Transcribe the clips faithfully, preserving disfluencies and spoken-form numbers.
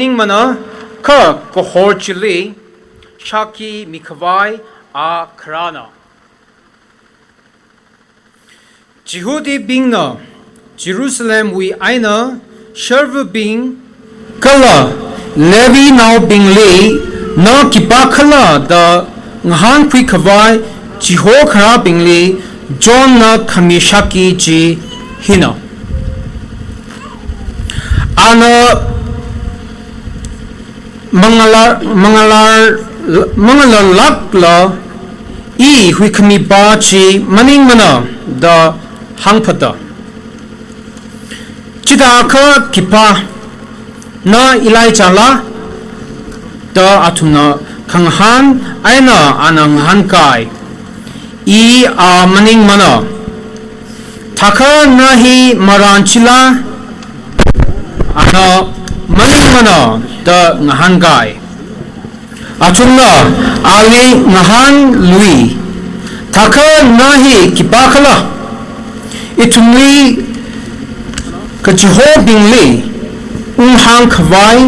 maningmana, kha kahor chili shākhi mikhavai a kharāna. Jihudibingna Jerusalemwui eina sharvabing kala Levinaobingli, na khipākhala da ngahānkhui khavai chihokharābingli Johnna khami shākhi chi hina. Ana mangala, mangala, mangalalākla, I huikhami pā chi maningmana da hāngphata. Chithākha khipā, na Elijahla? Da athumna khangahān eina ana ngahānkai, I a maningmana. Thākha na hi marān chila? Ana maningmana da ngahānkai. Athumna ali ngahānlui, thākha na hi khipākhala? Ithumli kachihobingli unghāng khavai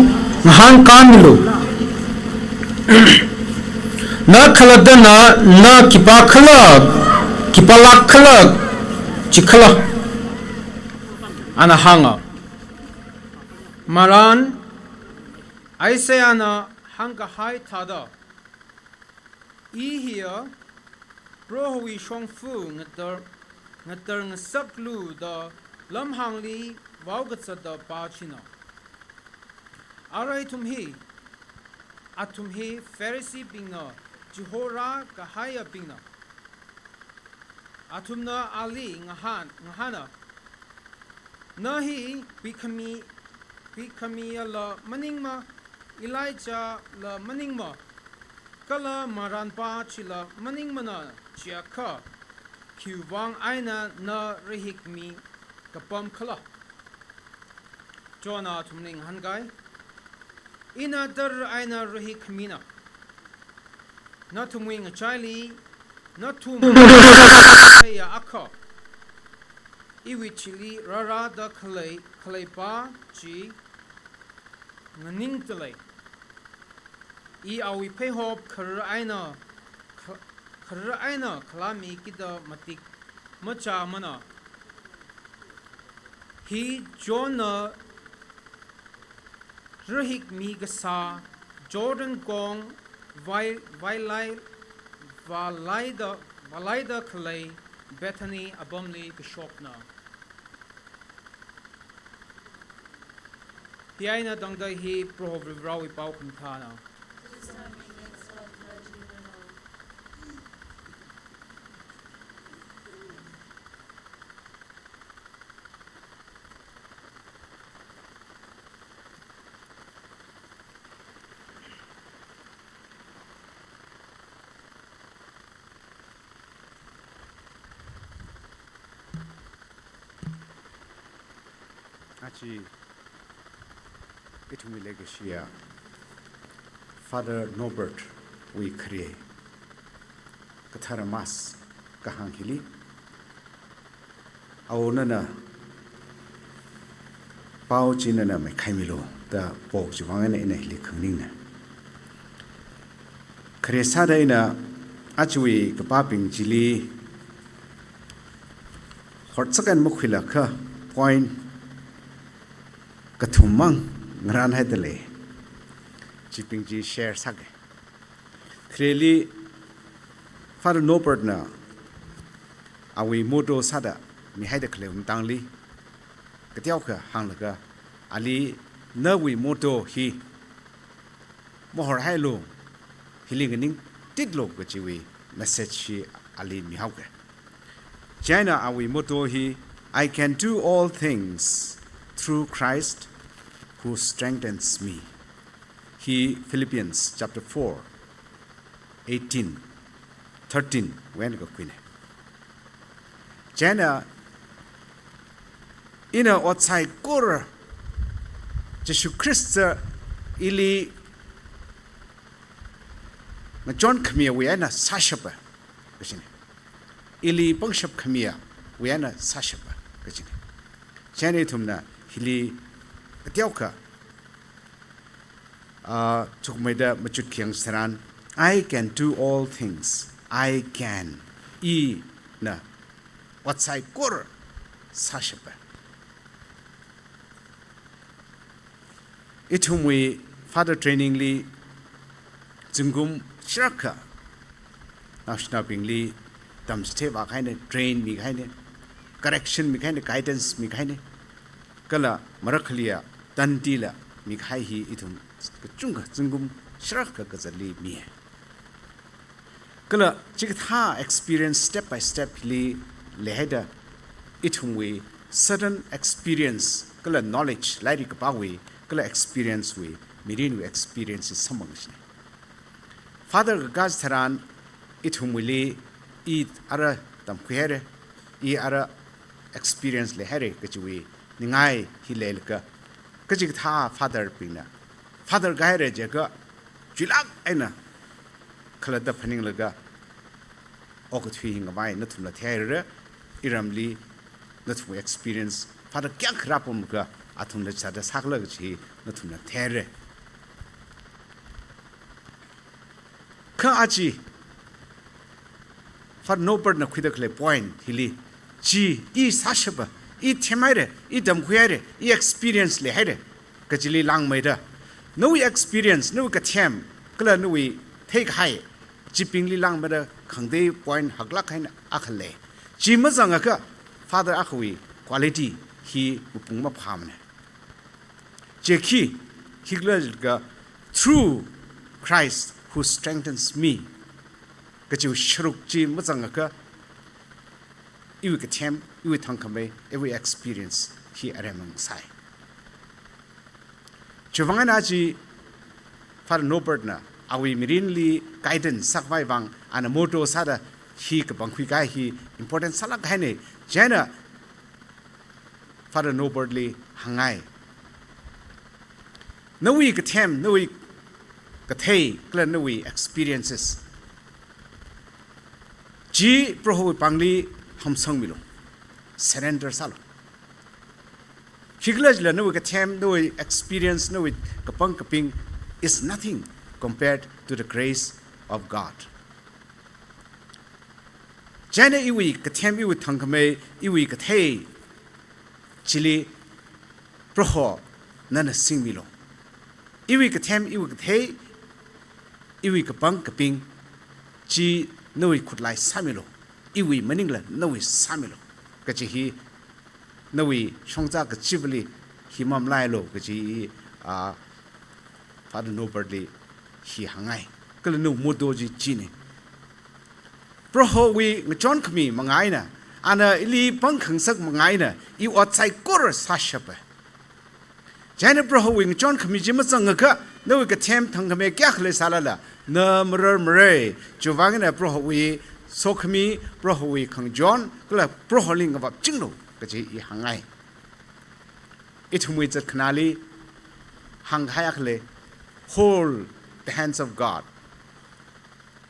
ngahānkāmilu. Na khalattana, na khipākhala, khipālākkhala, chikhala? Ana hānga, marān Isaiahna hāngkahai thāda, I hiya Prohowui shongfa ngatā, ngatāngasaklu da lamhāngli vaokazata pā china. Ara ithum hi, athum hi Phariseebingna chihorā kahaiyabingna. Athumna ali ngahān, ngahāna, na hi huikhami, huikhamiyala maningma, Elijahla maningma, kala marān pā chila maningmana, chiakha khiwuivang eina na rahikmi kapamkhala? Johnna athumli ngahānkai, Ina tara eina rahikhamina. Nathumwui ngachaili nathum ya akha, iwui chili rārada khalei, khalei pā chi nganingda lei. I awui pheihop khara eina kha-, khara eina khalāmikida matik machāmana. Hi Johnna rahikmi kasā Jordan kong vai, vailai, vālaida, vālaida khalei Bethany apamli kashokna. Hi eina tangda hi Proho Varivarāwui pao khamathāna. Aja ithumwui leikashiya Father Norbert wui khare kathara Mass kahāng hili, Ao nana pao chi nana maikhaimilu da pao chiwui vang eina ina hili khanganingna. Khare sāda ina ajawui kapābing chili hotsak eina makhuilakha point kathum mang ngarānhaida lei. Chibing chi share sāke. Khareli Father Norbert na awui motto sāda mihaida khalei matangli kateokha hānglaga, ali nawui motto hi mahorhailu, hili nganingtitlu kajiwui message hi ali mihaoke. Chieina awui motto hi, "I can do all things through Christ who strengthens me." Hi Philippians chapter four, eighteen, thirteen wui eina kakhuine. Chieina ina ot saikora Jishu Khrista ili ngachon khamiyawui eina sāshapa kajine. Ili pangshap khamiyawui eina sāshapa kajine. Chieina ithumna hili kateokha Ah, chukmeida machut khayang tharan, "I can do all things. I can." Ina ot saikora sāshapa. Ithumwui father training li zingkum shākha naoshinabingli tamchithei vākahaina, train mikahaina, correction mikahaina, guidance mikahaina. Kala marakhaliya tandi la mikahai hi ithum kachungkha zingkum shākha kazatli miya. Kala chikathā experience step by step li leihaida ithumwui certain experience kala knowledge, lairik kapāwui kala experience wui, mirinwui experience hi samphangshina. Father kakā tharan ithumwuili i ara tamkhuihaira, i ara experience leihaira kajiwui ningai hi leilaga, kachikathā father bingna father kāhaira jiakha chuilāk eina khalatta phaninglaga okathui hi ngavai nathumla theihaira. Iramli nathum experience father kayākha rāpamlaga athumla chithāda sākhala kaji nathumla theihaira. Kha aja Father Norbert na khuida khalei point hili, chi i sāshapa, i themhaira, i tamkhuihaira, i experience leihaira kajili langmeida, nawui experience, nawui kathem, kala nawui theikahai, chibingli langmeida khangatei point haklāk eina akha lei. Chi mazangakha father akhawui quality hi mapung maphāmana. Chi khi, khikhala jiakha, "Through Christ who strengthens me," kajiwui sharuk chi mazangakha, iwui kathem, iwui thangkhamei, iwui experience hi aremang sai. Chiwuivang eina aja Father Norbert na awui mirinli guidance sākhavai vang, ana motto sāda hi kapangkhui kahai hi important sālāk kahaina. Chieina Father Norbert li hāngngai, "Nawui kathem, nawui kathei, kala nawui experiences chi Prohowui pāngli hamsangmilu. Surrender sālu. Khikhala jila nawui kathem, nawui experience, nawui kapang kaping is nothing compared to the grace of God." Chieina iwui kathem, iwui thangkhamei, iwui kathei chili Proho nana singmilu. Iwui kathem, iwui kathei, iwui kapang kaping chi nawui khutlai sāmilu. Iwui maningla nawui sāmilu. Kaji hi nawui shongza kachivali hi mamalailu kaji, ah, Father Norbert li hi hāngngai. Kala nawui motto chi china. Prohowui ngachonkhami manga eina, ana ili pāngkhangasak manga eina, i ot saikora sāshapa. Chieina Prohowui ngachonkhami chi mazangakha, nawui kathem thangkhamei kayākha leisālala, na mararmara. Chiwuivang eina Prohowui sokhami, Prohowui khangachon, kala Proholi ngavapchinglu kaji i hāngngai. Ithumwui zatkhanāli hāngkahai akha lei, "Hold the hands of God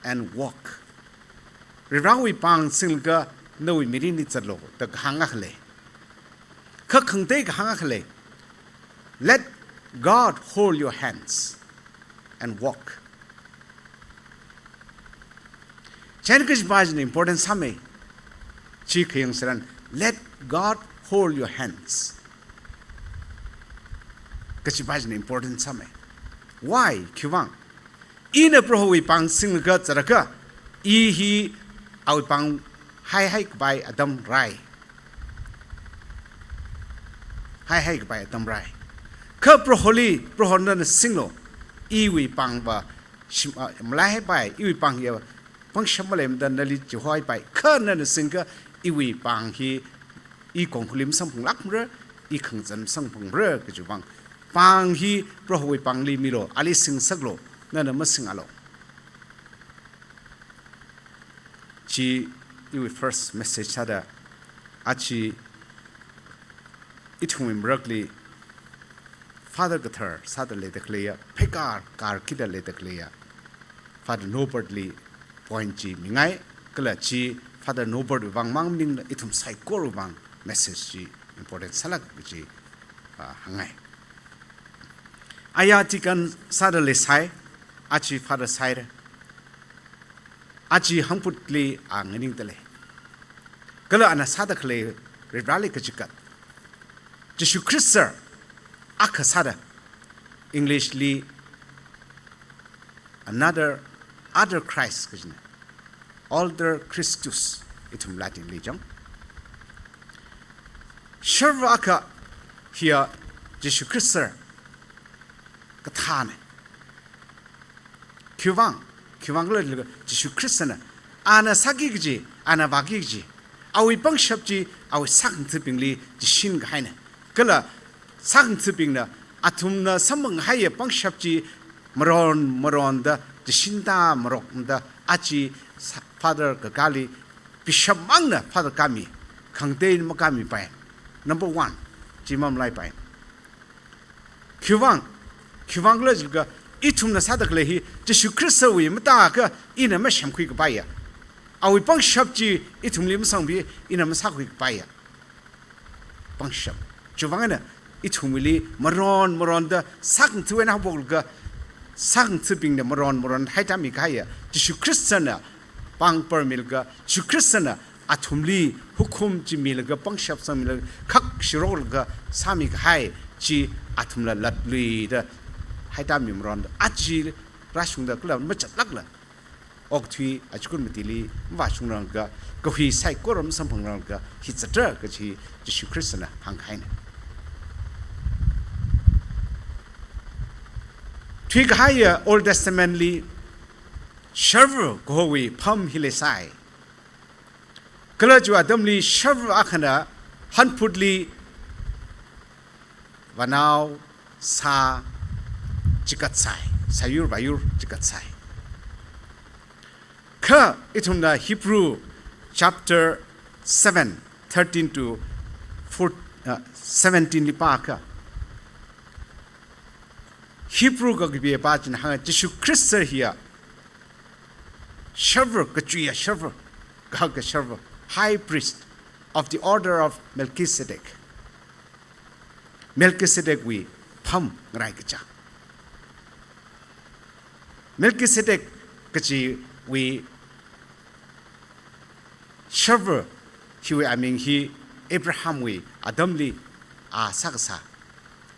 and walk." Varivarāwui pāng singlaga nawui mirinli zatlu da kahāng akha lei. Kha khangatei kahāng akha lei, "Let God hold your hands and walk." Chieina kajipa china important sāmei. Chi khayang tharan, "Let God hold your hands." Kajipa china important sāmei. Why? Khiwuivang? Ina Prohowui pāng singlaga zatakha, i hi awui pāng haihai kapai atam rāi. Haihai kapai atam rāi. Kha Proholi, Proho nana singlu, iwui pāngva shim, ah, malaihaipai, iwui pāng ya pangshap maleimada nali chihoipai. Kha nana singakha iwui pāng hi i kongkhuli masamphanglākmara, i khangazan masamphangra kajiwuivang. Pāng hi Prohowui pāngli milu, ali singasaklu, nana masingalu. Chi iwui first message sāda, aja ithumwui marakli Father kathar sāda leida khaleiya, pheikar karkida leida khaleiya Father Norbert li point chi mingai, kala chi Father Norbert wui vang mang maningla ithum saikorawui vang message chi important sālāk kaji, ah, hāngngai. Aya deacon sāda leisai, aja father sāhaira. Aja hangphutli a nganingda lei. Kala ana sāda khalei Varivarali kachigat, Jishu Khrista akha sāda, English li another, other Christ kajina. Other Christus, ithum Latin li jang. Sharva akha hiya Jishu Khrista kathāna. Khiwuivang, khiwuivang khala Jishu Khristana, ana sāki kaji, ana vāki kaji, awui pangshap chi, awui sākhangatha̱bingli chishin kahaina. Kala sākhangatha̱bingna athumna samphang kahaiya pangshap chi maron maronda chishinda marokda aja sa-, father kakāli bishop mangna father kāmi, khangatei makāmipai. Number one, chi mamalaipai. Khiwuivang, khiwuivang khala jiakha, ithumna sāda khalei hi Jishu Khristawui matakha ina masemkhui kapaiya, awui pangshap chi ithumli masangpi, ina masākhui kapaiya pangshap. Chiwuivang eina ithumwuili maron maronda sākhangatha̱ eina haophoklaga, sākhangatha̱bingna maron maron haitāmi kahaiya Jishu Khristana pāng parmilaga, Jishu Khristana athumli hukum chi milaga, pangshap sangmilaga, khak shiroklaga sāmi kahai chi athumla latluida haitāmi maronda, aja rāshungda kala machatlākla okathui achikun matili mavāshungranglaga, kahui saikora masamphangranglaga hi zatda kaji Jishu Khristana hāngkahaina. Thuikahaiya Old Testament li sharva kahowui pham hi leisai. Kala chiwui atamli sharva akhana hangphutli vānao, sā, chigatsai, sāyur vāyur chigatsai. Kha ithumna Hebrew chapter seven, thirteen to four, uh, seventeen li pākha, Hebrew kakapiya pā china hānga, Jishu Khrista hiya sharva, kachuiya sharva, kahaka sharva, high priest of the order of Melchizedek. Melchizedek wui pham ngaraikacha. Melchizedek kajiwui sharva hiwui aming hi Abrahamwui atamli a sākasā.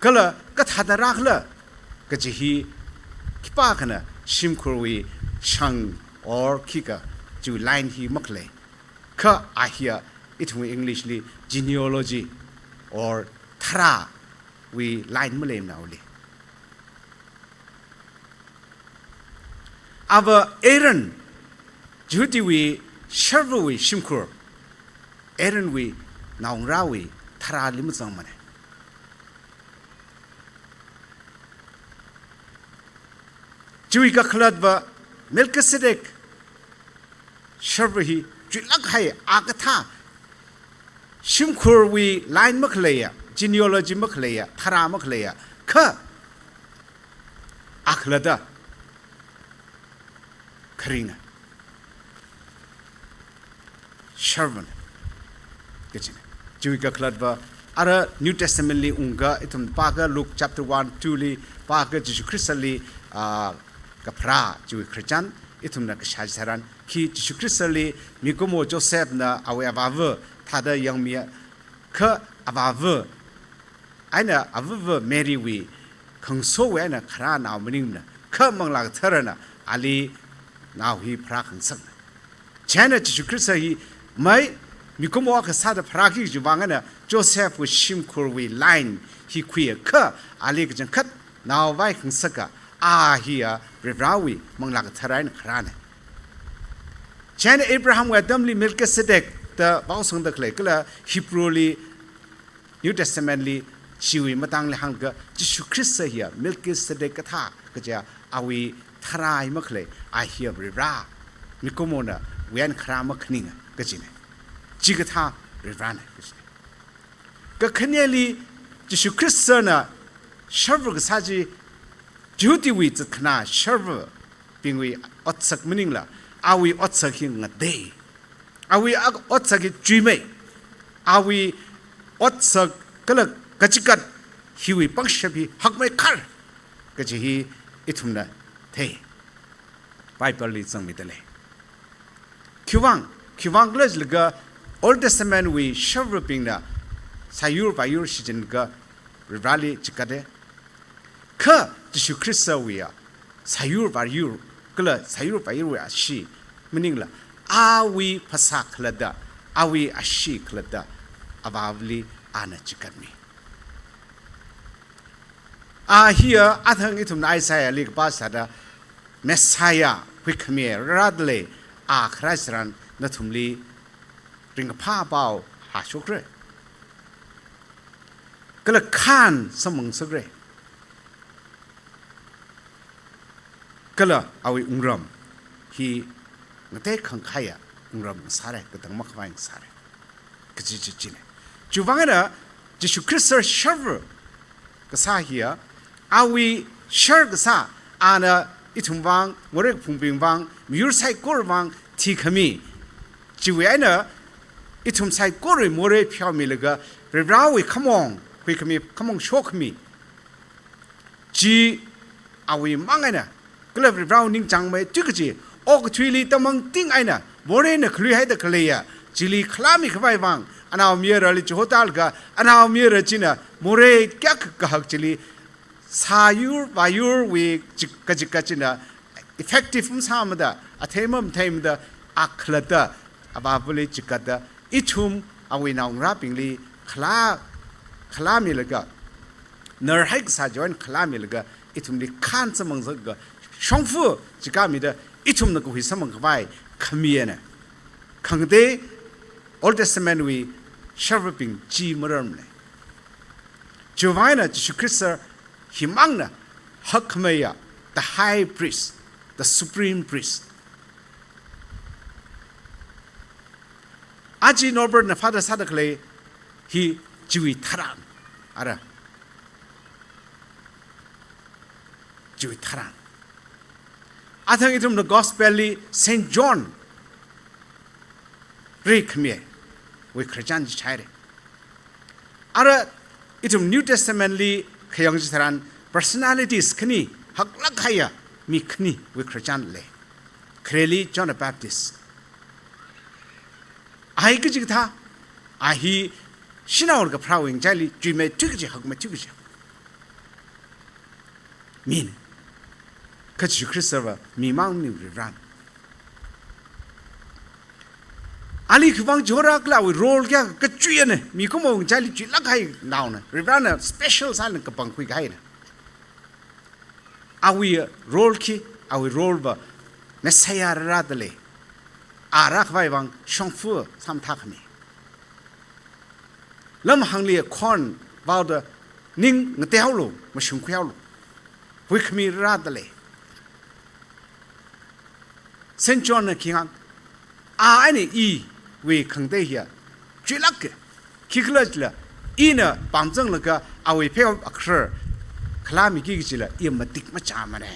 Kala kathāda rākhala kaji hi khipākhana shimkhurwui shang or khikha chiwui line hi makhalei. Kha a hiya ithumwui English li genealogy or tharāwui line maleimana awuili. Ava Aaron, Jihudiwui sharvawui shimkhur, Aaronwui naongarāwui tharāli mazangmana. Chiwui kakhalatva Melchizedek sharva hi chuilāk kahai, a kathā shimkhurwui line makhaleiya, genealogy makhaleiya, tharā makhaleiya, kha a khalatta kharinga, sharvana kajina. Chiwui kakhalatva ara New Testament li ungakha, ithum pākha Luke chapter one, two li pākha Jishu Khristali, ah, kapharā chiwui khararchan ithumna kashā chitharan, khi Jishu Khristali mikumo Josephna awui avāva thāda yangmiya, kha avāva eina avava Marywui khangasowui eina kharā nao maningmana, kha Manglā Katharana ali nao hi pharākhangasakna. Chieina Jishu Khrista hi mai mikumo akha sāda pharāki chiwuivang eina Josephwui shimkhurwui line hi khuiya, kha ali kachangkhat nao vaikhangasaka, a hiya Varivarāwui Manglā Kathara eina kharāna. Chieina Abrahamwui atamli Melchizedek da vaosangda khalei, kala Hebrew li, New Testament li chiwui matangli hānglaga Jishu Khrista hiya Melchizedek kathā kaja awui tharā hi makhalei, a hiya Varivarā, mikumona wuyan kharā makhaninga kajina. Chikathā Varivarāna kajina. Kakhaneli Jishu Khristana sharva kasā chi Jihudiwui zatkhanā sharvabingwui otsak maningla, awui otsak hi ngatei. Awui ak-, otsak hi chuimei. Awui otsak kala kachigat hiwui pangshap hi hakmeikhar. kaji hi ithumna thei. Bible li zangmida lei. Khiwuivang, khiwuivang khala jilaga Old Testament wui sharvabingna sāyur vāyur shichinlaga Varivarali chikata. Kha Jishu Khristawui ya sāyur vāyur, kala sāyur vāyurwui ashee maningla, awui phasā khalatta, awui ashee khalatta, Avāvali ana chikatmi. A hiya athang ithumna Isaiah li kapā sāda, Messiah, huikhami rāda lei, a kharā tharan nathumli ringkaphā pao hāshokra. Kala khān samphang ngasakra. Kala awui wungram hi ngatei khangkhaiya wungram ngasāra, katang makhavai ngasāra. Kaji chi china. Chiwuivang eina Jishu Khrista sharva kasā hiya, awui shar kasā, ana ithum vang, morei kaphungbing vang, miyur saikorawui vang thikhami. Chiwui eina ithum saikorawui morei pheomilaga, Varivarawui khamong, huikhami khamong shokhami. Chi awui mang eina, kala Varivarāwui ningchāngmeithui kaji, okathuili tamangting eina, moreina khaluihaida khaleiya, chili khalāmi khavai vang, anaomayarali chihotālaga, anaomayara china, morei kayākha kahak chili, sāyur vāyurwui chik-, kachikat china, effective masāmada, athei mamatheimada, a khalatta, Avāvali chikatta, ithum awui naongarābingli khalā, khalāmilaga, narhai kasā chiwui eina khalāmilaga, ithumli khān samphang ngasaklaga, shongfa chikatmida, ithumna kahui samphang khavai khami eina. Khangatei Old Testament wui sharvabing chi mararmana. Chiwuivang eina Jishu Khrista himangna hakkhameiya, the high priest, the supreme priest. Aja Norbert na father sāda khalei hi chiwui tharan. Ara. Chiwui tharan. Athang ithumna gospel li Saint John ri khamiwui khararchan chi chaira. Ara ithum New Testament li khayang chitharan personalities khani haklāk kahaiya mi khaniwui khararchan lei. Khareli John the Baptist. A hi kachi kathā, a hi shanao kapharāwui ngachaili chuimeithui kaji, hakmeithui kaji mina. Kha Jishu Khristava mimang maningla Varivarāna. Ali khiwuivang chihora khala awui role kayākha kachuiyana, mikumowui ngachaili chuilāk kahai naona, Varivarāna special sālāk kapangkhui kahaina. Awui role khi, awui role va Messiah rārāda lei. A rākhavai vang shongfa sāmathākhami. Lamhāngli khon vaoda ning ngateihaolu, mashungkhuihaolu. Huikhami rārāda lei. Saint John na khi hānga, a eina iwui khangatei hiya chuilāka. Khikhalajila, ina pamzanglaga awui pheihop akharar khalāmiki kajila, i matik machāmana.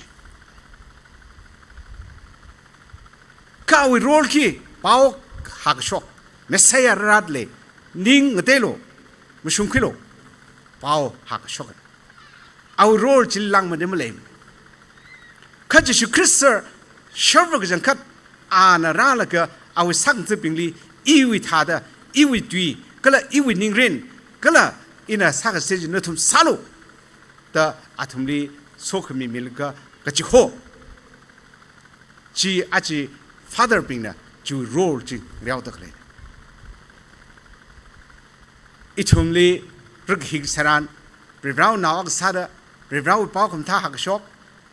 Kha awui role khi pao hākashok, Messiah rārāda lei, ning ngateilu, mashungkhuilu, pao hākashok. Awui role chili langmeida maleimana. Kha Jishu Khrista sharva kachangkhat ana rālaga awui sākhangatha̱bingli iwui thāda, iwui tui, kala iwui ningrin, kala ina sākasā chi nathum sālu da athumli sokhami milaga kachiho. Chi aja father bingna chiwui role chi ngareoda khalei. Ithumli rikhi tharan, Varivarāwui nao akha sāda, Varivarāwui pao khamathā hākashok,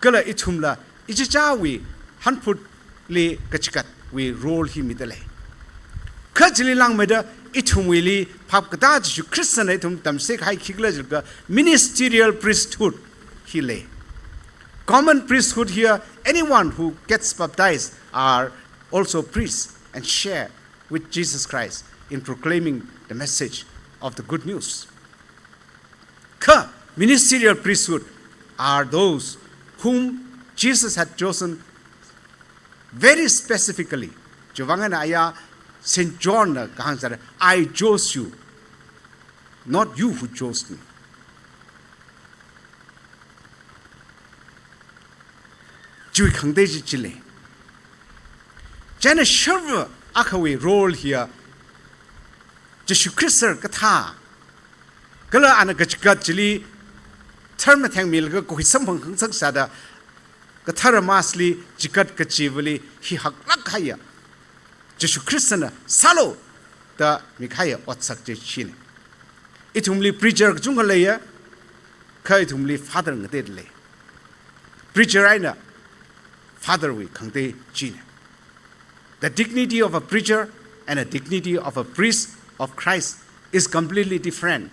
kala ithumla ichichāwui hanphutli kachikatwui role hi mida lei. Kha chili langmeida ithumwuili phap katā Jishu Khristana ithum tamchitheikahai khikhala jilaga ministerial priesthood hi lei. Common priesthood here, anyone who gets baptized are also priests and share with Jesus Christ in proclaiming the message of the good news. Kha ministerial priesthood are those whom Jesus had chosen very specifically. Chiwuivang eina aya Saint John na kahāng sāda, "I chose you, not you who chose me." Chiwui khangatei chi chili. Chieina sharva akhawui role hiya Jishu Khrista kathā, kala ana kachigat chili tharmatheng milaga kahui samphang khangasak sāda kathara Mass li chigat kachivali hi haklāk haiya Jishu Khristana sālu da mikahaiya otsak chi china. Ithumli preacher kachungkha leiya, kha ithumli father ngatei lei. Preacher eina father wui khangatei china. The dignity of a preacher and a dignity of a priest of Christ is completely different.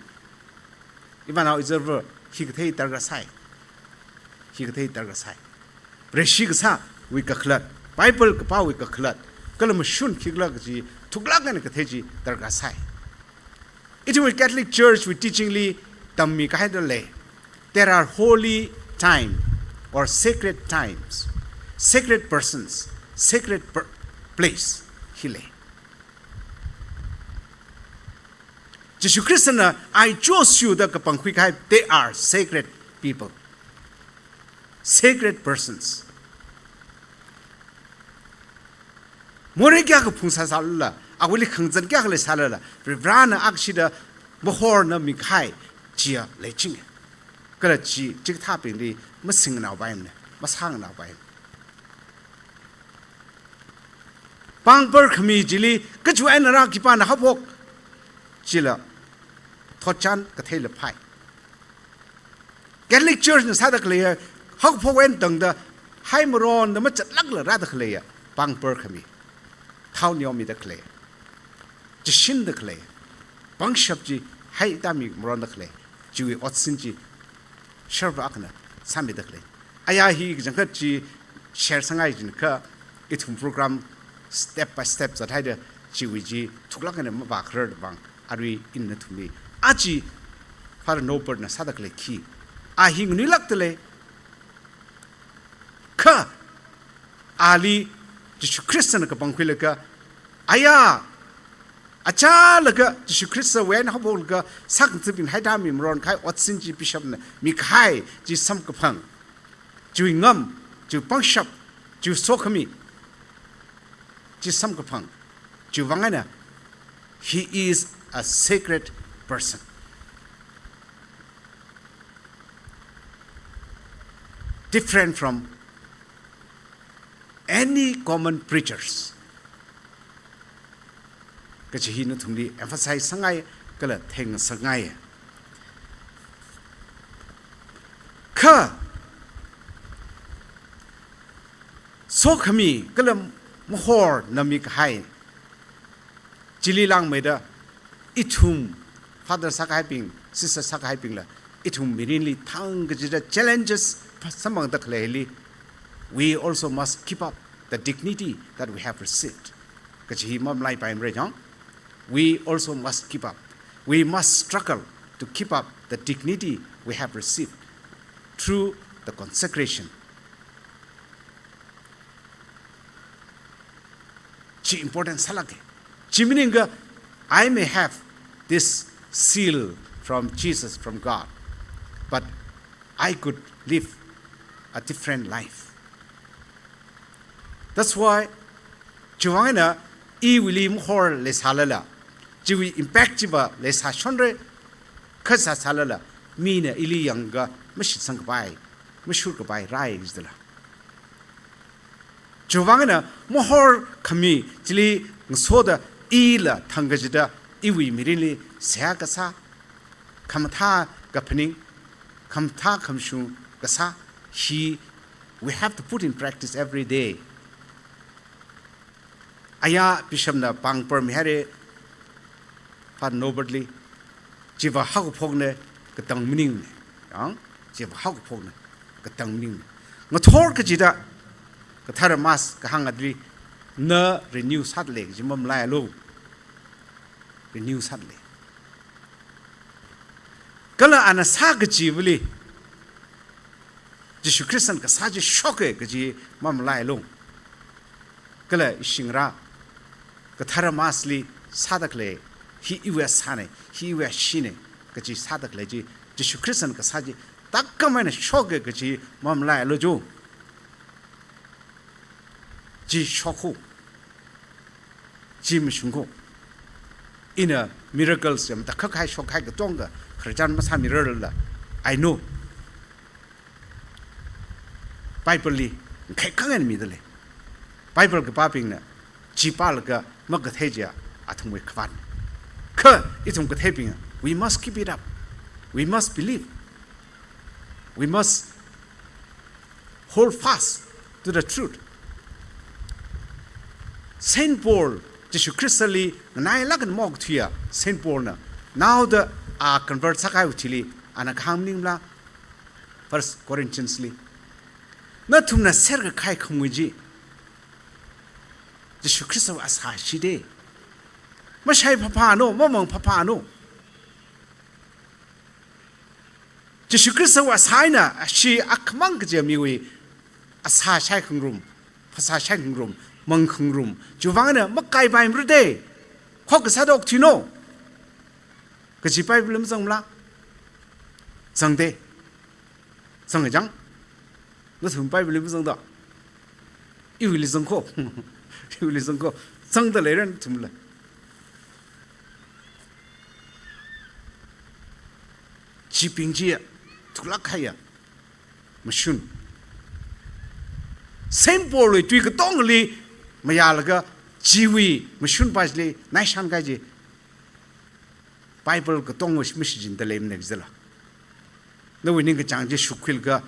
Ivan our observer, hi kathei darkar sai. Hi kathei darkar sai. Vareshi kasāwui kakhalat, Bible kapāwui kakhalat, kala mashun khikhala kaji thuklāk eina kathei chi darkar sai. Ithumwui Catholic Church wui teaching li tammi kahaida lei. There are holy time or sacred times, sacred persons, sacred per-, place hi lei. Jishu Khristana "I chose you" da kapangkhui kahai, they are sacred people, sacred persons. Morei kayākha phungsā sālala, awuili khangazan kayākha leisālala, Varivarana akshida mahorna mikahai chiya leichinga. Kala chi chikathābingli masingnao paimana, masāngnao paimana. Pāngpar khami chili kachu eina rā khipāna haophok chila thotchan katheila phai. Catholic Church na sāda khaleiya, haophok eina tangda, haimaronda machatlākla rāda khaleiya, pāngpar khami, thao neomida khalei, chishinda khalei, pangshap chi haida mimaronda khalei, chiwui otsin chi sharva akhana sāmida khalei. Aya hi kachangkhat chi share sāngai jin kha ithum program step by step zathaida chiwui chi thuklāk eina mavākharar vang arui ina nathumli aja Father Norbert na sāda khalei khi, a hi nganuilākda lei. Kha ali Jishu Khristana kapangkhuilaga, aya, achālaga Jishu Khristawui eina haophoklaga sākhangathabing haida mimaron kahai otsin chi bishopna mikahai chi samkaphang, chiwui ngam, chiwui pangshap, chiwui sokhami chi samkaphang, chiwui vang eina, he is a sacred person. Different from any common preachers. Kachi hi nathumli emphasize sāngai, kala theng sāngai. Kha, sokhami kala mahorna mikahai chili langmeida, ithum father sākahaibing, sister sākahaibingla, ithum mirinli thang kachida challenges samphangda khaleili, we also must keep up the dignity that we have received. Kachi hi mamalaipaimarei jong. We also must keep up. We must struggle to keep up the dignity we have received through the consecration. Chi important sālāka. Chi meaning ka, I may have this seal from Jesus, from God, but I could live a different life. That's why, chiwui vang eina iwuili mahor leisālala, chiwui impact chiva leisāshonra, kha sāsālala, mina ili yangakha mashitsangkapai, mashurkapai rai jidala. Chiwui vang eina mahor khami chili ngasoda ila thang kachida iwui mirinli seihā kasā, khamathā kaphaning, khamathā khamashung kasā hi we have to put in practice every day. Aya bishopna pāngpar mihaira, Father Norbert li, chiva haokaphokna katang maningmana. Yang, chiva haokaphokna katang maningmana. Ngathor kachida, kathara Mass kahāng athumli, na renew sāda lei kaji mamalaialu. Renew sāda lei. Kala ana sā kachivali, Jishu Khristana kasā chi shoka kaji mamalaialu. Kala ishingra, kathara Mass li sāda khalei, hi iwui asāna, hi iwui ashina, kaji sāda khalei chi, Jishu Khristana kasā chi, tākam eina shoka kaji mamalaialu jo. chi shokho, chi mashungkho. Ina miracles ya matakhak hai shok hai katonga khararchan masāmirarla, I know. Bible li ngakhai khangai midalei. Bible kapābingna chi pālaga makathei chiya athumwui khavāt. Kha ithum katheibing, we must keep it up. We must believe. We must hold fast to the truth. Saint Paul, Jishu Khristali nganailāk eina maokthuiya Saint Paul na, naoda a convert sākahaiwui thili, ana kahāng maningla, First Corinthians li, nathumna serkakahai khamui chi Jishu Khristawui asā shide. Mashai phaphāno, mamang phaphāno. Jishu Khristawui asā eina shi akhamang kaje miwui asā shaikhangarum, phasā shaikhangarum, mangkhangarum, chiwuivang eina makaipaimarade. Khokkha sāda okthuino kaji Bible li mazangmala? Zangde. Zanga chang? Nathum Bible li mazangda? Iwuili zangkho. Iwuili zangkho. Zangda leira nathumla. Chibing chiya thuklāk kahaiya mashun. Saint Paul wui tui katongali mayālaga chiwui mashun pa chili naishan kahai chi Bible katongva mashichinda leimana kajila. Nawui ningkachāng chi shukkhuilaga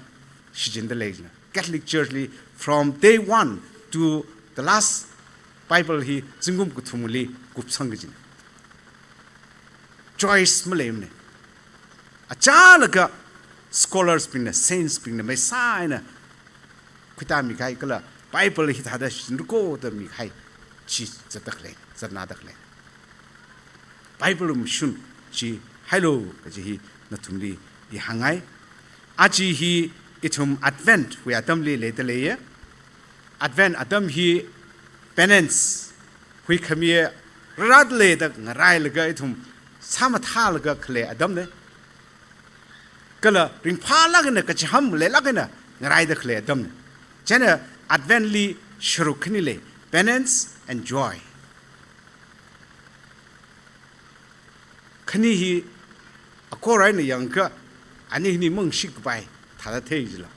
shichinda lei kajina. Catholic Church li from day one to the last Bible hi zingkum kathumli kupsang kajina. Choice maleimana. Achālaga scholars bingna, saints bingna, maisā eina khuitāmi kahai kala Bible hithāda shichinrako da mikahai chi zatda khalei, zatnada khalei. Bible mashun chi hailo kaji hi nathumli i hāngngai. Aja hi ithum Advent wui atamli leida leiya. Advent atam hi penance, huikhami rāra dalei da ngarailaga ithum sāmathālaga khalei atamna. Kala ringphālāk eina kachiham leilāk eina ngaraida khalei atamna. Chieina Advent li sharuk khani lei, penance and joy. Khani hi akor eina yangakha, ani hini mangshikapai thāda thei jila.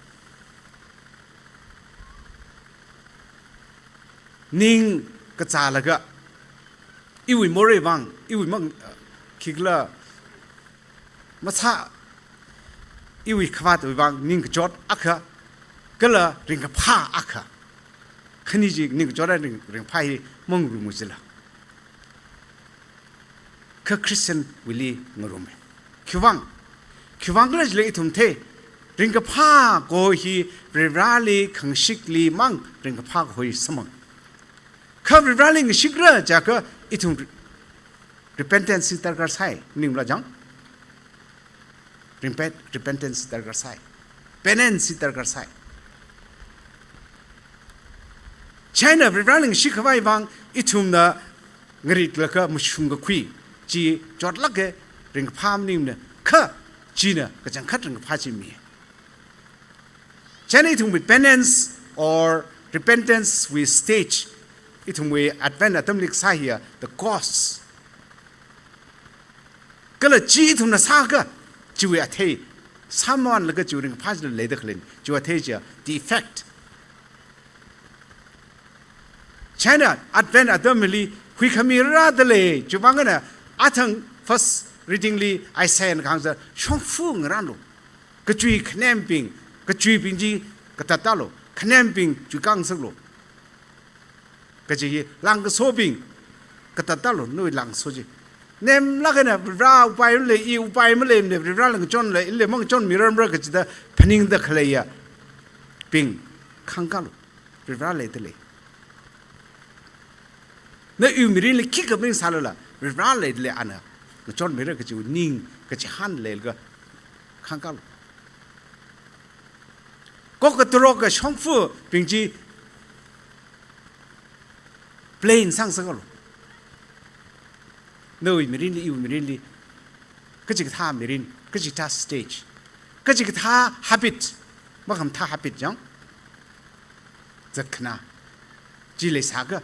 Ning kazālaga, iwui morei vang, iwui mang, khikhala masā, iwui khavātwui vang ningkachot akha, kala ringkaphā akha. Khani chi ningkachot eina ring, ringphā hi mangarumu jila. Kha Christian wuili ngarume. Khiwuivang, khiwuivang khala jila ithum thei, ringkaphā kaho hi Varivarali khangashikli mang ringkaphā kaho hi samphang. Kha Varivarali ngashikra jiakha ithum re-, repentance darkar sai, maningmala chang? Repent, repentance darkar sai. Penance darkar sai. Chieina Varivarali ngashik khavai vang ithumna ngaritlaga mashung kakhui chi chotlāka, ringkaphā maningmana, kha china kachangkhat ringkaphā chi mi. Chieina ithumwui penance or repentance wui stage, ithumwui Advent atamli kasā hiya the cost. Kala chi ithumna sāakha, chiwui athei, sāmānlaga chiwui ringkaphā chila leida khalei, chiwui athei chiya the effect. Chieina Advent atamli huikhami rāra dalei, chiwuivang eina athang first reading li Isaiah na kahāng sā, shongfa ngarānlu. Kachui khanembing, kachuibing chi katattālu, khanembing chuikāngasaklu. Kaji hi langkasobing katattālu, nawui langkaso chi. Nemlāk eina Varivara upai malei, i upai maleimana, Varivarali ngachonla, ili mangachonmirarmara kachida phaningda khaleiyabing khāngkālu. Varivara leida lei. Na iwui mirinli khikha maning sālala, Varivara leida lei, ana ngachonmira kajiwui ning kachihān leilaga khāngkālu. Kok katarok kashongfabing chi plain sāngasakalu. Nawui mirinli, iwui mirinli, kachikathā mirin, kachikathā stage, kachikathā habit, makhamathā habit chang, zatkhanā. Chi leisākha,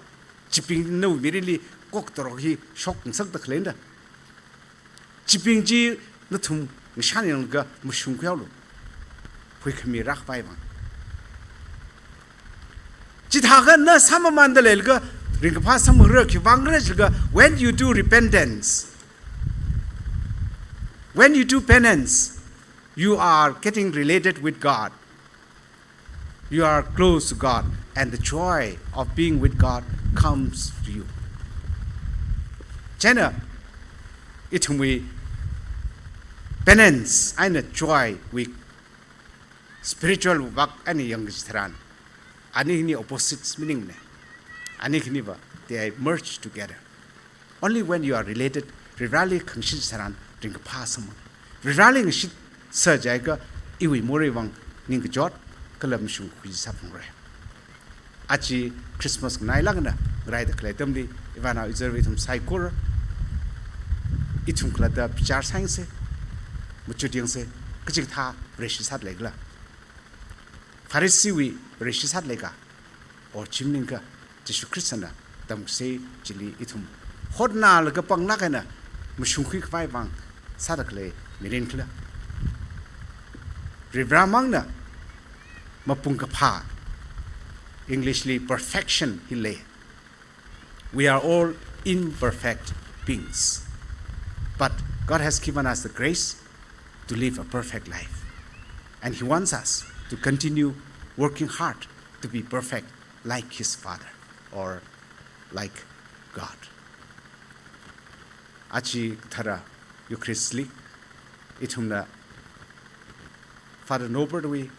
chibing nawui mirinli kok torok hi shok ngasakta khalei da. Chibing chi nathum ngashan yanglaga mashung khuihaolu. Huikhami rākhavai vang. Chithākha na sāmamānda leilaga ringkaphā samphangrar khiwuivang khala jilaga, when you do repentance, when you do penance, you are getting related with God. You are close to God, and the joy of being with God comes to you. Chieina, ithumwui penance eina joy wui spiritual work eina yangkachitharan, ani khani opposites meaning ne. Ani khaniva, they merge together. Only when you are related, Varivarāli khangashit tharan ringkaphā samphang. Varivarāli ngashit sā jiakha iwui morei vang ningkachot kala mashungkakhui sāphalungra. Aja Christmas nganailaga na ngaraida khalei atamli, ivānao izarva ithum saikora, ithum khalatta bichar sāyangsa, machut yangsa, kachikathā Vareshi sāda leikhala. Pharisee wui Vareshi sāda leika, or chi maningakha Jishu Khristana tamkasei chili ithum hotnalaga panglāk eina mashungkhui khavai vang sāda khalei mirin khala. Varivarā mangna mapung kaphā, English li perfection hi lei. We are all imperfect beings. But God has given us the grace to live a perfect life. And He wants us to continue working hard to be perfect like His Father or like God. Aja kathara Eucharist li, ithumna Father Norbert wui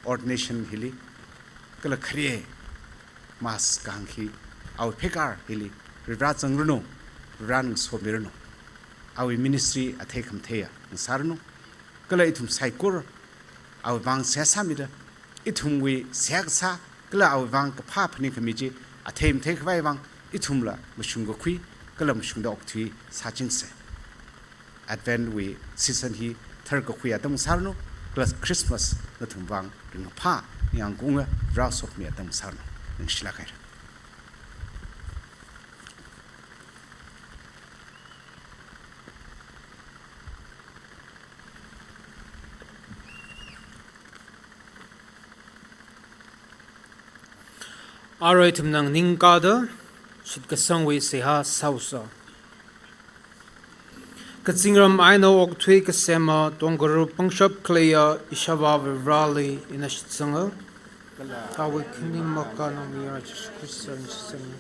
ordination hili, kala khare Mass kahāng hi, awui pheikar hili, Varivarā zangranu, Varivarāna ngasomiranu, awui ministry athei khamatheiya ngasāranu, kala ithum saikora awui vang seihā sāmida, ithumwui seihā kasā kala awui vang kaphā phaningkhami chi athei mathei khavai vang, ithumla mashungkakhui kala mashungda okthui sāchingsa. Advent wui season hi tharkakhui atam sāranu, plus Christmas nathum vang ringkaphā ningyāng kaunga rāshokmi atam sāranu. Ningshilāk haira. Arui ithumna nganingkāda shitkasangwui seihā sāsa. Kazingram eina okathui kasema tongkharar pangshap khaleiya ishāvā Varivarāli ina shitsanga. Awui khaning makā naomayara Jishu Khristali shitsanga.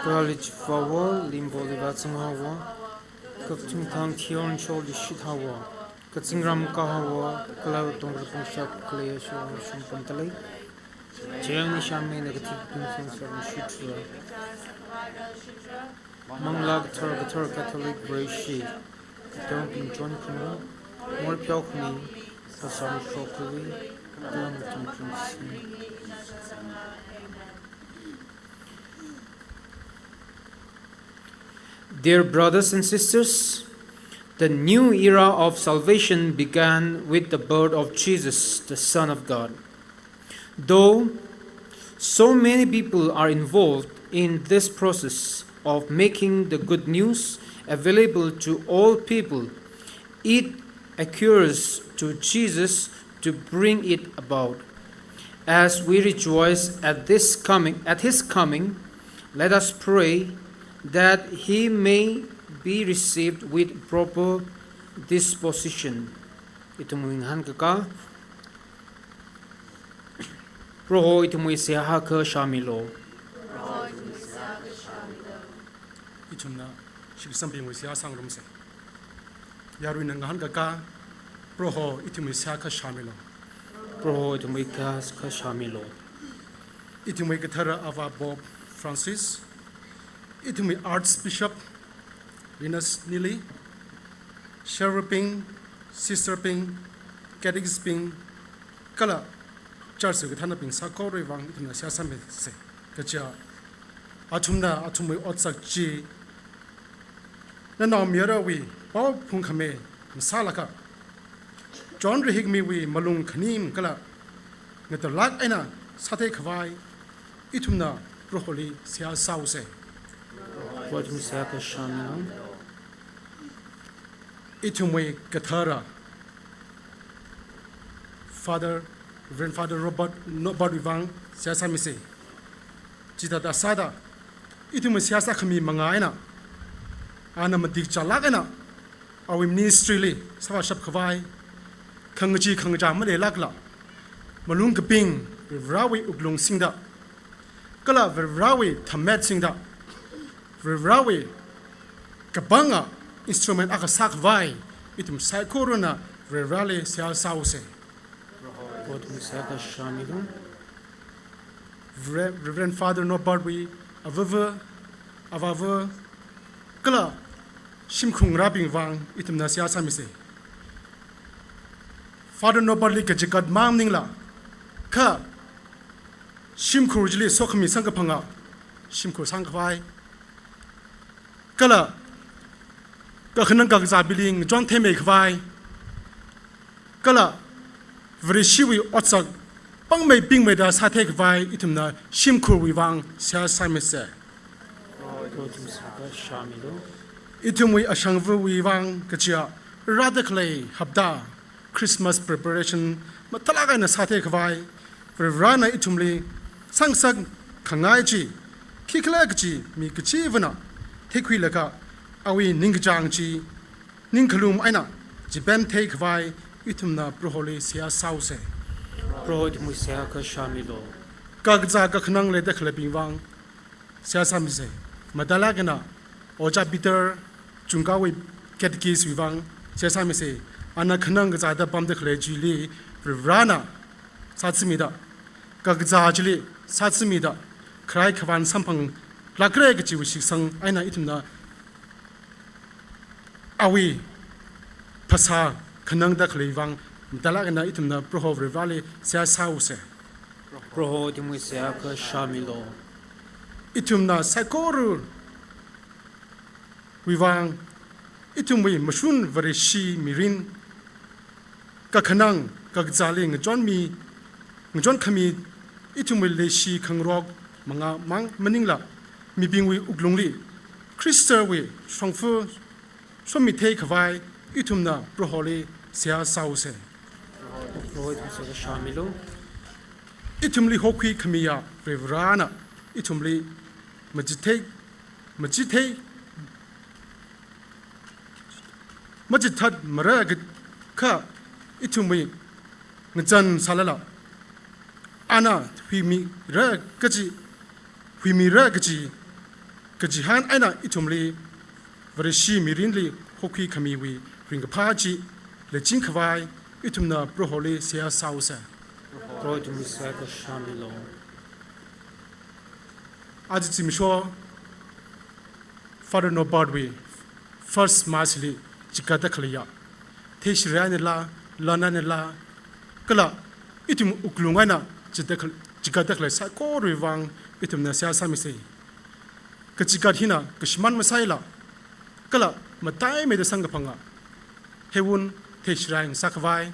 Kala lichip haowa, limboli vāzang haowa, kakthung thang thiyon sholi shit haowa, kazingram kā haowa, kala tongkharar pangshap khaleiya ishāvā mashung pamda lei. Chieina ishāvā mina kathi kathum sangsa mashitra. Manglā Kathara, Kathara Catholic Vareshi, Katongbing chonkhami, morei pheokhami, phasā mashokkhami, kala mathang chungsi. Dear brothers and sisters, the new era of salvation began with the birth of Jesus, the Son of God. Though so many people are involved in this process of making the good news available to all people, it occurs to Jesus to bring it about. As we rejoice at this coming, at his coming, let us pray that he may be received with proper disposition. Ithumwui ngahānkakā. Proho ithumwui seihā akha shāmilu. Ithumna shitkasangbingwui seihā sāngarumsa. Yaruina ngahānkakā, Proho ithumwui seihā akha shāmilu. Proho ithumwui seihā akha shāmilu. Ithumwui kathara Avā Pope Francis, ithumwui Archbishop Linus Nili, Shepherd bing, Sister bing, Catechist bing, kala church kathānabing sākorawui vang ithumna seihā sāmisa. Kaja athumna athumwui otsak chi Nanaomayarawui pao phungkhami masālakha, John Rihikmiwui malung khanim kala ngatalāk eina sātheikhavai ithumna Proholi seihā sāuse. Proho ithumwui seihā kashā milu. Ithumwui kathara Father, Reverend Father Robert Norbert wui vang seihā sāmise. Chithāda sāda, ithumwui seihā sākhami manga eina, ana matik chālāk eina awui ministry li sāvāshapkhavai, khangachee khangachā maleilākla, malung kaping Varivarawui wuklung singda, kala Varivarawui thamet singda, Varivarawui kapanga instrument akha sākhavai ithum saikorana Varivarali seihā sāuse. Proho ithumwui seihā kashā milu. Rev-, Reverend Father Norbert wui avava, avāva, kala shimkhur ngarābing vang ithumna seihā sāmise. Father Norbert li kachikat mang maningla, kha shimkhur chili sokhami samkaphanga shimkhur sangkhavai, kala kakhanang kakazābingli ngachon theimeikhavai, kala Vareshiwui otsak pangmei pingmeida sātheikhavai ithumna shimkhurwui vang seihā sāmise. Proho ithumwui seihā kashā milu. Ithumwui ashangvawui vang kachiya rāda khalei hapta Christmas preparation mathālāk eina sātheikhavai, Varivarana ithumli sāngasak khangai chi khikhala kachi mi kachivana theikhuilaga, awui ningkachāng chi ningkhalum eina chipemtheikhavai ithumna Proholi seihā sāuse. Proho ithumwui seihā kashā milu. Kakazā kakhanang leida khaleibing vang seihā sāmise. Matailāk eina Ojā Peter, Chungkawui catechist wui vang seihā sāmise. Ana khanang kazāda pamda khalei chili Varivarana sāzamida, kakazā chili sāzamida, kharai khavān samphanglākra kachiwui shitsang eina ithumna awui phasā khanangda khalei vang matailāk eina ithumna Proho Varivarali seihā sāuse. Proho ithumwui seihā kashā milu. Ithumna saikorawui vang, ithumwui mashun Vareshi mirin, kakhanang kakazāli ngachonmi, ngachonkhami ithumwui leishi khangarok manga mang maningla, mibingwui wuklungli Khristawui shongfa sommitheikhavai ithumna Proholi seihā sāuse. Proho ithumwui seihā kashā milu. Ithumli hokhuikhamiya Varivarana ithumli machithei, machithei, machithatmara kha ithumwui ngazan sālala, ana huimira kachi, huimira kachi, kachihān eina ithumli Vareshi mirinli hokhuikhamiwui ringkaphā chi leichingkhavai ithumna Proholi seihā sāuse. Proho ithumwui seihā kashā milu. Aja zimiksho Father Norbert wui first Mass li chikatda khaleiya, theishirānila, lanānila, kala ithum wuklung eina chida khal-, chikatda khalei saikorawui vang ithumna seihā sāmise. Kachikat hina kashimān masāila, kala mataimeida samkaphanga heiwun theishirā ngasākhavai,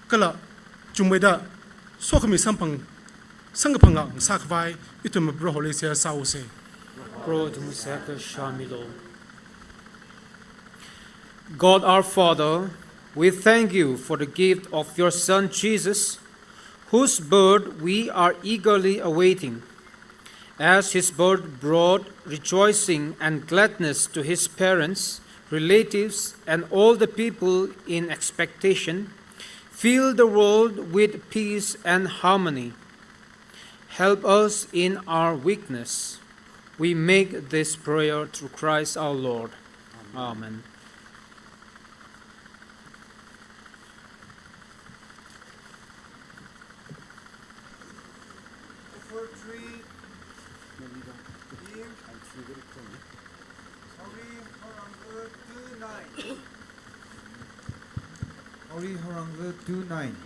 kala chungmeida sokhami samphang, samkaphanga ngasākhavai ithumna Proholi seihā sāuse. Proho ithumwui seihā kashā milu. God our Father, we thank you for the gift of your Son Jesus, whose birth we are eagerly awaiting. As his birth brought rejoicing and gladness to his parents, relatives, and all the people in expectation, fill the world with peace and harmony. Help us in our weakness. We make this prayer through Christ our Lord. Amen. Four three. Im. Hori Horangva two nine. Hori Horangva two nine.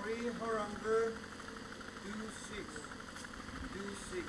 Three, horangga two six, two six.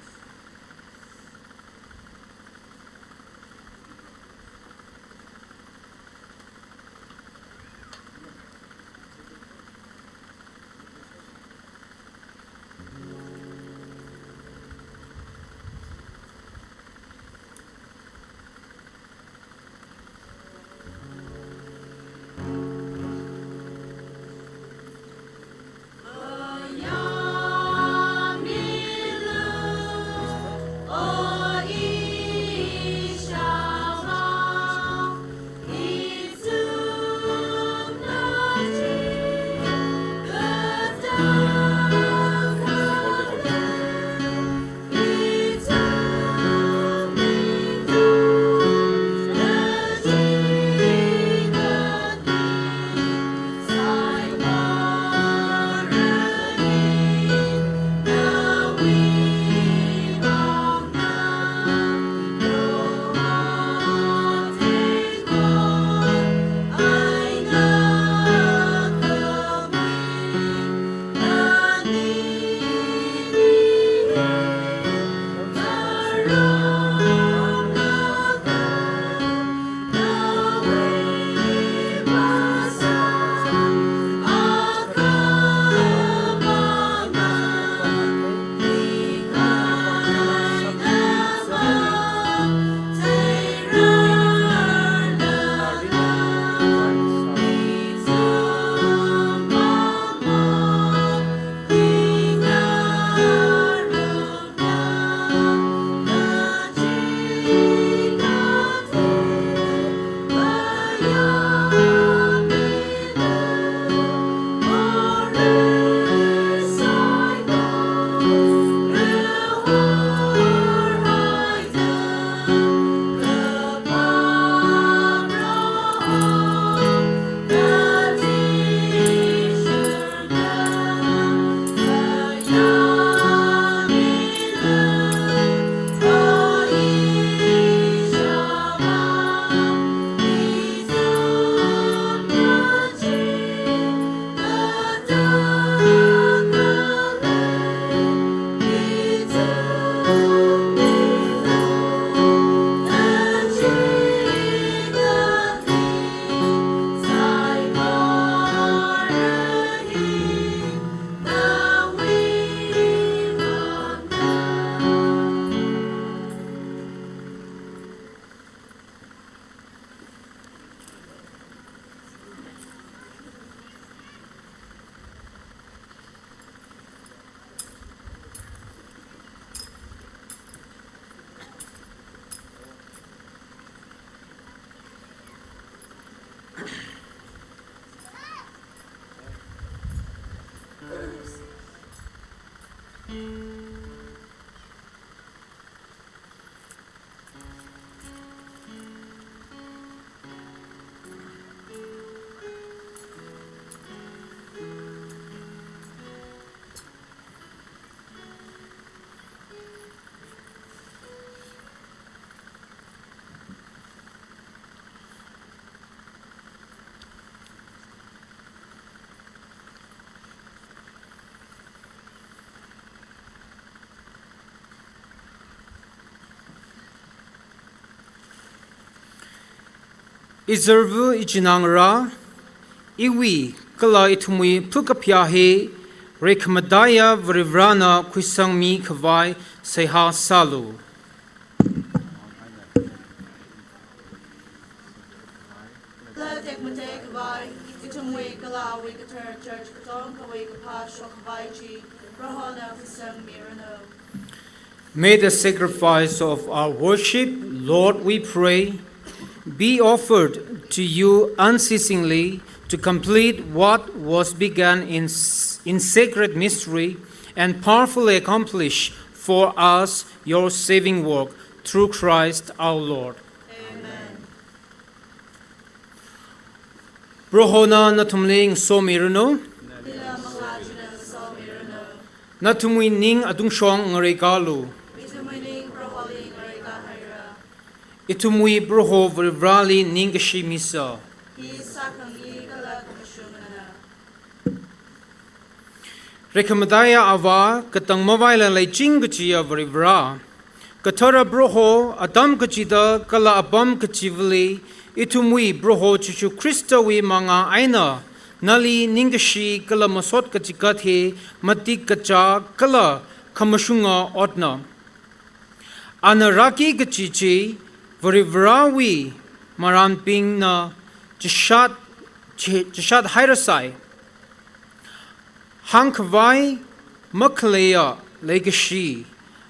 Izarva ichinā ngarā, iwui kala ithumwui phakaphayā hi reikhamataiya Varivarāna khuisangmi khavai seihā sālu. Kala tekmatei khavai, ithumwui kala awui kathara church katonga kawui kaphā shok khavai chi, Prohona khuisangmiranu. May the sacrifice of our worship, Lord, we pray, be offered to you unceasingly to complete what was begun in, s- in sacred mystery and powerfully accomplish for us your saving work through Christ our Lord. Amen. Prohona nathumli ngasomiranu. Nathumwui ning atungshong ngareikalu. Ithumwui Proho Varivarāli ningkashi misa. Hi sākhangayi kala khamashungana. Reikhamataiya Avā, katang mavaila leiching kachiya Varivara, kathara Proho, atam kachida kala apam kachivali ithumwui Proho Jishu Khristawui manga eina nali ningkashi kala masot kachigat hi matik kachā kala khamashunga otna. Ana rāki kachi chi Varivarawui marānbingna chishat, chi-, chishat hairasai. Hāngkhavai makhaleiya leikashi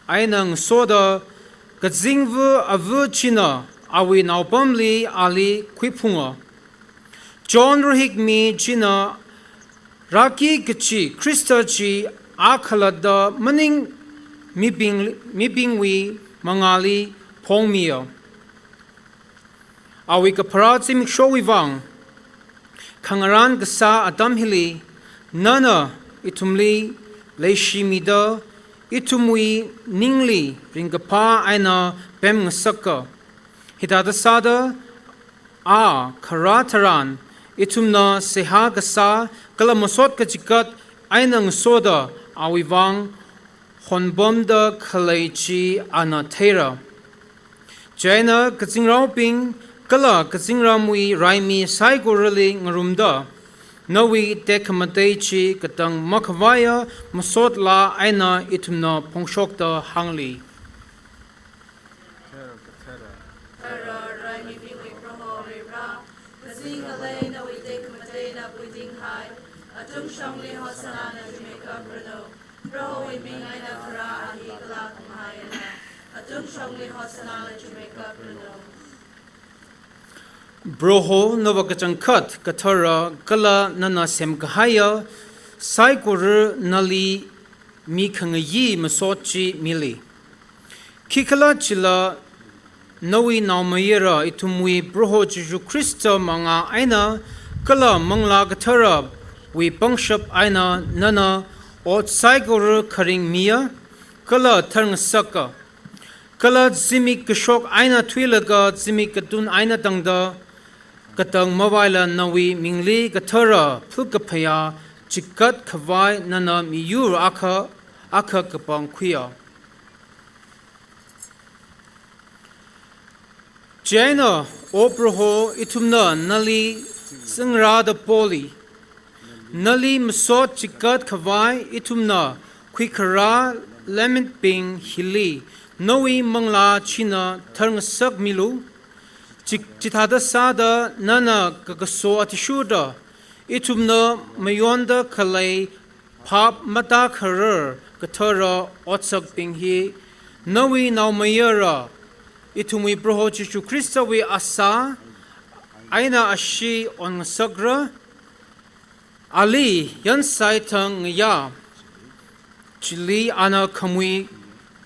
eina ngasoda kazingva ava china awui naopamli ali khuiphunga. John rahikmi china rāki kachi Khrista chi a khalatta maning mibing, mibingwui mangāli phongmiya. Awui kapharā zimikshowui vang khangarān kasā atam hili, nana ithumli leishimida ithumwui ningli ringkaphā eina pemngasaka. Hithāda sāda, a kharā tharan ithumna seihā kasā kala masot kachigat eina ngasoda awui vang honpamda khalei chi ana theira. Chieina kazingraobing kala kazingramwui raimi saikorali ngarumda, nawui tekhamatei chi katang makhavaiya masot laa eina ithumna phongshokta hāngli. Kathara raimibingwui Proho Varivara, kazing ngalei nawui tekhamateina puitinghai, atung shongli Hosanna na chimeikapranu. Prohowui ming eina kharā a hi kalak mahaina, atung shongli Hosanna na chimeikapranu. Proho, nava kachangkhat kathara kala nana semkahaiya saikora nali mikhangayi masot chi mili. Khikhalajila nawui naomayara ithumwui Proho Jishu Khrista manga eina kala Manglā Katharawui pangshap eina nana ot saikora kharing miya kala tharngasaka. Kala zimik kashok eina thuilaga zimik katun eina tangda, katang mavaila nawui mingli kathara phakaphayā chigat khavai nana miyur akha akha kapangkhuiya. Chieina, O Proho, ithumna nali sangrāda poli. Nali masot chigat khavai ithumna khuikharā lemmitbing hili nawui manglā china tharngasakmilu. Chi-, chithāda sāda nana kakaso athishurda ithumna mayonda khalei phap matākharar kathara otsakbing hi nawui naomayara ithumwui Proho Jishu Khristawui asā eina ashee onngasakra. Ali yansai thang ngayā chili ana khamui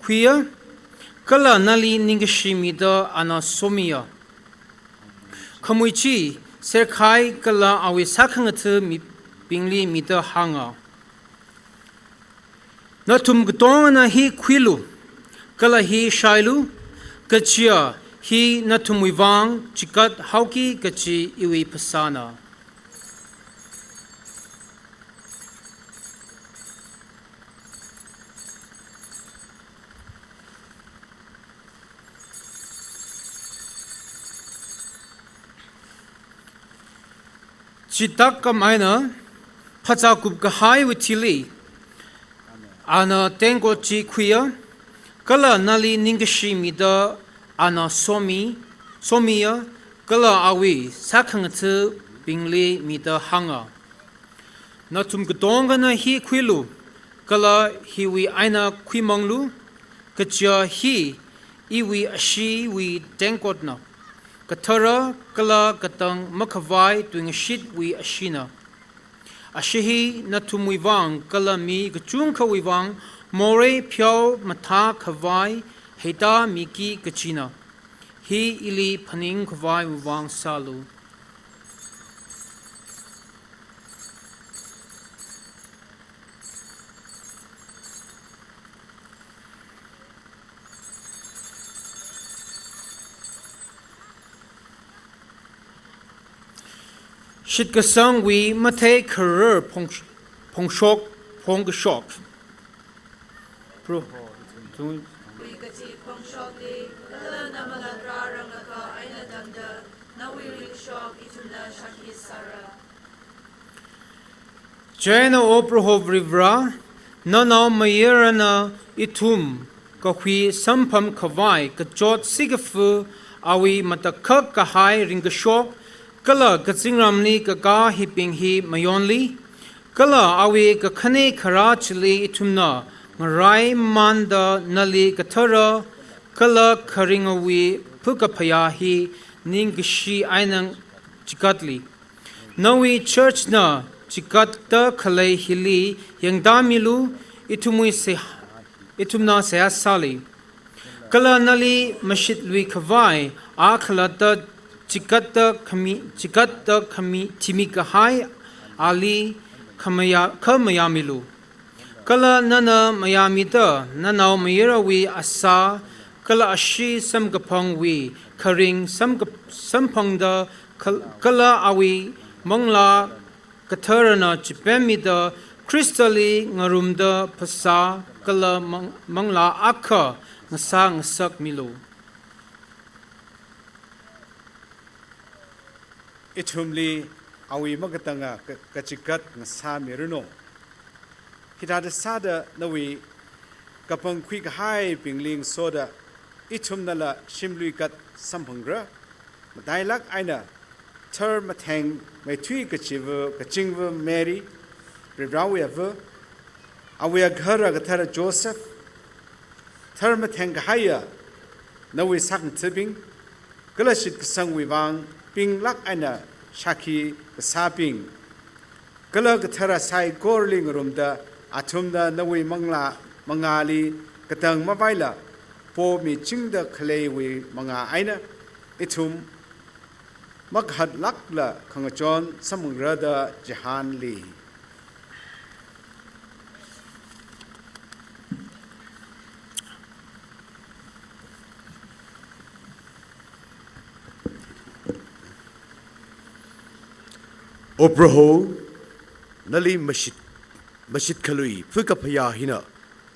khuiya, kala nali ningkashi mida ana somiya. Khamui chi serkhai kala awui sākhangatha mibingli mida hānga. Nathum katongana hi khuilu, kala hi shailu, kachiya hi nathumwui vang chigat haoki kachi iwui phasāna. Chithākam eina, phazā kupkahaiwui thili, ana tengkot chi khuiya, kala nali ningkashi mida ana somi, somiya, kala awui sākhangathabingli mida hānga. Nathum katongana hi khuilu, kala hiwui eina khuimanglu, kachiya hi iwui asheewui tengkotna, kathara kala katang makhavai tuingashitwui asheena. Ashee hi nathumwui vang kala mi kachungkhawui vang morei pheomathā khavai heita miki kachina. Hi ili phaningkhavaiwui vang sālu. Shitkasangwui matheikharar phongsh-, phongshok phongkashok. Proho, ithum- Nawui kachi phongshokli, kala na malatva rāranglakha eina tangda, nawui ringkashok ithumna shākhi sāra. Chieina O Proho Varivara, nanao mayarana ithum kahui samphang khavai kachot sikafu awui matakhak kahai ringkashok, kala kazingramli kakā hibing hi mayonli, kala awui kakhane kharā chili ithumna ngaraimamānda nali kathara kala kharingawui phukaphayā hi ningkashi eina chikatli. Nawui church na chikatta khalei hili yangtāmilu, ithumwui se-, ithumna seihā sāli. Kala nali mashitlui khavai, a khalatta chikatta khami, chikatta khami, thimi kahai ali khamaya, khamayāmilu. Kala nana mayāmida, nanao mayarawui asā, kala ashee samkaphangwui kharing samka-, samphangda, kal-, kala awui manglā katharana chipemmida, Khristali ngarumda phasā kala mang-, manglā akha ngasā ngasakmilu. Ithumli awui makatanga ka-, kachikat ngasāmiranu. Hithāda sāda nawui kapangkhui kahaibingli ngasoda ithumnala shimlui kat samphangra. Matailāk eina tharmatheng maithui kachiva, kachingva Mary, Varivarawui ava, awui agahara kathara Joseph, tharmatheng kahaiya nawui sākhangathabing, kala shitkasangwui vang pinglāk eina shākhi kasābing, kala kathara saikorali ngarumda, athumna nawui manglā mangāli katang mavaila pomichingda khaleiwui mangā eina ithum makhatlākla khangachon samphangra da chihānli. O Proho, nali mashit, mashitkhalui phukaphayā hina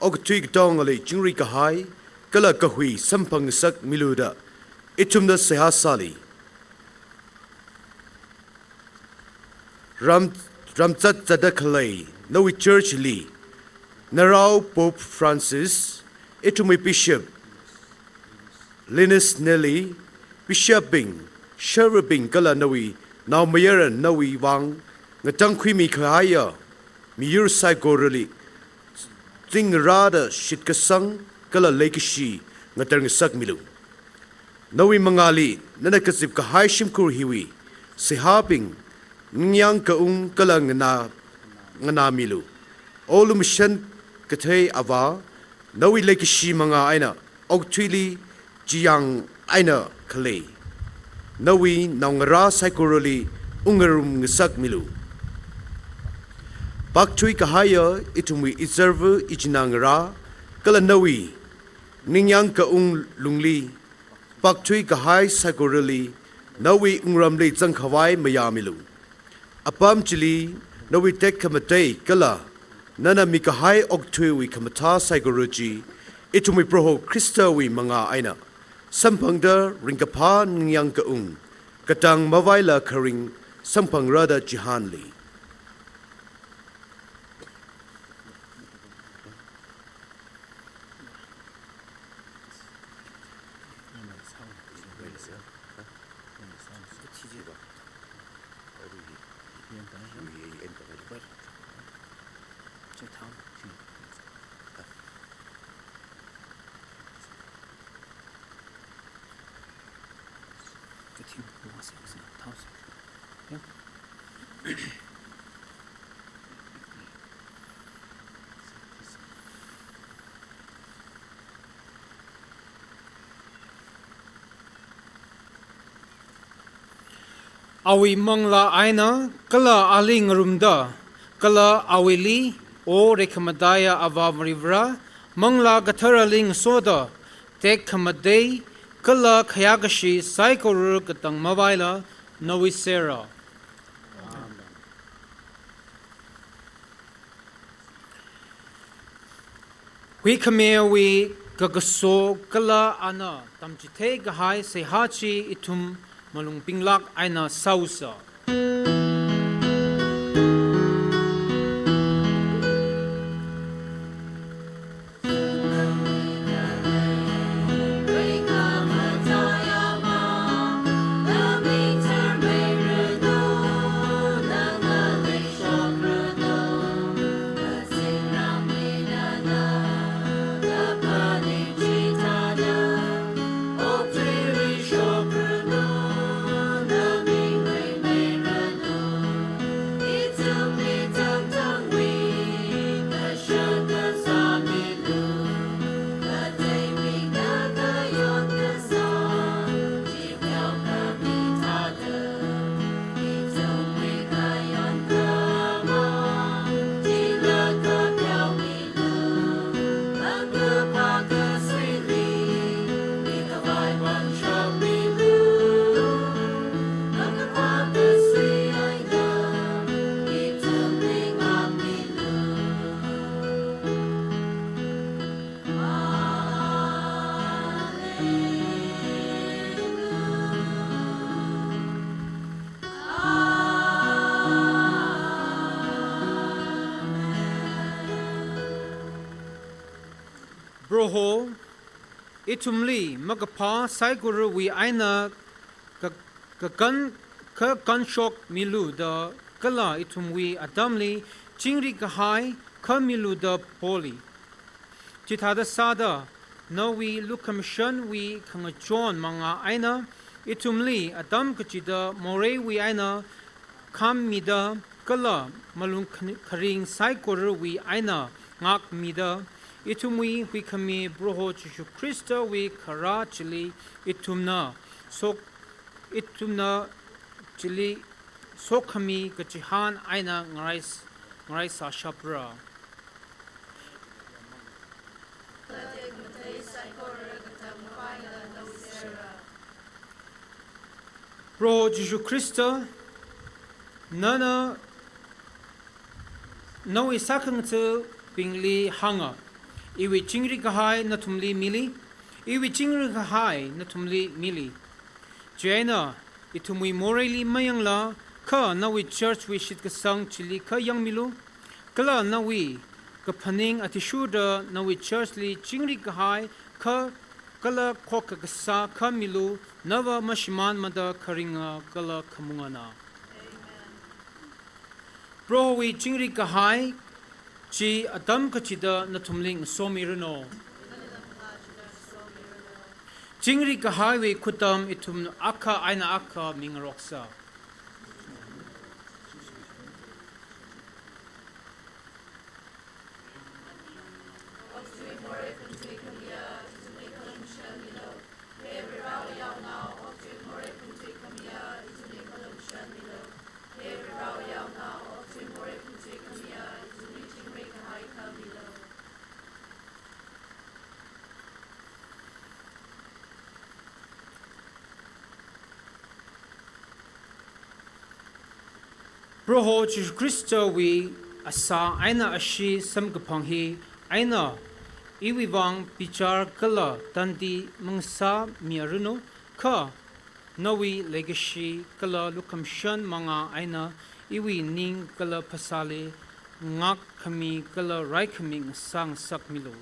okathui katongali chingri kahai kala kahui samphang ngasakmilu da ithumna seihā sāli. Ram, ramzat zatda khalei nawui church li, narao Pope Francis, ithumwui Bishop Linus Nelly, Bishop bing, Sharvabing kala nawui naomayara nawui vang ngatangkhuimi kahaiya miyur saikorali zingrāda shitkasang kala leikashi ngatar ngasakmilu. Nawui mangāli nana kazip kahai shimkhur hiwui seihābing ningyāng kaung kala nganā, nganāmilu. O lumashan kathei Avā, nawui leikashi mangā eina okathuili chiyāng eina khalei nawui naongarā saikorali ungngarum ngasakmilu. Pakthui kahaiya ithumwui izarva ichinā ngarā kala nawui ningyāng kaung lungli pakthui kahai saikorali nawui wungramli zangkhavai mayāmilu. Apam chili nawui tekhamatei kala nana mikahai okathuiwui khamathā saikora chi, ithumwui Proho Khristawui mangā eina samphangda ringkaphā ningyāng kaung, katang mavaila kharing samphangra da chihānli. Awui manglā eina kala ali ngarumda, kala awuili, O reikhamataiya Avā Varivara, Manglā Katharali ngasoda, tekhamatei kala khayākashi saikora katang mavaila nawui sera. Huikhamewui kakaso kala ana tamchithei kahai seihā chi ithum malung pinglāk eina sāusa. Proho, ithumli makaphā saikorawui eina ka-, kakan-, kakānshok milu da kala ithumwui atamli chingri kahai khamilu da poli. Chithāda sāda, nawui lukhamashanwui khangachon manga eina, ithumli atam kachida moreiwui eina khammida kala malung khan-, kharing saikorawui eina ngākmida, ithumwui huikhami Proho Jishu Khristawui kharā chili ithumna sok-, ithumna chili sokhami kachihān eina ngarai s-, ngarai sāshapra. Proho Jishu Khrista, nana nawui sākhangathabingli hānga, iwui chingri kahai nathumli mili, iwui chingri kahai nathumli mili. Chieina, ithumwui moreili mayangla, kha nawui church wui shitkasang chili kha yangmilu, kala nawui kaphaning athishurda nawui church li chingri kahai kha kala khokkha kasā khamilu, nava mashimānmada kharinga kala khamungana. Prohowui chingri kahai chi atam kachida nathumli ngasomiranu. Chingri kahaiwui khutam ithum akha eina akha mingaroksa. Proho Jishu Khristawui asā eina ashee samkaphang hi eina iwui vang bichar kala tandi mangasāmiaranu, kha nawui leikashi kala lukhamashan manga eina iwui ning kala phasāli ngākkhami kala raikhami ngasā ngasakmilu.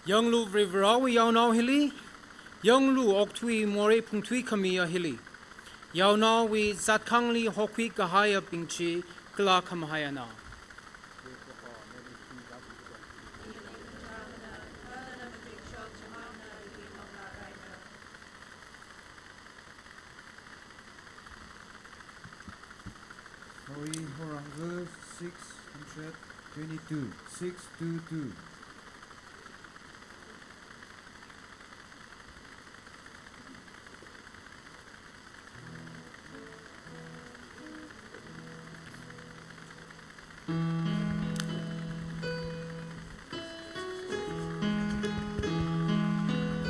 Yanglu Varivarāwui yaonao hili, yanglu okathui morei phungthui khamiya hili. Yaonaowui zatkhangli hokhui kahaiyabing chi kala khamahaiana. Mari horanga six hundred twenty-two, six two two.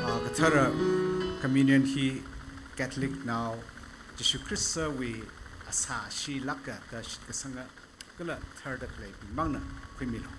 Ah, kathara. Communion hi Catholicnao Jishu Khristawui asā shilāka da shitkasanga kala tharda khaleibing mangna khuimilu.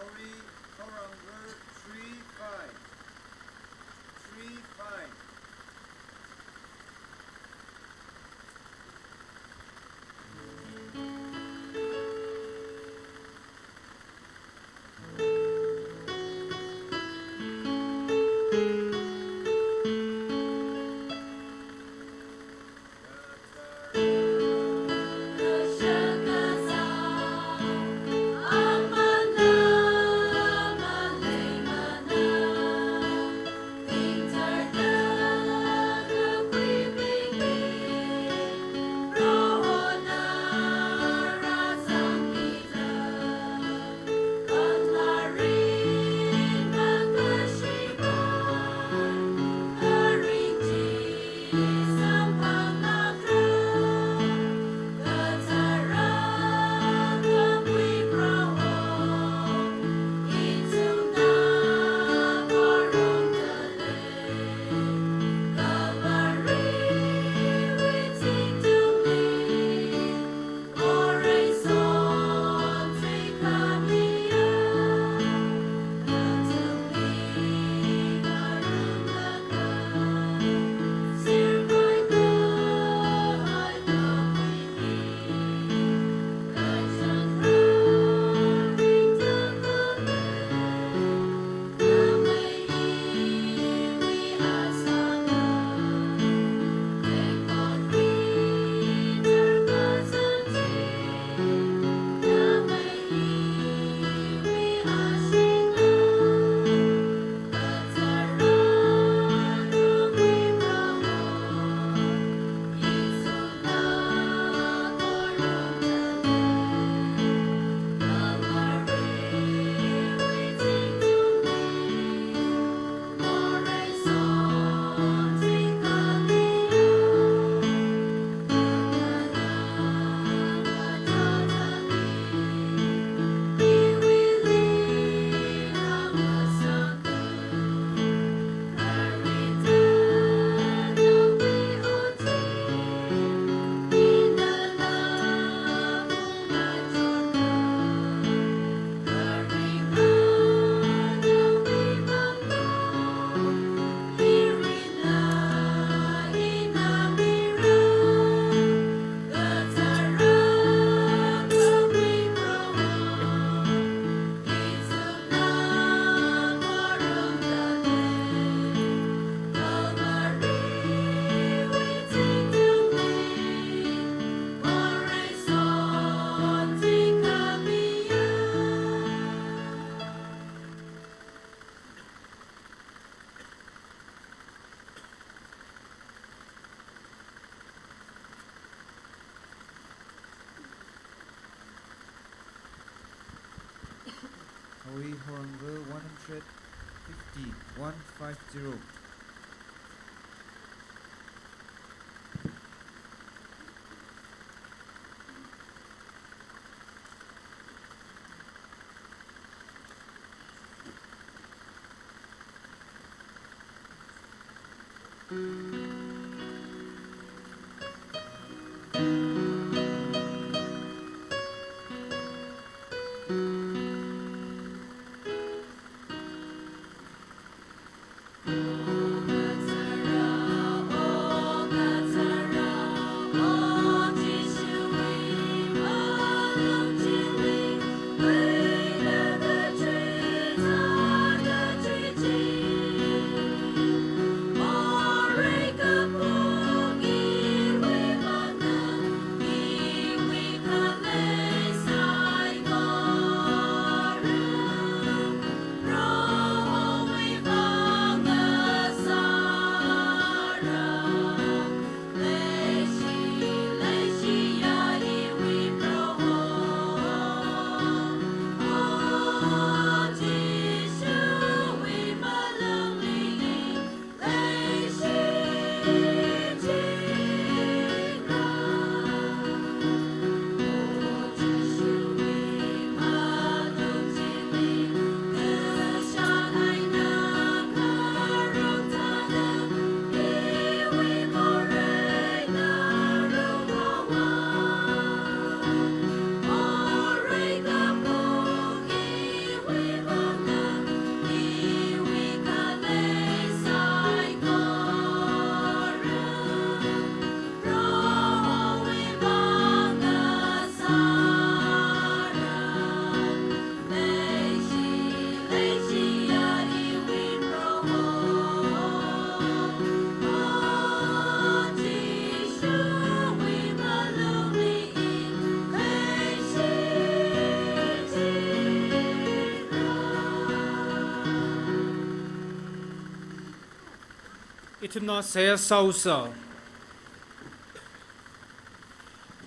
Auri, Torang ver three five. Three five. Hui horangva one hundred fifty, one five zero. Ithumna seihā sāsa.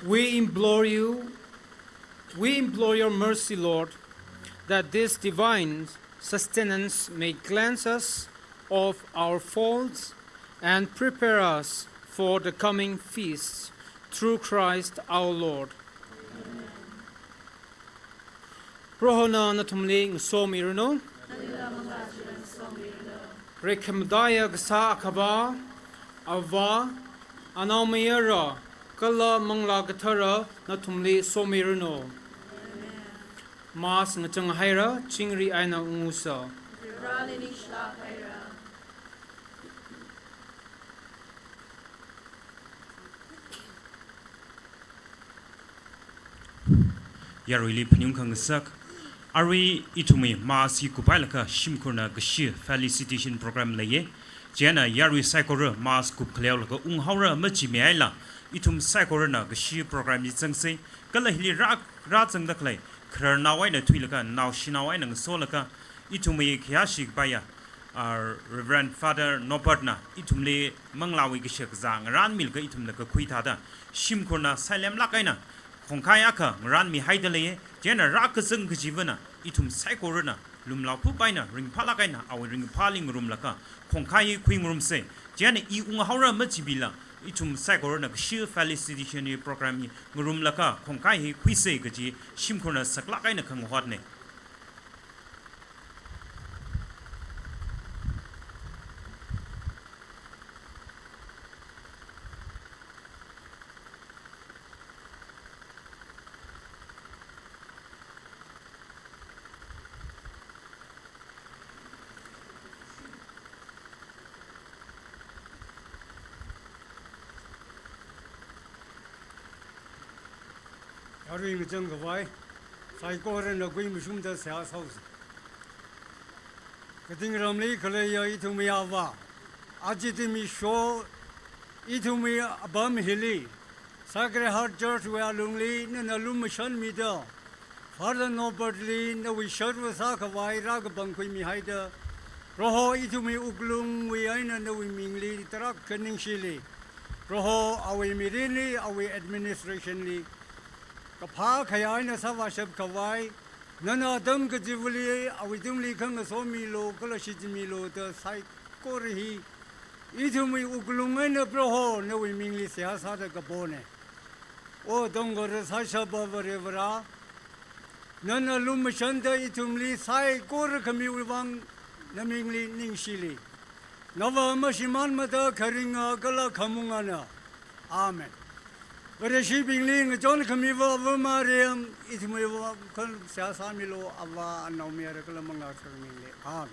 We implore you, we implore your mercy, Lord, that this divine sustenance may cleanse us of our faults and prepare us for the coming feasts, through Christ our Lord. Prohona nathumli ngasomiranu. Rekhamataiya Kasā Akhava, Avā, Anaomayara, kala Manglā Kathara nathumli somiranu. Mass ngachang haira, chingri eina ungusa. Yaruili phaning khangasak. Arui ithumwui Mass hi kuphailaga shimkhurna kashi felicitation program leiya. Chieina yarui saikora Mass kup khaleolaga unghaora machimihaila, ithum saikorana kashi program hi zangsa. Kala hili rā, rāzangda khalei khararnao eina thuilaga naoshinao eina ngasolaga, ithumwui khayāshi kapaiya, ah, Reverend Father Norbert na ithumli manglāwui kashakazā ngarānmilaga ithumna kakhui thāda, shimkhurna sailemlāk eina khongkhai akha ngarānmihaida leiya. Chieina rākazang kachivana ithum saikorana lumlaophup eina ringphālāk eina awui ringphāli ngarumlaga khongkhai hi khuingarumsa. Chieina i unghaora machibila, ithum saikorana kashi felicitation hi program hi ngarumlaga khongkhai hi khuisa kaji shimkhurna saklāk eina khangahotna. Arui ngachang khavai saikorana kuimashungda seihā sāsa. Kating ramli khaleiya ithumwui Avā, aja ithumwui sho, ithumwui apam hili, Sacred Heart Church wui alungli nana lumashanmida, Father Norbert li nawui sharva sākhavai rākapangkhuimihaida, Proho ithumwui wuklungwui eina nawui mingli tarākha ningshili. Proho awui mirinli, awui administration li kaphā khayā eina sāvāshap khavai, Nana atam kachivali awui tungli khangasomilu, kala shichinmilu da saikora hi ithumwui wuklung eina Proho nawui mingli seihā sāda kapona. O tongkora sāshapa Varivara, nana lumashanda ithumli saikora khamiwui vang namingli ningshili. Nava mashimānmada kharinga kala khamungana. Amen. Vareshibingli ngachon khamiva Ava Mariam, ithumwui vang khon seihā sāmilu, Ava, Anaomayara kala Manglā Katharawui mingli. Amen.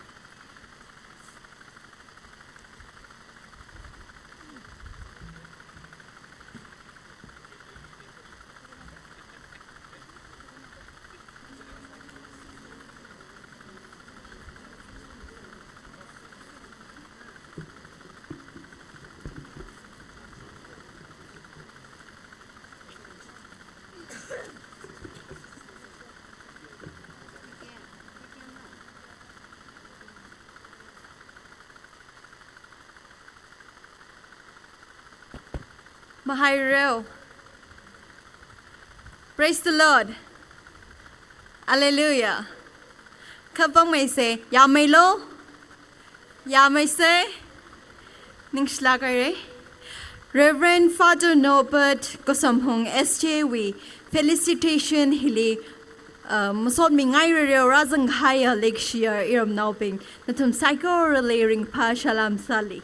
Mahaireo. Praise the Lord. Hallelujah. Khapangmeise, yāmeilo? Yāmeise? Ningshilāk haira. Reverend Father Norbert Kasomhung S J wui felicitation hili, uh, masotmingairareo rāzangkahaiya leikashiya iramnaobing, nathum saikorali ringphā salām sāli.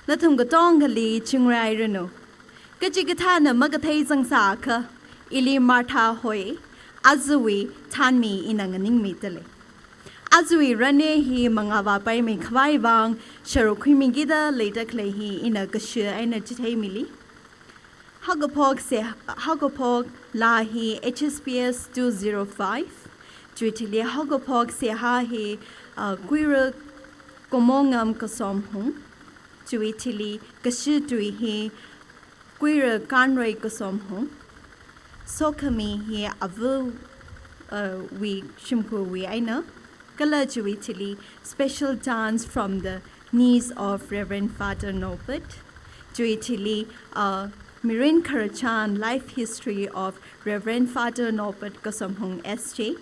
Nathum katongali chingri hairanu. Kachikathāna makathei zangsākha, ili Martha hoi, ajawui thanmi ina nganingmidalei. Ajawui rane hi mangāvāpaimei khavai vang, sharuk khuimikida leida khalei hi ina kashi eina chitheimili. Haokaphok se, haokaphok laa hi H S P S two zero five. Chiwui thili haokaphok seihā hi, uh, Kuira Komongam Kasomhung. Chiwui thili kashi tui hi Kuira Kanrei Kasomhung. Sokhami hi Ava, uh, wui shimkhurwui eina. Kala chiwui thili special dance from the niece of Reverend Father Norbert. Chiwui thili, uh, mirin khararchan, life history of Reverend Father Norbert Kasomhung S J.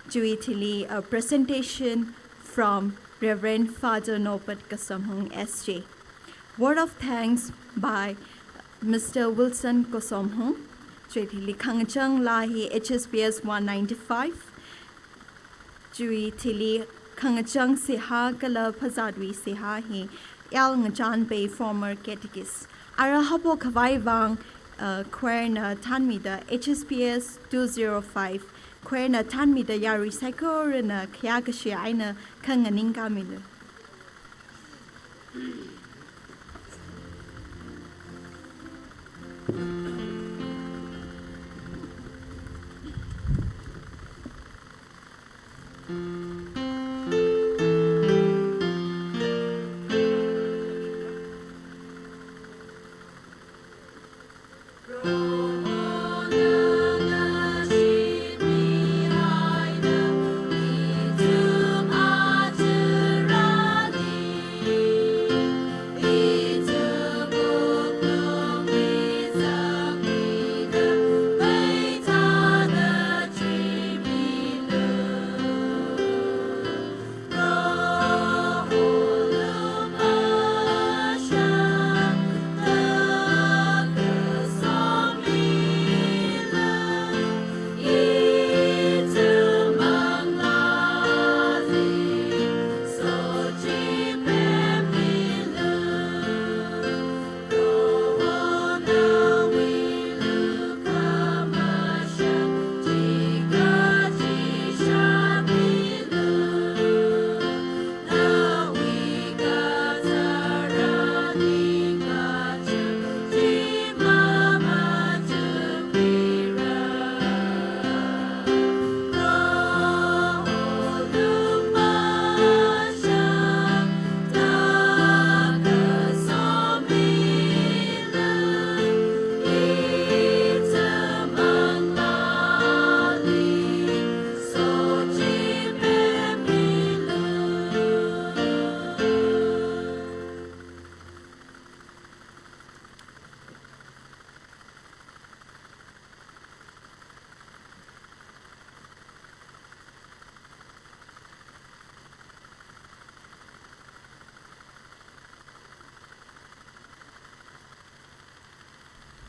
Chiwui thili, uh, presentation from Reverend Father Norbert Kasomhung S J. Word of thanks by Mister Wilson Kasomhung. Chiwui thili khangachang laa hi H S P S one ninety-five. Chiwui thili khangachang seihā kala phazā tui seihā hi L Ngachanpei, former catechist. Ara haophok khavai vang, uh, choir na thanmida, H S P S two zero five choir na thanmida yarui saikorana khayākashi eina khanganingkāmilu.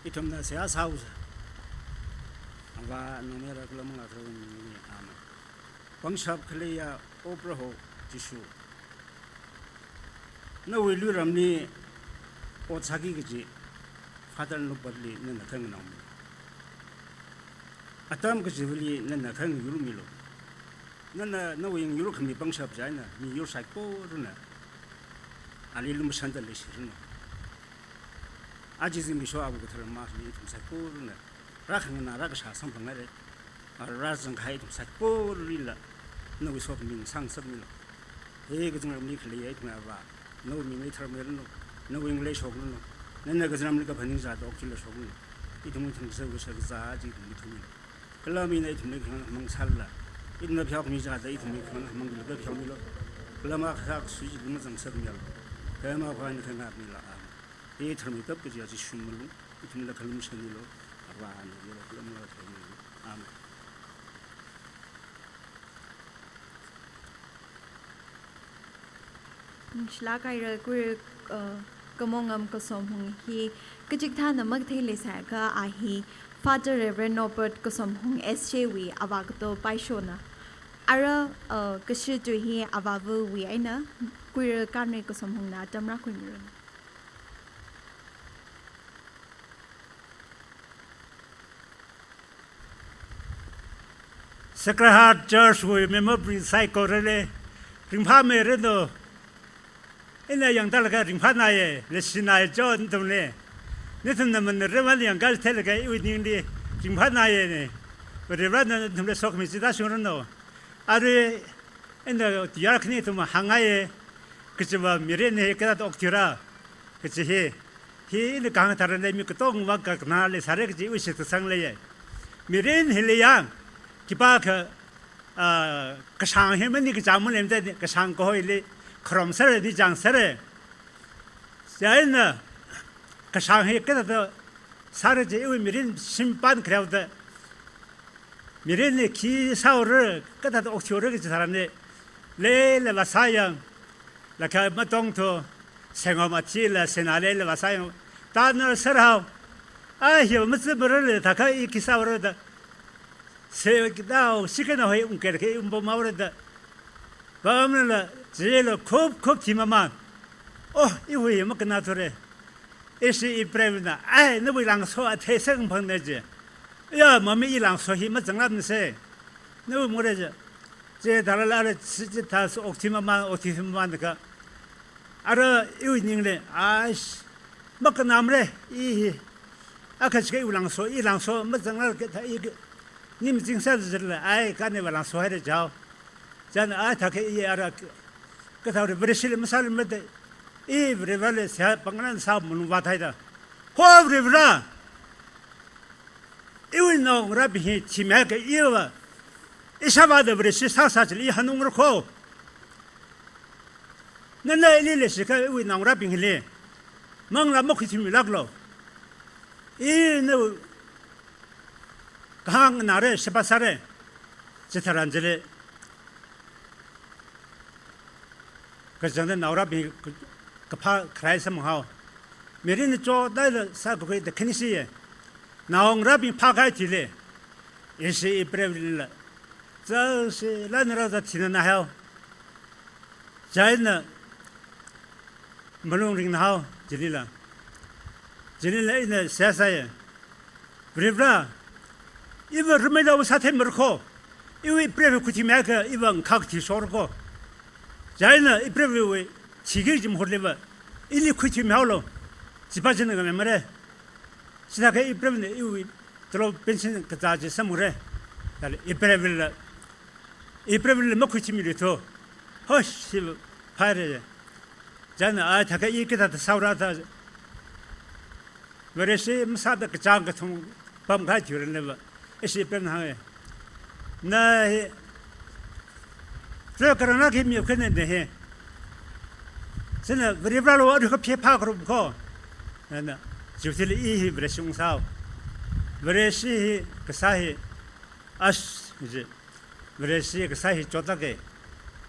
Ithumna seihā sāhaosa. Avā, Naomayara kala Manglā Katharawui mingli. Amen. Pangshap khaleiya O Proho Jishu, nawui luiramli ot sāki kaji Father Norbert li nana khanganao mi. Atam kachivali nana khangayur milu. Nana, nawui ngayur khami pangshap chieina miyur saikorana ali lumashan da leishiranu. Aja zimiksho Awui kathar mali ithum saikorana rākhangana, rākashā samphanghaira. Rāzangkahai ithum saikoralila nawui sokhami ngasā ngasakmilu. He kazingramli khaleiya ithumwui Avā, nawui ming leitharmeiranu, nawui ming leishokranu, nana kazingramli kaphaning chāda okthuiluishokranu. Ithumwui thangkazā, kashakazā chi ithumli thummilu. Kala mina ithumli khangamang sālala, ithumna pheokhami chāda ithumli khangamang kala pheomilu. Kala makasā kasui chi mazang sāmilu. Kala makhana khangapmilu. Amen. Hi tharmeitap kajiya Jishu malung ithumla khalumashanmilu. Avā, Naomayara kala Manglā Katharawui mingli. Amen. Ningshilāk haira Kuiruk, uh, Kamongam Kasomhung hi kachikathāna makathei leisāakha a hi Father Reverend Norbert Kasomhung S J wui avā kato paishona. Ara, uh, kashi tui hi avāvawui eina Kuiruk Kanri Kasomhungna atam rākhuimiranu. Sacred Heart Church wui member bing saikorali ringphāmeiranu. Ina yangtālaga ringphānāya, leishināya chon nathumli. Nathumna manaremali yangkahai theilaga iwui ningli ringphānāya ni. Varivarana nathumli sokhami chi tāshungranu. Arui ina tiyar khani ithum hāngngaiya, kachiva mirin hi kathāda okthuira kachi hi. Hi ina kahāng tharan mi katongva kakhanā leisāra kaji iwui shitkasang leiya. Mirin hili yang, khipākha, ah, kashāng hi maning kachāng maning da, kashāng kahoili kharom sāra, nichāng sāra. Chieina kashāng hi kathāda sāra kaji iwui mirin shimpan khareo da. Mirinli khi sāhaora, kathāda okthuihaora kaji tharanli, leila vāsā yang, laga matongthu, sengom athila, sena leila vāsā yang, tāna sārhao. Ai, hi mazi marali thākha i khi sāhaora da. Se kidao, sikanao hi ungkar khi umpamhaora da. Vāmlala, chila khup khup thimamān. Oh, iwui makhanā thura. Ishi ipreivana, ai, nawui lāngso athei sāngphangna ji. Ya, mami i lāngso hi mazanglāpna se. Nawui mure ji. Chithālala ara chi, chithāsa okthuimamān, okthuimamānakha. Ara iwui ningli, aish, makhanāmara, i hi. Akha chika iwui lāngso, i lāngso mazanglāka thā i, ni mazingsā jilala, ai, kaniva lāngso haira jao. Chieina ai thākha i ara kathāra Vareshili masāluimada, i Vareli seihā pāngna sā malung vāthaida. Ho Varivara! Iwui naongarābing hi thimihaiakha iva, ishāvāda Vareshi sāsā chili i hanungra kho. Nana ili leishikha iwui naongarābing hili manglā makhuithimilāklu. Ina kahāng nāra, sheba sāra, chitharan chili. Kachangda naongarābing kaphā kharai samphang hao. Mirin chotaila sākakhuida khani siya. Naongarābing phākahai thili, ishi ipreivali la, chāsi la nara za thina nahao. Chieina malung ringna hao, chilila. Chilila ina seihā sāya. Varivara, iva rameida vāsā theimara kho. Iwui ipreiva khuithimihaiakha iva ngakhak thishokra kho. Chieina ipreiva thiki kaji mahutliva ili khuithimihaolu. Chipa china ngamaimara. Chithākha ipreivana iwui tolop pension kazā chi samphangra. Thāli ipreivala, ipreivala makhuithimilu tho. Hosh, si phaira. Chieina ai thākha i kathāda sāhaora da. Vareshi masāda kachāng kathum pamkahai thuiranliva, ishi ipreivana hānga. Na hi, reo karanglāk hi mi khani na hi. Chieina Varivaralo aruikha phe phākharum kho. Nana, chiwui thili i hi Vareshi ungsāhao. Vareshi hi kasā hi, ash, ji. Vareshi kasā hi chotlāka,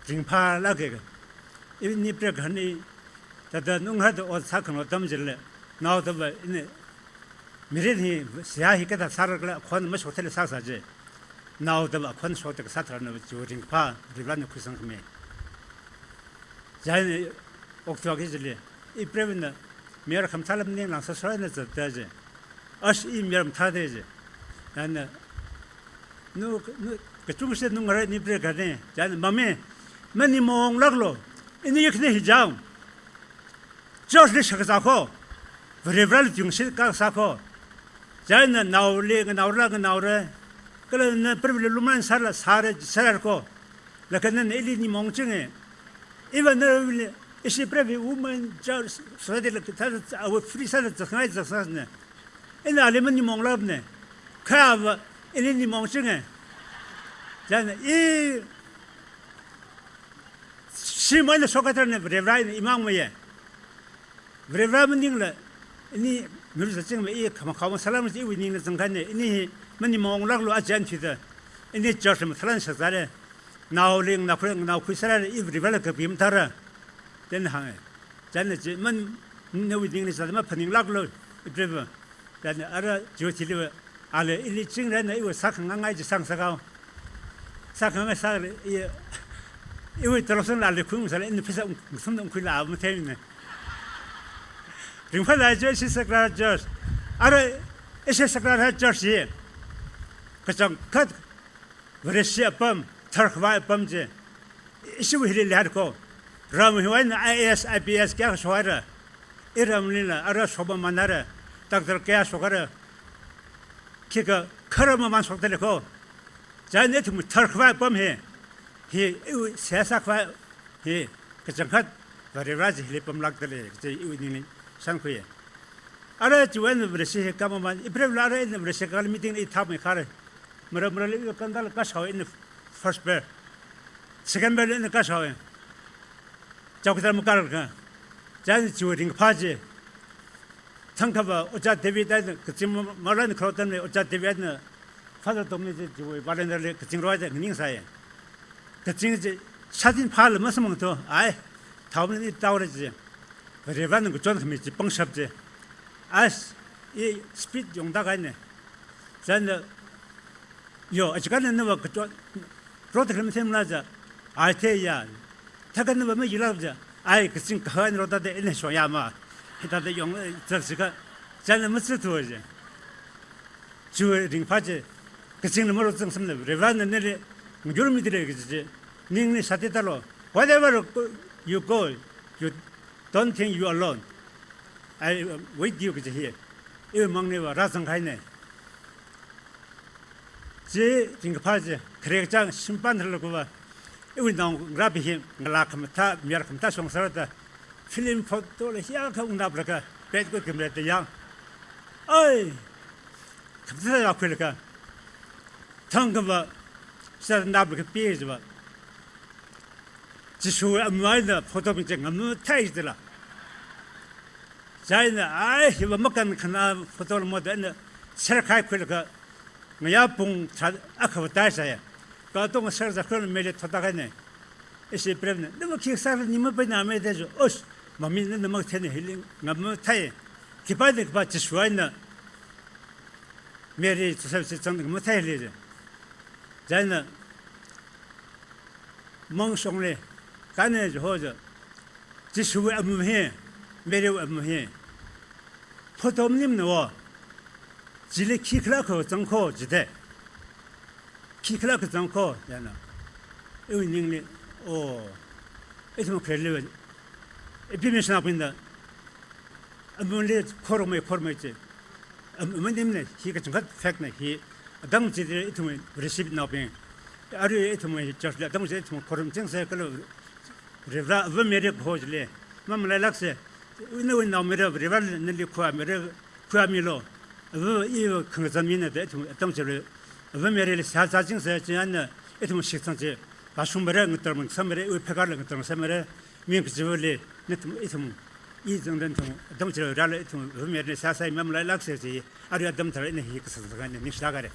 ringphālāka. Ini preigahani, thāda nunghada ot sākhanglo atam chili, naodava ini Mirin hi, seihā hi kathā sāra kala akhon mashok thāla sāsā je. Naodava akhon shokda kasā tharan na chiwui ringkaphā, Varivarana khuisangkhami. Chieina okathuiki chili, ipreivana mayar khamathā lam ning lang sāsā eina zatda je. Ash i mayar mathāda je. Chieina, nu, nu, kachungkha nungngarai ni pre kani. Chieina mami, maningmaonglāklu. Ini khani hi jang. Church li shakazā kho. Varivarali tungshi kasā kho. Chieina naoli, nganaora, nganaora. Kala na Vareli luman sāla, sāra, sāra kho. Laga nana ili ningmaongchinga. Iva nali, ishi Vareli woman church, society la, thā, thā, awa free sāda zaksang, zaksang ne. Ina ali maningmaonglākmana. Kha ava, ili ningmaongchinga. Chieina i, shimān eina shokatharan na Varivara eina imangmaya. Varivara maningla, ini mirin zachingva i khamakhao masāla maji iwui ningli zangkhaina, ini hi maningmaonglāklu ajan thida. Ini church mathālāk shakzāra. Naoli, nganao khui, nganao khui sāra, i Varivarala kapi mathāra. Chieina hānga. Chieina chi man, nawui ningli zat maphaninglāklu, ipreiva. Chieina ara chiwui thiliva, ali ili chingri eina iwui sākhangangai chi sāngasakhaowa. Sākhangangai sāra, i, iwui tolop sangla ali khuingasakla, ina pheisā ung, sum ungkhuila matheimana. Ringphālāk chi, ishi Sacred Heart Church. Ara, ishi Sacred Heart Church hi kachangkhat Vareshi apam, tharkhavai apam chi, ishiwui hili leihai kho. Ram hiwui eina I A S, I P S kayākha shokhaira. Iramlila, ara shokmamānhaira. Doctor kayā shokhaira. Khikha, khara mamān shokdalei kho. Chieina ithum tharkhavai apam hi, hi, iwui seihā sākhavai hi, kachangkhat Varivara chi hili pamlākdalei, kaji iwui ningli shānkhuiya. Ara chiwui eina Vareshi hi kamamān, ipreivala ara ina Vareshi kala meeting li thāmeikhara. Mara, marali iva kandala kashaowa ina first bell. Second bell ina kashaowa. Chowkidar makārakha. Chieina chiwui ringkaphā chi. Thangkhava Ojā David eina kazing ma-, marān kharot atamli Ojā David eina Father Dominic chi chiwui volunteer li kazing roi da nganingsāya. Kazing chi shātin phāla masamphang to, ai, thaomli ni taora chi. Varivarana kachonkhami chi pangshap chi. As, i speed yongda kahaina. Chieina, yo, achikana nava kachon, rot khami themla ja, ai theiya. Thākha nava mayila ja, ai kazing kahai eina rotda ina shoyama. Hithāda yong, eh, zat shikha, chieina matsithuwa je. Chiwui ringphā chi, kazingna marotzangsangmana, Varivarana nali, ngayurmidalei kaji chi, ningli sātitalo. Wherever you go, you don't think you alone. I, uh, with you kaji hi. Iwui mangli va rāzangkahaina. Chi ringkaphā chi, khare kachang shimpan tharlaga va, iwui naongarābing hi ngalā khamathā, mayar khamathā shongsāda, film photo la hiyākha ungnaplaga, pet ko camera da yang. Ai! Khamathā ya khuilaga. Thangkhava, sānaplaga pi jiva. Jishuwui amui eina photo bing chi ngamathei jidala. Chieina, ai, hiva makankhana photo la moda eina serkhai khuilaga ngayā pung tharā akhava tāsāya. Katonga serza khuilaga meili thotda kahaina. Ishi ipreivana, nava khi sāra ni mapaina me da jo, osh, mami nana matheina hili ngamathei. Khipā da khipā Jishu eina Mary Joseph chi zangda ngamathei hili je. Chieina, mangshongli, kahaina jiho ja, Jishuwui amui hi, Marywui amui hi. Photo maningmana wo, chili khikhalā kazang kho jida. Khikhalā kazang kho, chieina. Iwui ningli, oh, ithum khareli, ipi mission apinda, amuili khorumei, khorumei chi. Am-, amaningmana, hi kachangkhat fact na, hi adang chili ithum receive naobing. Arui ithum church li adang chili ithum khorumchingsa kala Varivarā Ava Mary kaho chili. Mamalailāksa, nawui nao Mary, Varivarā nali khuiya Mary, khuiya milo. Ava iva khangazan mina da ithum adang chili. Ava Mary li seihā sāchingsa, chieina ithum shitsang chi. Vāshungmara, ngatar mangsāmara, iwui pheikar la ngatar mangsāmara. Ming kachivali, nathum, ithum, i zangdan thum, adang chili rāla ithum, Ava Mary li seihā sāi mamalailāksa chi, arui atam tharan ina hi kasā sākhaina, ningshilāk haira.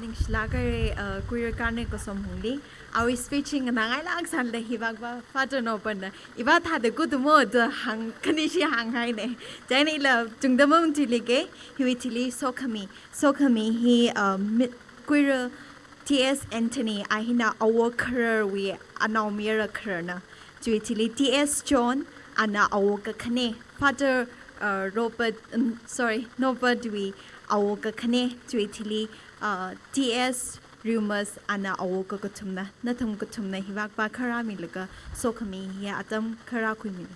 Ningshilāk haira, uh, Kuira Karne Kasomhungli. Awui speech hi nganāngailāk sālala hivākva Father Noble na, iva thāda kutumo da hāng, khanishi hānghaina. Chieina ila chungda mamang thili ke, hiwui thili sokhami. Sokhami hi, uh, mi-, Kuira T S Anthony, a hina awo khararwui anaomayara khararna. Chiwui thili T S John, ana awo kakhane. Father, uh, Robert, um, sorry, Noble wui awo kakhane. Chiwui thili, uh, T S Remus, ana awo kakathumna. Nathum kathumna hivākva kharā milaga sokhami hi atam kharā khuimilu.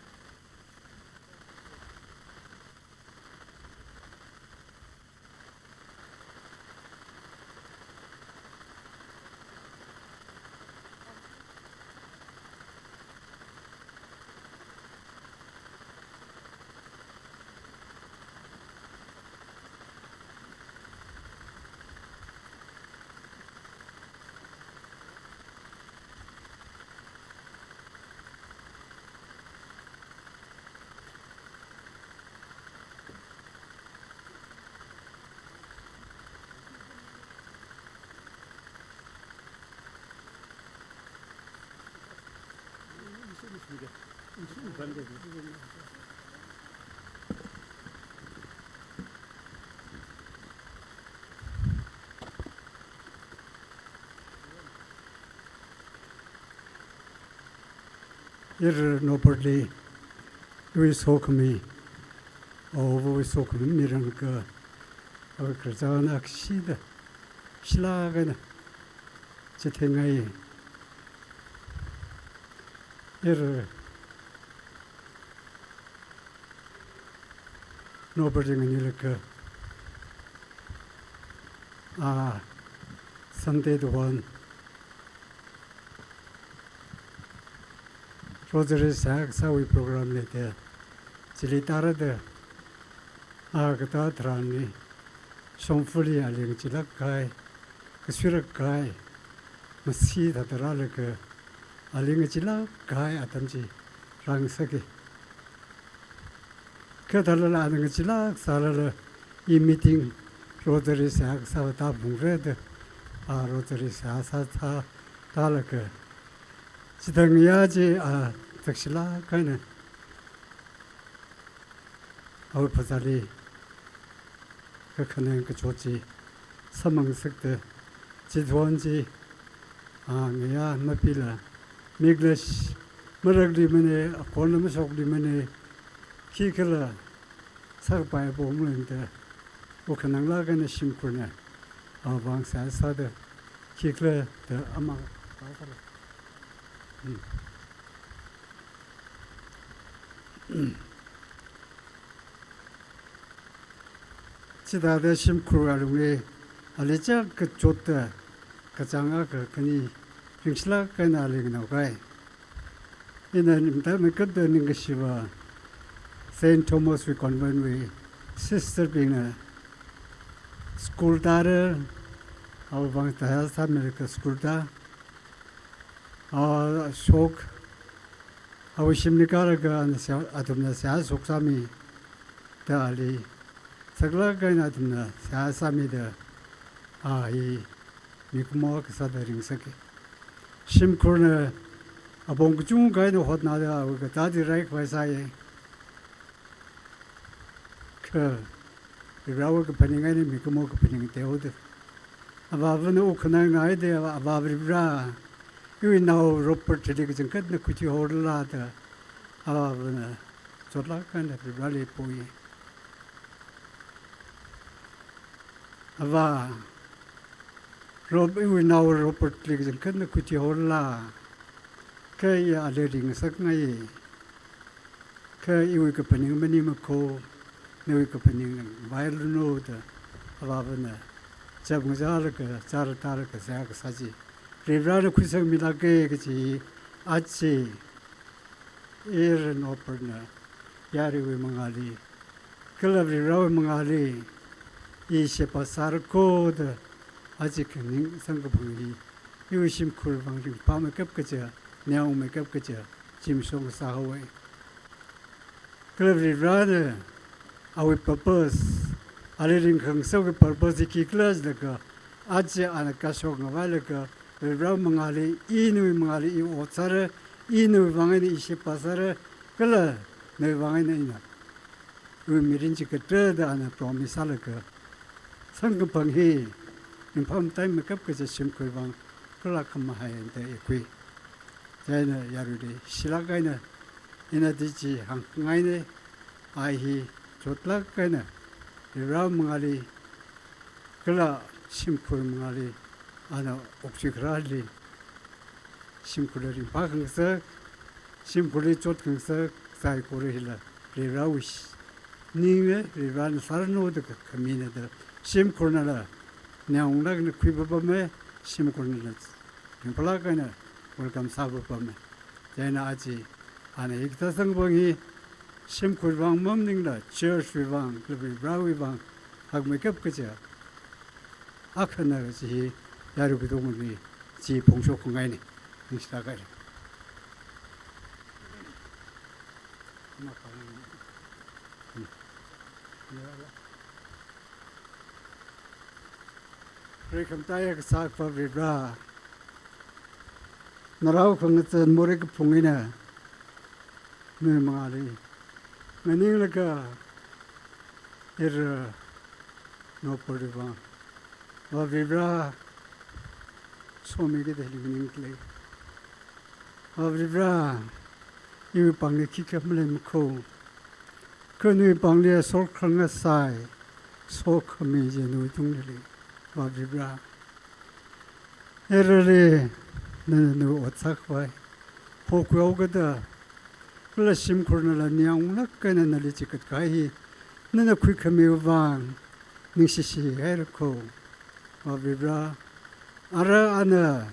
Ira Noble li, iwui sokhami, awowui sokhami miranglaga, awui khararchan akshida, shilāk eina chitheingai. Ira Noble li nganilaka, a, Sunday tuan Rosary seihā kasāwui program leida, chili tārada, a, katā tharanli, shongfali ali ngachilāk kahai, kasuilāk kahai, masi thāda rālaga, ali ngachilāk kahai atam chi rāngasaka. Kha thālala ana ngachilāk sālala, i meeting Rosary seihā kasā tāphungra da, a, Rosary seihā sātha, tālaga, chithang ya chi, a, zakshilāk eina awui phazāli kakhanang kachot chi samphang ngasakta, chithuan chi, a, ngayā mapila, mikla sh-, maraklimana, akhonla mashoklimana, khikhala sākapai apong maleinda, wukhananglāk eina shimkhurna, a, vang seihā sāda, khikhala da ama, hmm. Chithāda shimkhur alungli, ali chāk kachot da, kachāng akha khani ringshilāk eina ali nganao kahai. Ina nimta meikapta ningkashiva Saint Thomas wui Convent wui sister bingna school tāra, awui vang seihā sāmilaga school tā, a, shok, awui shimli kālaga ana seihā, athumna seihā shok sāmi da ali, saklāk eina athumna seihā sāmida, a, hi mikumo kasāda ringngasaka. Shimkhurna apong kachungkha eina hotnada awui katāti raikhavai sāya. Kha Varivarawui kaphaning eina mikumo kaphaning teoda, avāvana wukhanangngaida, Avā Varivara, iwui nao Robert chili kachangkhatna khuithuihorala da, avāvana chotlāk eina Varivarali poi. Avā, Rob-, iwui nao Robert li kachangkhatna khuithuihorala, kha i ali ringngasakngai. Kha iwui kaphaning maningmakho, nawui kaphaning vāilunu da, avāvana chap ngazalaga, chara tālaga seihā kasā chi Varivarana khuisangmilāka kaji aja, ira Noble na yaruiwui mangāli, kala Varivarawui mangāli, i sheba sārakho da aja khaning samkaphang hi, iwui shimkhurwui vang ringphāmeikap kaja, neongameikap kaja zimiksho sāhaowa. Kala Varivarana awui purpose, ali ringkhangasakwui purpose hi khikhala jilaga, Aja ana kashok ngavailaga, Varivara mangāli, i nawui mangāli i ot sāra, i nawui vang eina i sheba sāra, kala nawui vang eina ina iwui mirin chi kathāda ana promise sālaga, samkaphang hi ringphā mataimeikap kaja shimkhur vang kala khamahai da i khui. Chieina yaruili shilāk eina ina di chi hāngngaina, a hi chotlāk eina Varivara mangāli kala shimkhur mangāli ana okathui kharāli shimkhurli ringphākhangasak, shimkhurli chotkhangasak saikora hila Varivarawui ningna, Varivarana sāranu da khamina da shimkhurnala ningyāng unglāk eina khuipapama, shimkhurnala ringphālāk eina welcome sāpapama. Chieina aja ana hikathā samkaphang hi shimkhur vang maningla church wui vang, kala Varivarawui vang hakmeikap kaja akhana kaji hi yarui katongli chi phongshok khangaina. Ningshilāk haira. Preikhamathā eina kasā Akhava Varivara, narao khangachon morei kaphung eina nawui mangāli nganinglaga, ira Norbert wui vang, Ava Varivara, somikida hili nganingda lei. Ava Varivara, iwui pāngli khikha maleimakho. Kha nawui pāngli sokhar ngasai sokhami chi nawui tungli lei, Ava Varivara. Irali nana nawui ot sākhavai hokhuihaokida, kala shimkhurnala ningyāng unglāk eina nali chikat kahai hi nana khuikhamiwui vang ningshishi hairakho, Ava Varivara. Ara ana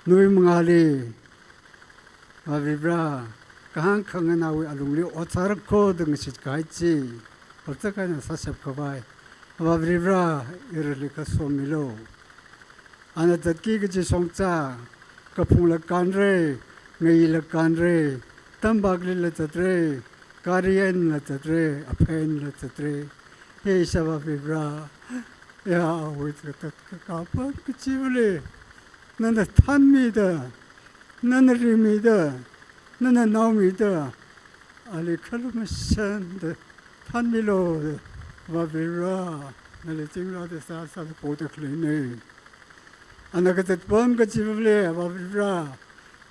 nawui mangāli, Ava Varivara, kahāng khanganāwui alungli ot sārakho da ngashit kahai chi, otsak eina sāshap khavai, Ava Varivara, irali kha somilu. Ana zatki kaji shongza, kaphungla kānra, ngayila kānra, tampaklila zatra, gari einala zatra, aphei einala zatra. He Ishāvā Varivara, ya awui zatkakā pam kachivali nana thanmida, nana ringmida, nana naomida, ali kha lumashanda thanmilu, Ava Varivara, nali chingrāda sāsāda poda khaleina. Ana kazat pam kachivali, Ava Varivara,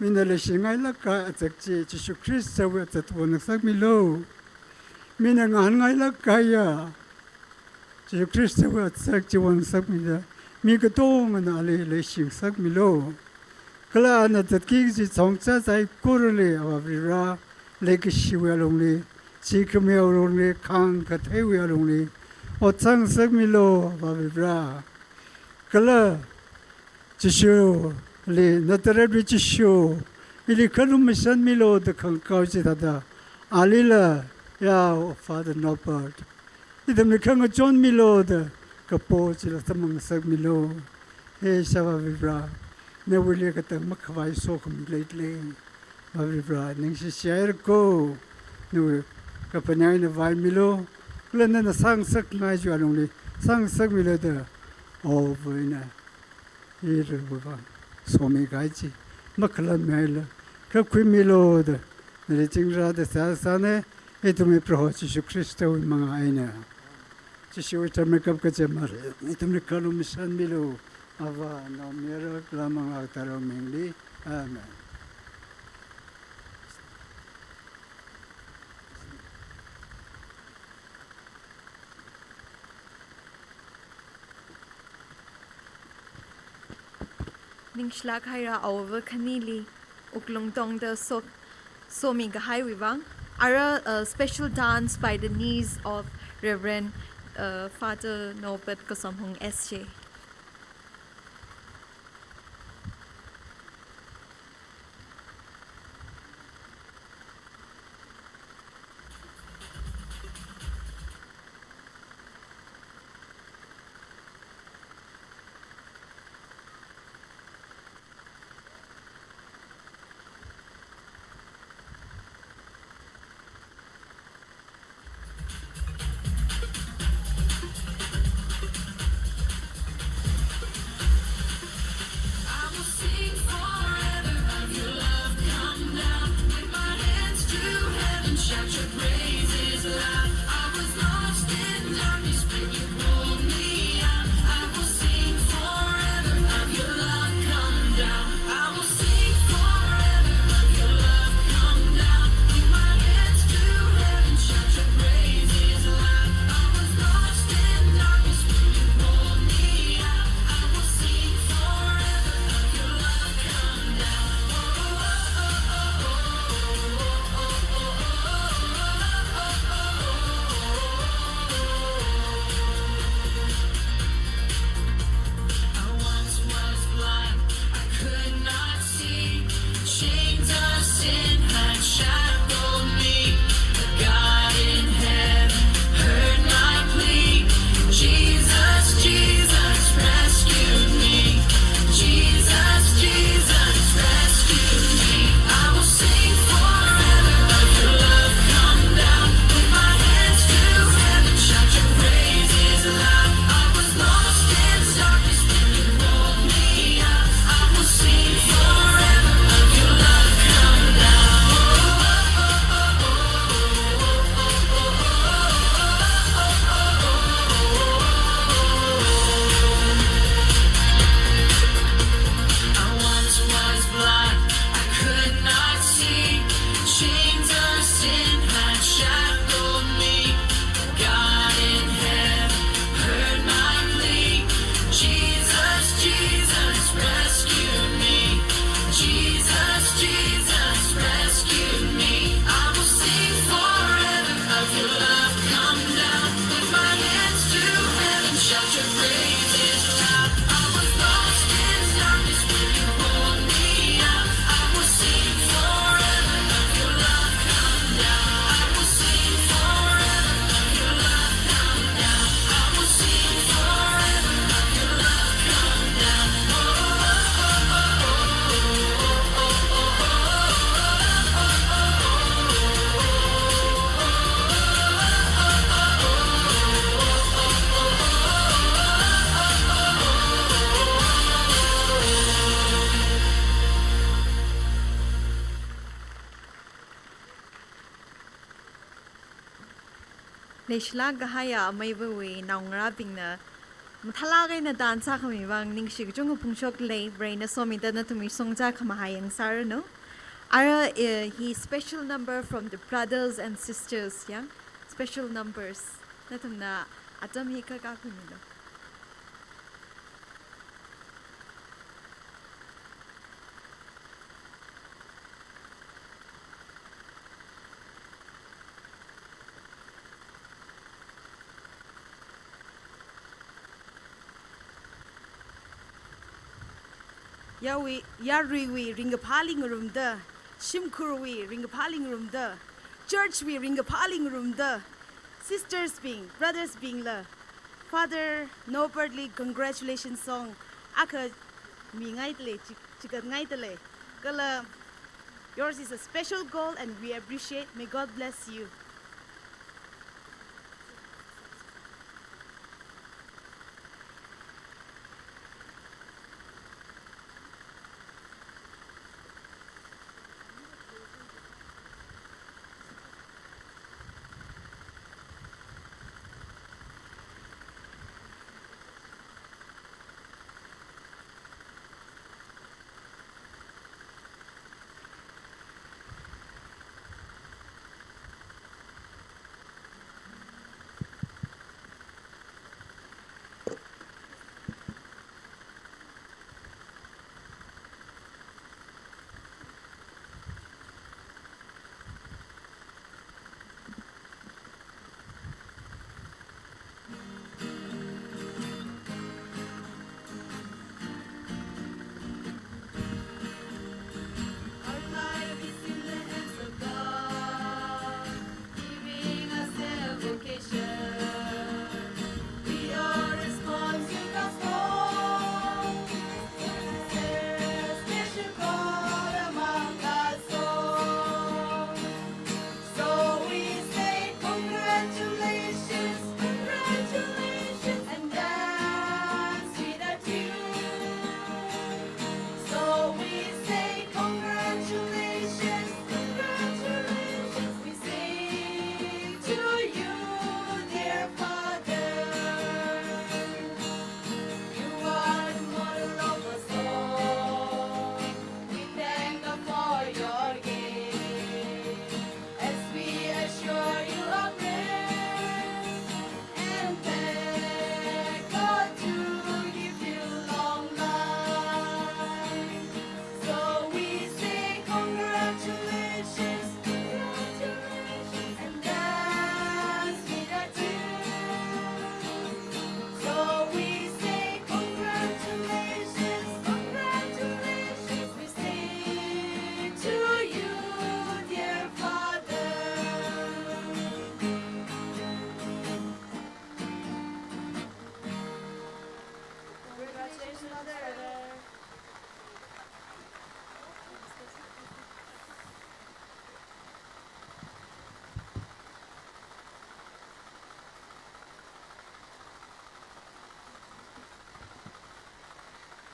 mina leishingailāk kahai azak chi, Jishu Khristawui azak wonngasakmilu. Mina ngahānngailāk kahaiya Jishu Khristawui azak chi wonngasakmida, mi katongana ali leishingasakmilu. Kala ana zatki kaji shongza saikorali, Ava Varivara, leikashiwui alungli, sikhamiwui alungli, khāngkatheiwui alungli ot sāngasakmilu, Ava Varivara. Kala Jishuli, Nazarethwui Jishu, ili kha lumashanmilu da khangakao chithāda, alila, ya Father Norbert, ithumli kha ngachonmilu da kapo chila samphangngasakmilu. He Ishāvā Varivara, nawuili katang makhavai sokhami leida lei. Ava Varivara, ningshishi hairakho, nawui kaphaning eina vaimilu, kala nana sāngasakngai chiwui alungli sāngasakmilu da, Ava eina irawui vang somi kahai chi makhalatmihaila, kha khuimilu da nali chingrāda sāsāna, ithumwui Proho Jishu Khristawui mangā eina. Jishuwui tharmeikap kaje mare, ithumli kha lumashanmilu, Avā, Naomayara kala Manglā Katharawui mingli. Amen. Ningshilāk haira awo-ava khanili wuklung tongda so, somi kahaiwui vang. Ara, uh, special dance by the niece of Reverend, uh, Father Norbert Kasomhung S J. Leishilāk kahaiya amei Vawui naongarābingna mathālāk eina dance sākhami vang ningshi kachungkha phongshok lei, Varena somida nathumwui shongzā khamahai yangsāranu. Ara, eh, hi special number from the brothers and sisters, ya. Special numbers. Nathumna atam hi kha kaphimilu. Yarui, yaruiwui ringkaphāli ngarumda, shimkhurwui ringkaphāli ngarumda, church wui ringkaphāli ngarumda, sisters bing, brothers bingla, Father Norbert li congratulations song akha mingaidalei, chi-, chigatngaidalei. Kala, yours is a special goal and we appreciate. May God bless you. Our life is in the hands of God, giving us a vocation. We are responsive gospel. There's a special call among us all. So we say congratulations, congratulations, and dance with a tune. So we say congratulations, congratulations, we sing to you, dear Father. You are the model of us all. We thank God for your gift as we assure you our prayer and beg God to give you long life. So we say congratulations, congratulations, and dance with a tune. So we say congratulations, congratulations, we say to you, dear Father. Congratulations, Father.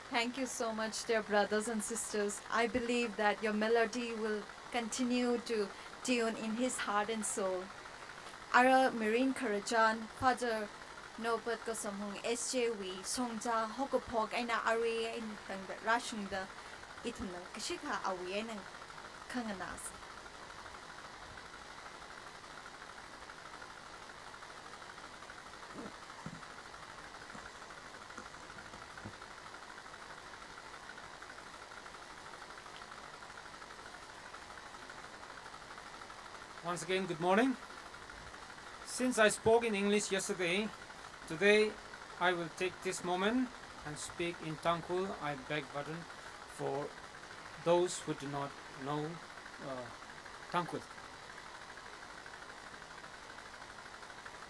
Thank you so much, dear brothers and sisters. I believe that your melody will continue to tune in his heart and soul. Ara mirin khararchan, Father Norbert Kasamhung S J wui shongzā haokaphok eina arui eina tangda rāshungda, ithumna kashikha awui eina khanganāsa. Once again, good morning. Since I spoke in English yesterday, today I will take this moment and speak in Tangkhul. I beg pardon for those who do not know, uh, Tangkhul.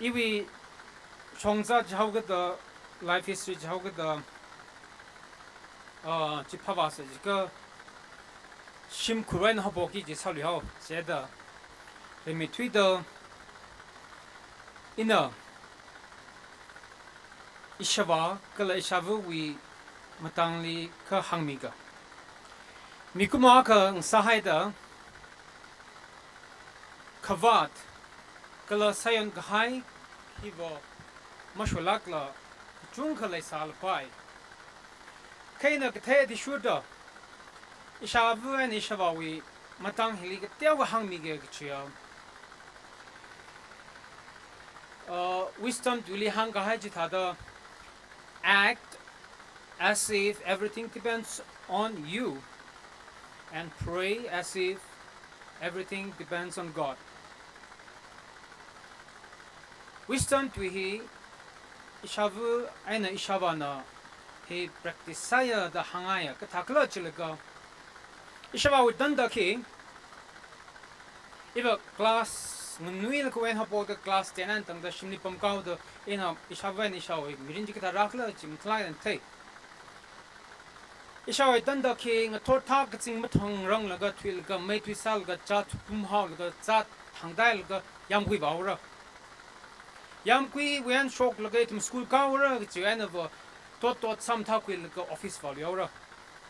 Iwui shongzā jihaokida, life history jihaokida, uh, chi phāvāsa jiakha, shimkhur eina haophokki ji sāluihao, chida rimeithuida ina ishāvā kala ishāvawui matangli kha hāngmiga. Mikumo akha ngasāhaida, khavāt kala sāyon kahai hiva masholākla, kachungkha leisālapai. Kha ina kathei athishurda, ishāva eina ishāvāwui matang hili kateokha hāngmige kachiya, uh, Wisdom tuili hāngkahai chithāda, act as if everything depends on you, and pray as if everything depends on God. Wisdom tui hi ishāva eina ishāvāna hi practice sāya da hāngngaiya, kathākhala chilaga, ishāvāwui tangda khi, iva class nganuilakha eina haophokda class ten eina tangda shimli pamhaoda, ina ishāva eina ishāvāwui mirin chi kathā rākhala chi mathālāk eina thei. Ishāvāwui tangda khi ngathor thā kazing mathang ranglaga thuilaga, mei tui sālaga, chā thupum haolaga, chā thangdailaga, yāmgui vāhaora. Yāmguiwui eina shoklaga ithum school kāhaora, kachi einava, tot tot sāmathākhuilaga office vāluihaora.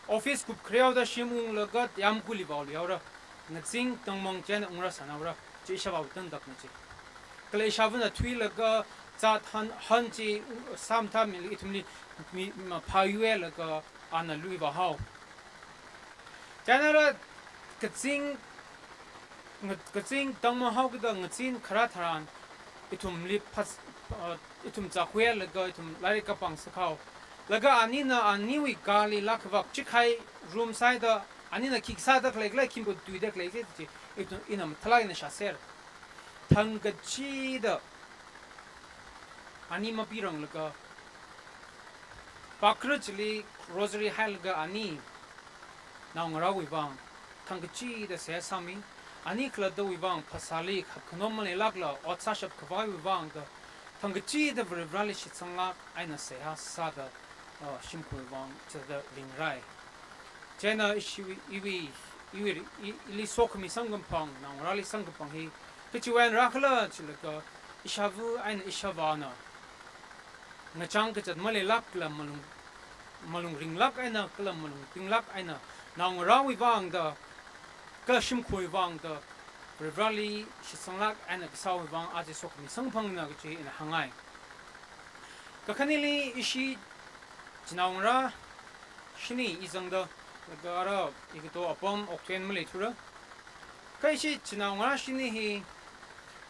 Office kupkhare haoda shim unglaga yāmguili vāluihaora. Ngazing tangmang chieina ungrāsanghaora. Chi ishāvāwui tangdakna chi. Kala ishāvana thuilaga, chā han, han chi sāmathāmila ithumli mi, ma, phāyuilaga ana lui vāhao. Chieina ara kazing, nga-, kazing tangmang haokida ngazin kharā tharan, ithumli phas-, uh, ithum chākhuilaga ithum lairik kapang sākhao. Laga anina aniwui kali lākhavak chikhai room sāhaida, anina khi sāda khalei khalei, khi matuida khalei chi, ithum ina mathālāk eina shāser. Thangkachida ani mapiranglaga, pākra chili rosary hailaga ani naongarāwui vang thangkachida seihā sāmi, ani khalattawui vang phasāli khapkhanom maleilākla ot sāshap khavaiwui vangda, thangkachida Varivarāli shitsanglāk eina seihā sāda, uh, shimkhurwui vang chithāda ringrai. Chieina ishi, iwui, iwui, i, ili sokhami samkaphang, naongarāli samkaphang hi kachiwui eina rākhala chilaga, ishāva eina ishāvāna ngachang kazat maleilākla malung, malung ringlāk eina, kala malung pinglāk eina, naongarāwui vangda, kala shimkhurwui vangda, Varivarāli shitsanglāk eina kasāwui vang aja sokhami samkaphangna kachi ina hāngngai. Kakhaneli ishi chinaongarā shini i zangda, laga ara ikato apam okthuihaida maleithura. Kha ishi chinaongarā shini hi,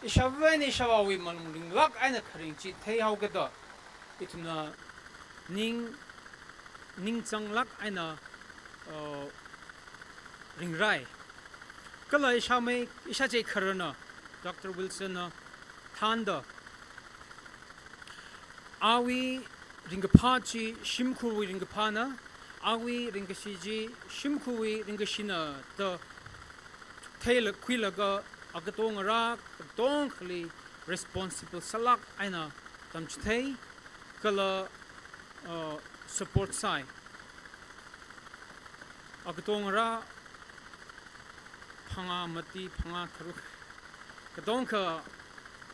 ishāva eina ishāvāwui malung ringlāk eina kharing chi theihaokida, ithumna ning, ningchanglāk eina, uh, ringrai. Kala ishāmei, ishāchei kharana, Doctor Wilson na thānda, awui ringkaphā chi shimkhurwui ringkaphāna, awui ringkashi chi shimkhurwui ringkashina da theila khuilaga, agatongarā katongkhali responsible sālāk eina tamchithei, kala, uh, support sāi. Agatongarā phangā mati, phangā tharuk, katongkha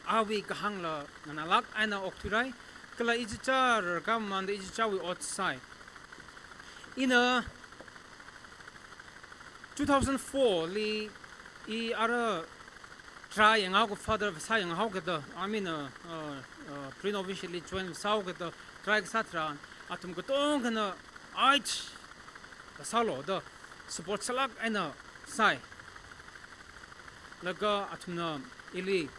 awui kahāngla nganālāk eina okthuirai, kala ichichā rarkāmamānda ichichāwui ot sāi. Ina two thousand four li i ara try yanghaoka, father sāyanghaokida, I mean, uh, uh, uh, pre-novice li join sāhaokida, try kasā tharan, athum katongkhana ait, sālu da support sālāk eina sāi. Laga athumna ili,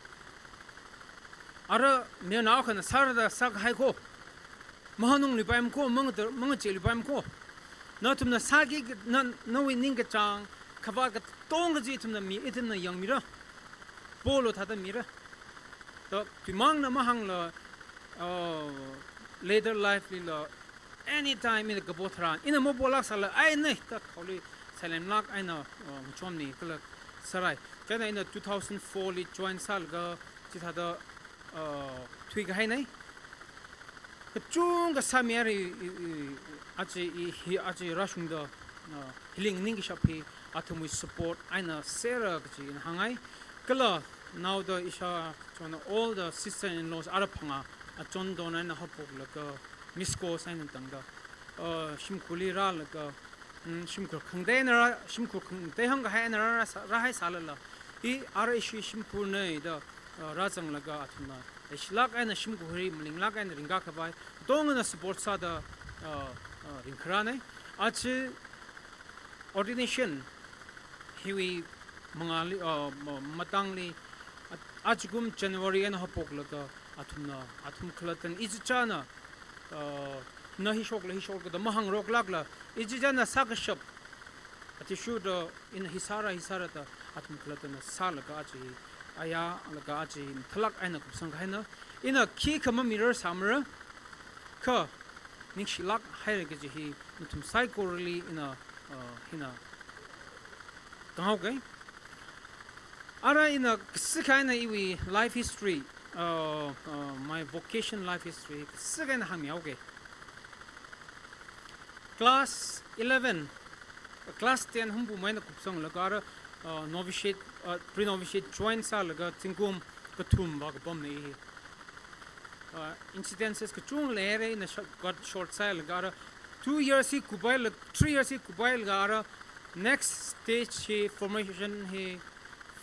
ara mayarnao akhana sāra da sākahai kho, mahanungluipaimana kho, mangada, mangacheeluipaimana kho. Nathumna sāki, na, nawui ningkachāng, khavāt katongkha chi ithumna mi, ithumna yangmira. Polu thāda mira. Da tuimangna mahāngla, uh, later life lila, anytime ina kapo tharan, ina mapolāksāla, ai nei, da khaoli sailemlāk eina, uh, ngachonmi kala sārai. Chieina ina two thousand four li join sālaga, chithāda, uh, thuikahainei. Kachungkha sāmi ara i, i, i, aja i, hi, aja rāshungda, uh, hili nganingkashap hi athumwui support eina sera kachi ina hāngngai. Kala naoda ishāchona all the sister-in-laws ara phangā achon don eina haophoklaga, missed calls eina tangda, uh, shimkhurli rālaga, mm, shimkhur khangatei eina rā, shimkhur khangatei hāngkahai eina rā, rā sā, rāhaisālala, i ara ishi shimkhurnei da, uh, rāzanglaga athumna leishilāk eina shimkhur hi malinglāk eina ringkakhavai, katongana support sāda, uh, uh, ringkharāna. Aja ordination hiwui mangāli, uh, ma-, matangli, a-, ajakum January eina haophoklaga athumna, athum khalattana, ichichāna, uh, na hi shokla hi shokla da mahāngroklākla, ichichāna sākashap, athishurda ina hi sāra, hi sāra da athum khalattana sālaga aja hi, ayālaga aja hi mathālāk eina kupsangkahaina. Ina khikha mamirar sāmara, kha ningshilāk haira kaji hi nathum saikorali ina, uh, hina kahānghaoke. Ara ina kasākha eina iwui life history, uh, uh, my vocation life history, kasākha eina hāngmihaoke. Class eleven, class ten humphumei eina kupsanglaga ara, uh, novitiate, uh, pre-novitiate join sālaga zingkum kathum vākapamna i hi. Uh, incidences kachungkha leira, ina short, got short sāhailaga ara two years hi kuphailaga, three years hi kuphailaga ara next stage hi formation hi,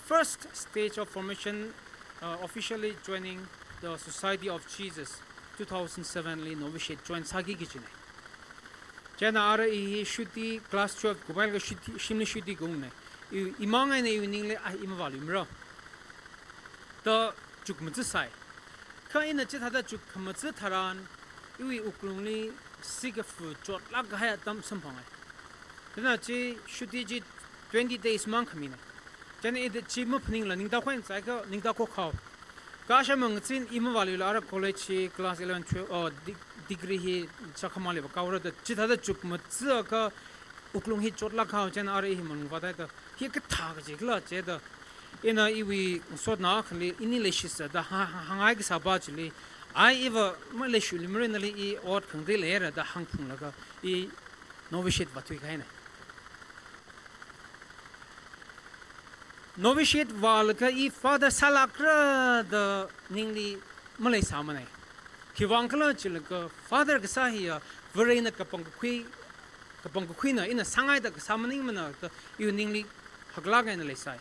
first stage of formation, uh, officially joining the Society of Jesus, two thousand seven li novitiate join sāki kajina. Chieina ara i hi shuti, class twelve kuphailaga shuti, shimli shuti kaungna. I, imang eina iwui ningli, ah, i mavāluimara da chukmajā sāi. Kha ina chithāda chukmajā tharan, iwui wuklungli sikafu chotlāk kahai atam samphangai. Chieina chi shuti chi twenty days mang khamina. Chieina i da chi maphaningla ningda khoi sāikha, ningda khokhao. Kasha mangachin i mavāluila ara college hi class eleven, twelve, oh, de-, degree hi chakhamali vākaora da, chithāda chukmajākha wuklung hi chotlāk kahao, chieina ara i hi malung vātaida, hi kathā kajikhala jida, ina iwui sotna akhali ini leishisa da hā-, hā-, hāngngai kasā pa chili, ai iva maleishuiluimara, nali i ot khangarei leira da hāngphunglaga i novitiate vāthuikahaina. Novitiate vālaga i father sālākra da ningli maleisāmana. Khiwuivang khala chilaga father kasā hiya Varena kapangkakhui, kapangkakhuina, ina sāngaida kasā maningmana da iwui ningli haklāk eina leisai.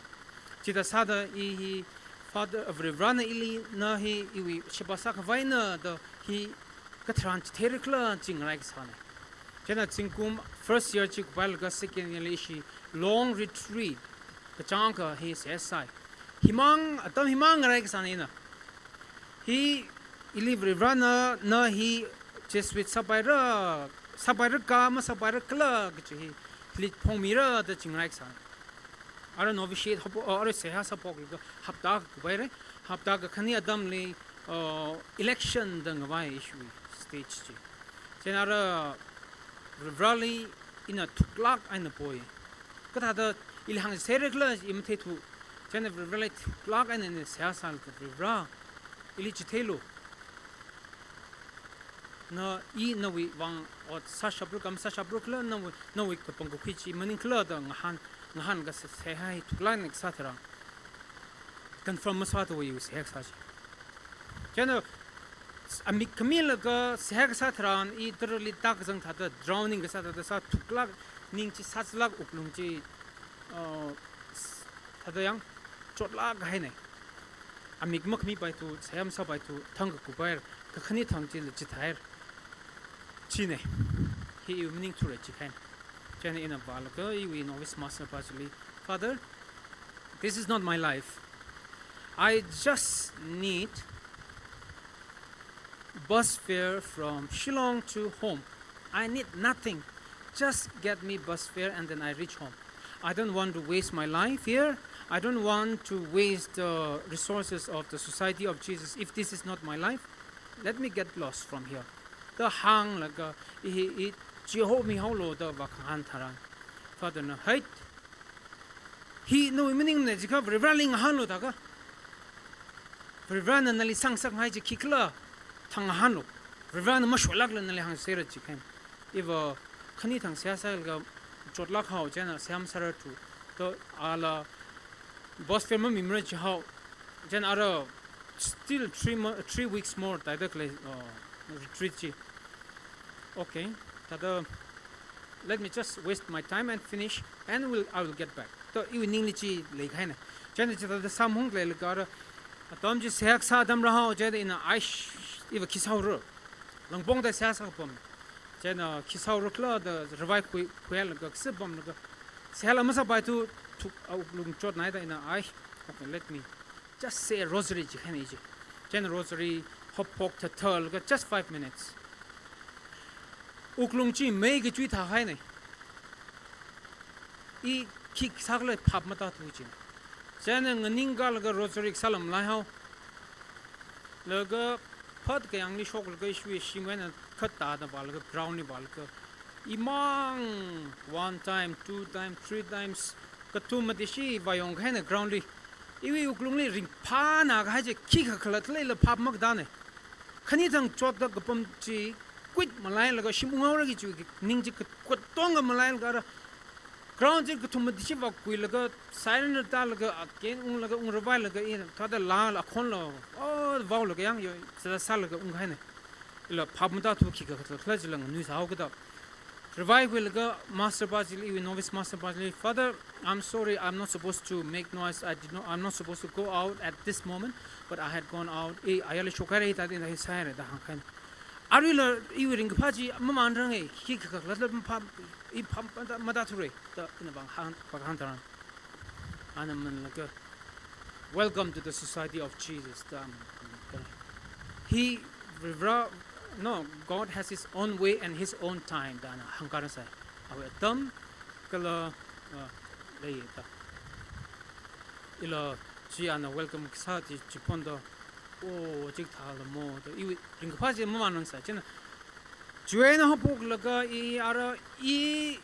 Chithāda sāda i hi father, uh, Varivarana ili na hi iwui sheba sākhavaina da hi katharan chitheira khala chi ngarai kasāna. Chieina zingkum first year chi kuphailaga second year li ishi long retreat kachangkha hi seihā sāi. Himang, atam himang ngarai kasāna ina. Hi ili Varivarana na hi Jesuit sāpaira, sāpaira kha masāpaira khala kaji hi hili phongmira da chi ngarai kasāna. Ara novitiate haophok, uh, ara seihā sāphoklaga hapta akha kuphaira. Hapta akha khani atamli, uh, election da ngavai ishiwui stage chi. Chieina ara Varivarali ina thuklāk eina poi. Kathāda ili hāngserra khala i matheithu. Chieina Varivarali thuklāk eina ina seihā sālaga, Varivara, ili chitheilu. Na i nawui vang ot sāshapra kha masāshapra khala, nawui, nawui kapangkakhui chi maningkhala da ngahān, ngahānlaga se-, seihā hi thuklāk eina kasā tharan confirm masāthuwa iwui seihā kasā chi. Chieina amik khamilaga seihā kasā tharan i tarali tākazang thāda, drowning kasā thāda sā thuklāk, ning chi sāzālāk, wuklung chi, uh, s-, thāda yang chotlāk kahaina. Amik makhamipaithu, seihā masāpaithu, thang kakuphai, kakhane thang chila chithāhaira. China. Hi iwui maningthura chikahaina. Chieina ina vālaga iwui novice master pa chili, Father, this is not my life. I just need bus fare from Shillong to home. I need nothing. Just get me bus fare and then I reach home. I don't want to waste my life here. I don't want to waste the resources of the Society of Jesus. If this is not my life, let me get lost from here. Da hānglaga, i, i, chihomihaolu da vākhangahān tharan, Father na, "Hai, hi nawui maningmana jikha Varivarali ngahānlu da kha. Varivarana nali sāngasakngai chi khikhala, thang ngahānlu. Varivarana mashoilākla nali hāngserra," jikahaina. Iva khani thang seihā sālaga chotlāk kahao, chieina seihā masārarthu. Da ala bus fare mamimara jihao. Chieina ara still three mo-, three weeks more tāda khalei, uh, retreat chi. Okay, thāda let me just waste my time and finish, and will, I will get back. Da iwui ningli chi leikahaina. Chieina chithāda sāmahung leilaga ara Atam chi seihā kasā atam rāhao, chieina ina, "Aish, iva khi sāhaora. Langpongda seihā sākapam." Chieina khi sāhaora khala da revive khui, khuilaga, kasā pamlaga, seihā la masāpaithu, thuk, a wuklung chotnai da ina, "Ai, okay, let me just say a rosary," jikahaina chi. Chieina rosary haophok thathalaga just five minutes. Wuklung chi mei kachui thāhaina. I khi sākhala phap matāthu chi. Chieina nganingkalaga rosary kasāla malaihao. Laga phat kayāngli shoklaga ishiwui shim eina khatāda vālaga ground li vālaga, imang one time, two time, three times, kathum matishi vāyongkahaina ground li. Iwui wuklungli ringphānā kahai chi khikha khalattaleila phap makatāna. Khani thang chotda kapam chi quit malailaga shim unghaora kachi ning chi ka-, katonga malailaga ara ground chi kathum matishi vākhuilaga, siren tālaga, again unglaga, ung revive laga, ina thāda lāla akhonla, oh, vaolaga yāng yo, sāda sālaga ungkahaina. Ila phap matāthu khikha khalattala chila nganuisāhao kada. Revive khuilaga master pa chili, iwui novice master pa chili, "Father, I'm sorry, I'm not supposed to make noise. I did not, I'm not supposed to go out at this moment, but I had gone out." Eh, ayarli shokhaira, hithāda, hithāda sāhaira da hāngkahaina. Aruila iwui ringkaphā chi mamānrange, khikha khalattala phap, i phap matā, matāthure da ina vāhāng, vāhāng tharan, ana manlaga, "Welcome to the Society of Jesus," da. Hi Varivara, no, God has his own way and his own time, da ana hāngkharāsai. Awui atam kala, uh, lei da. Ila chi ana welcome kasā chi, chi phonda, "Oh, chikathāla mo," da iwui ringkaphā chi mamānrangsai. Chieina chiwui eina haophoklaga i ara i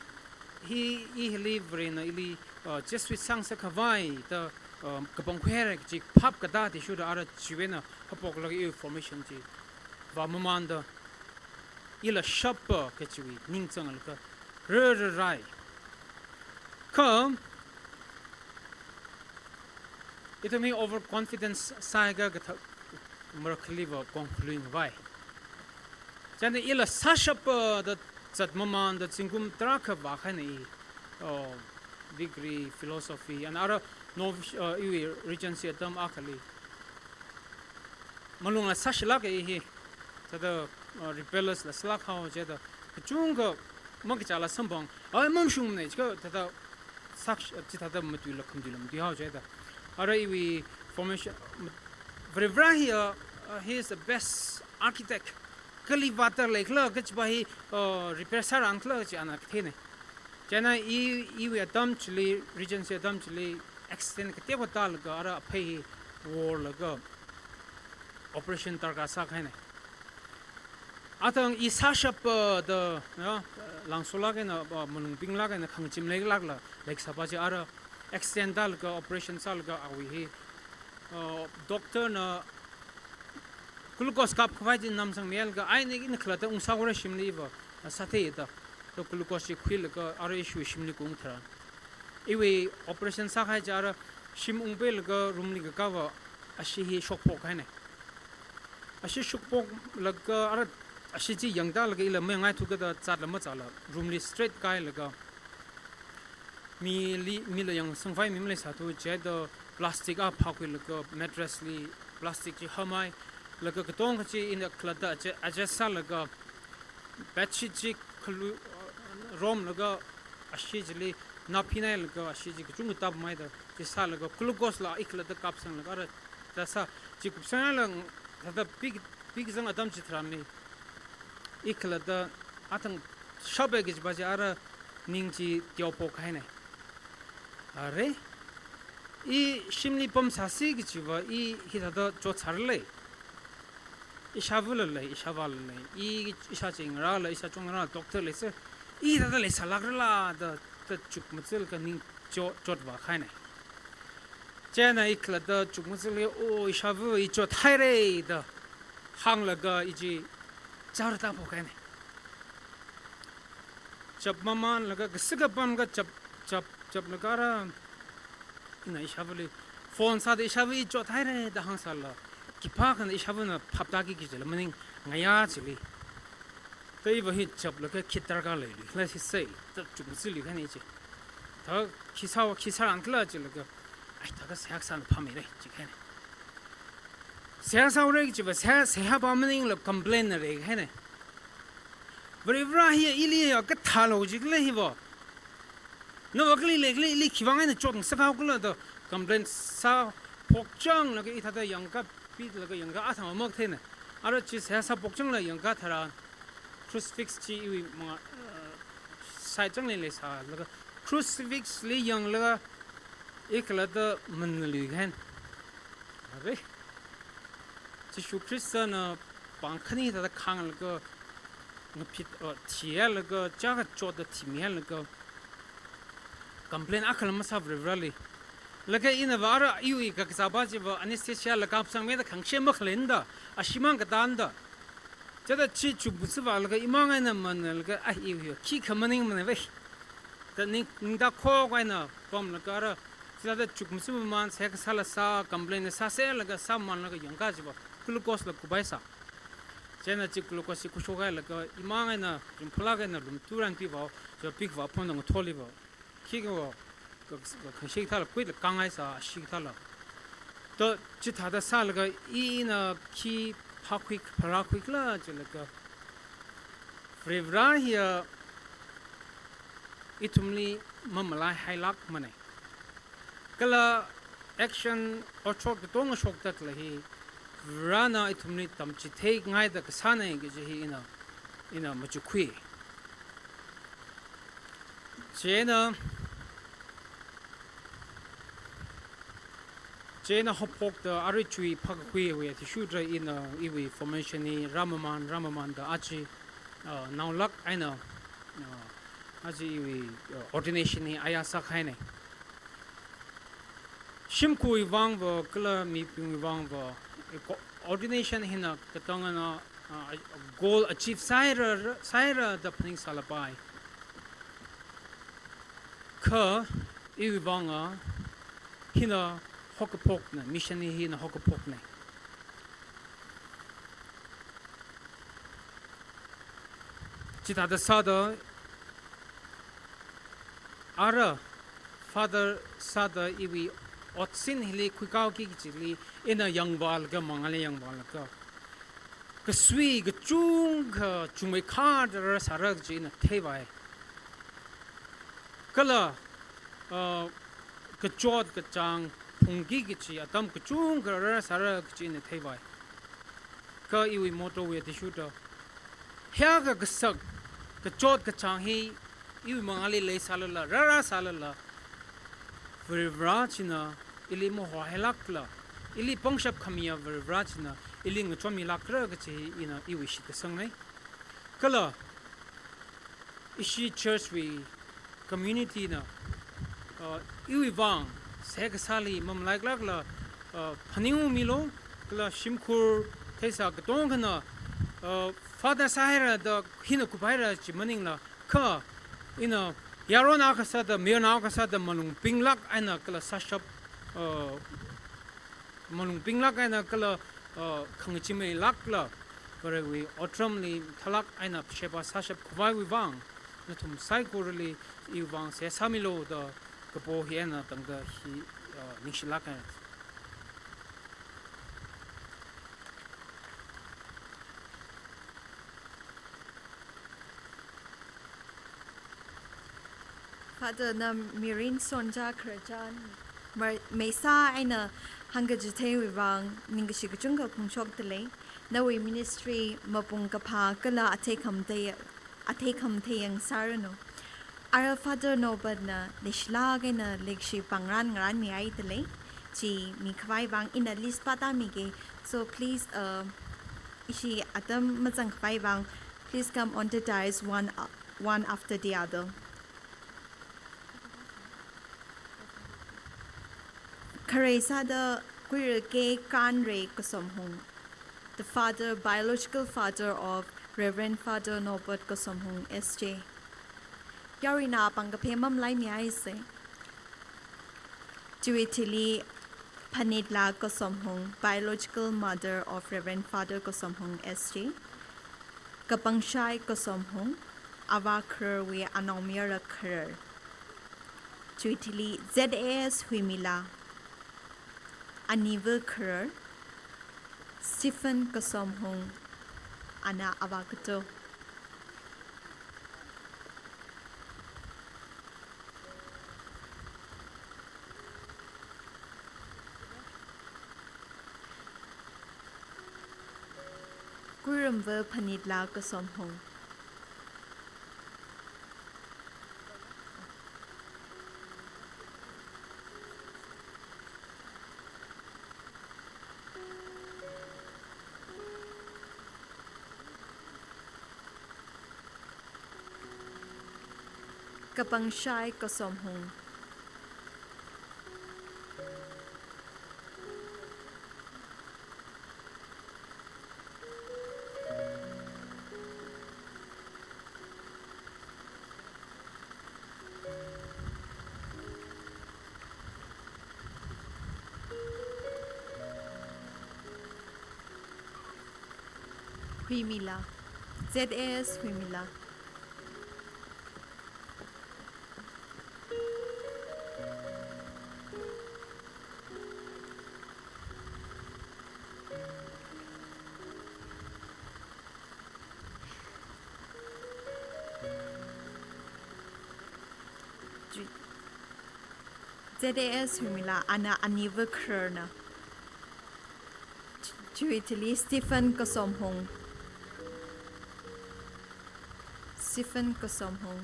hi, i hili Varena ili, uh, Jesuit sāngasak khavai da, uh, kapangkhuihaira kachi phap katā athishurda ara chiwui eina haophoklaga iwui formation chi vāmamānda, ila shapa kachiwui ningchānglaga rāra rai. Kha ithum hi overconfidence sāhaiakha kathā marakhaliva kongkhaluingvai. Chieina ila sāshapa da zatmamānda zingkum tarākha vākahaina i, oh, degree, philosophy, and ara novice, uh, iwui regency atam akhali. Malungla sāshilāka i hi, thāda, uh, rebellious la sālākhao chida, kachungkha makachāla samphang, ai, mamashungmana, chikha thāda sākh-, chithāda matuila khamatuila matuihao chida. Ara iwui formation, mat-, Varivara hi, uh, uh, he is the best architect. Kali vātda leikhala kajipa hi, uh, repair sārānkhala kaji ana katheina. Chieina i, iwui atam chili, regency atam chili, accident kateokha tālaga, ara aphei hi vorlaga, operation darkar sākahaina. Athang i sāshapa da, ya, langsolāk eina, ba, malung pinglāk eina khangachim leilākla leikasāpa chi ara accident tālaga, operation sālaga awui hi, uh, doctor na glucose kapkhavai chi namsangmilaga, ai, ina khalatta ungsāhaora shimli va, sāthei da. Da glucose chi khuilaga ara ishiwui shimli kaung tharan, iwui operation sākahai chi ara shim ungpailaga room li kakāva ashee hi shokphokkahaina. Ashee shokphoklaga ara ashee chi yangtālaga ila mayangngaithu kada zatla mazatla room li straight kāhailaga, mili, mila yangsangvai mi maleisāthu chida plastic akha phākhuilaga mattress li plastic chi hamhailaga katongkha chi ina khalatta adjust, adjust sālaga bedsheet chi khalu, uh, romlaga ashee chili nap hinailaga ashee chi kachungkha tāpamhaida chi sālaga glucose la i khalatta kapsanglaga ara thāda sā chi kupsanghailaga thāda pi, pikazang atam chitharanli i khalatta athang shapai kajipa chi ara ning chi teophokkahaina. Are, i shimli pamsāsi kajiva i hithāda chotsāralei. Ishāvāla lei, ishāvāla lei, i, ishāchingarāla, ishāchongngarāla, doctor leisā, i hithāda leisālākrala da, da chukmajalaga ning cho-, chotvākahaina. Chieina i khalatta chukmajalaga, "Oh, ishāvā, i chothaira," da hānglaga i chi chara tāphokkahaina. Chapmamānlaga, kasā kapamlaga chap, chap, chaplaga ara, ina ishāvāli phone sāda, "Ishāvā, i chothaira," da hāngsālala, khipākhana ishāvāna phaptāki kajila maningngayā chili. Da iva hi chaplaga khi darkar leilui, khala sisai, da chukmajalaga kahaina chi. Da khi sā, khi sārānkhala jilaga, "Ai, thākha seihā kasāna phāmeira," jikahaina. Seihā sāhaora kajiva, seihā, seihā pa maningla complain na reihai ne. Varivara hiya ili ya kathālo jikle hiva. Nava kali leikle ili khivang eina chotngasak haokhala da complain sāphokchanglaga ithāda yangkapitlaga yangka athang amak theine. Ara chi seihā sāphokchangla yangka tharan crucifix chi iwui manga, uh, side chang leisālaga crucifix li yanglaga ikhalatta manna luihaine. Are, Jishu Khristana pāng khani thāda khānglaga ngaphit, uh, thihailaga chākachotda thimihailaga complain akhala masā Varivarali. Laga inava ara iwui kakazāpa chiva anesthesia la kapsangmida khangshe makhalenda, ashimang katanda. Chithāda chi chukmasuilaga imang eina manlaga, ai, iwui khikha maningmana ve da ning, ningda khok eina pamlaga ara, chithāda chukmasuimaman seihā kasāla sā, complain sāserlaga sāmanlaga yangka chiva glucose la kupai sā. Chieina chi glucose chi khuishokhailaga imang eina ringphālāk eina lumturan pivao, chiva pikva phonda ngatholiva. Khikha, ka, ka, khangshe thāla kuila kangai sā, ashee thāla. To, chithāda sālaga ina khi phākhui, pharākhuikhala chilaga, Varivara hiya ithumli mamalaihailākmane. Kala action otshot katonga shokda khalei hi Varena ithumli tamchitheingaida kasāne kaji hi ina, ina machukkhui. Chieina, chieina haophokta arui chui phākakhuiwui athishurda ina iwui formation hi rāmaman, rāmamanda aja, uh, naolāk eina, uh, aja iwui, uh, ordination hi aya sākahaine. Shimkhurwui vangva, kala mibingwui vangva, eh, ko-, ordination hina katongana, ah, goal achieve sāhaira, sāhaira da phaningsālapai. Kha iwui vanga hina haokaphokna, mission hi hina haokaphokna. Chithāda sāda, ara Father sāda iwui otsin hili khuikāki kajili ina yangvālaga, mangāli yangvālaga, kasui kachungkha chungmeikharda rāsāra kaji ina theivai. Kala, uh, kachot kachāng phungki kaji atam kachungkha rāsāra kaji ina theivai. Kha iwui motto wui athishurda, hiyākha kasak kachot kachāng hi iwui mangāli leisālala, rārāsālala, Varivara china ili mahohailākla, ili pangshap khamiya Varivara china ili ngachonmilākra kaji hi ina iwui shitkasangne. Kala ishi church wui community na, uh, iwui vang seihā kasāli mamalailākla, uh, phaningungmilu, kala shimkhur theisā katongkhana, uh, Father sāhaira da hina kuphaira chi maningla, kha ina yaron akha sāda, mayarnao akha sāda malung pinglāk eina kala sāshap, uh, malung pinglāk eina kala, uh, khangachee meilākla, Varewui otramli tharlāk eina sheba sāshap khavaiwui vang, nathum saikorali iwui vang seihā sāmilu da kapo hi eina tangda hi, uh, ningshilāka. Father na mirin sonja khararchan, mar-, meisā eina hāngkachitheiwui vang ningkashi kachungkha phongshokdalei. Nawui ministry mapung kaphā kala athei khamathei, athei khamathei yangsāranu. Ara Father Norbert na leishilāk eina leikashi pāngran ngaranmihaidalei. Chi mikhavai vang ina list pātāmige. So please, uh, ishi atam mazangkhavai vang, please come on the dais one, uh, one after the other. Kharei sāda Kuirake Kanrei Kasomhung, the father, biological father of Reverend Father Norbert Kasomhung S J. Yaruina pāngkaphe mamalaimihaise. Chiwui thili Phanitla Kasomhung, biological mother of Reverend Father Kasomhung S J. Kapangshai Kasomhung, avā khararwui anaomayara kharar. Chiwui thili Z A S Huimila, aniva kharar. Stephen Kasomhung, ana avākato. Kuramva Phanitla Kasomhung. Kapangshai Kasomhung. Huimila. Z A S Huimila. Ju-, Z A S Huimila, ana aniva khararna. Ju-, chiwui thili Stephen Kasomhung. Stephen Kasomhung.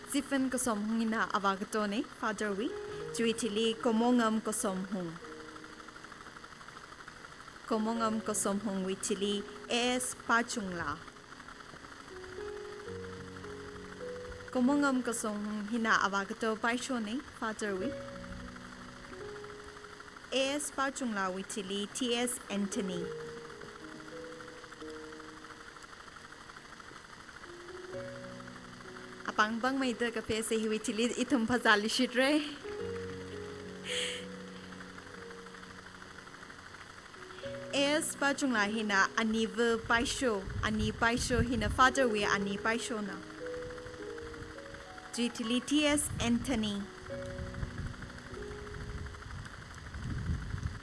Stephen Kasomhung hina avākatone, Father wui. Chiwui thili Komongam Kasomhung. Komongam Kasomhungwui thili A S Pachungla. Komongam Kasomhung hina avākato paishone, Father wui. A S Pachunglawui thili T S Anthony. Apāng pāngmeida kaphese, hiwui thili ithum phazā leishitre. A S Pachungla hina aniva paisho, ani paisho hina Father wui ani paishona. Chiwui thili T S Anthony.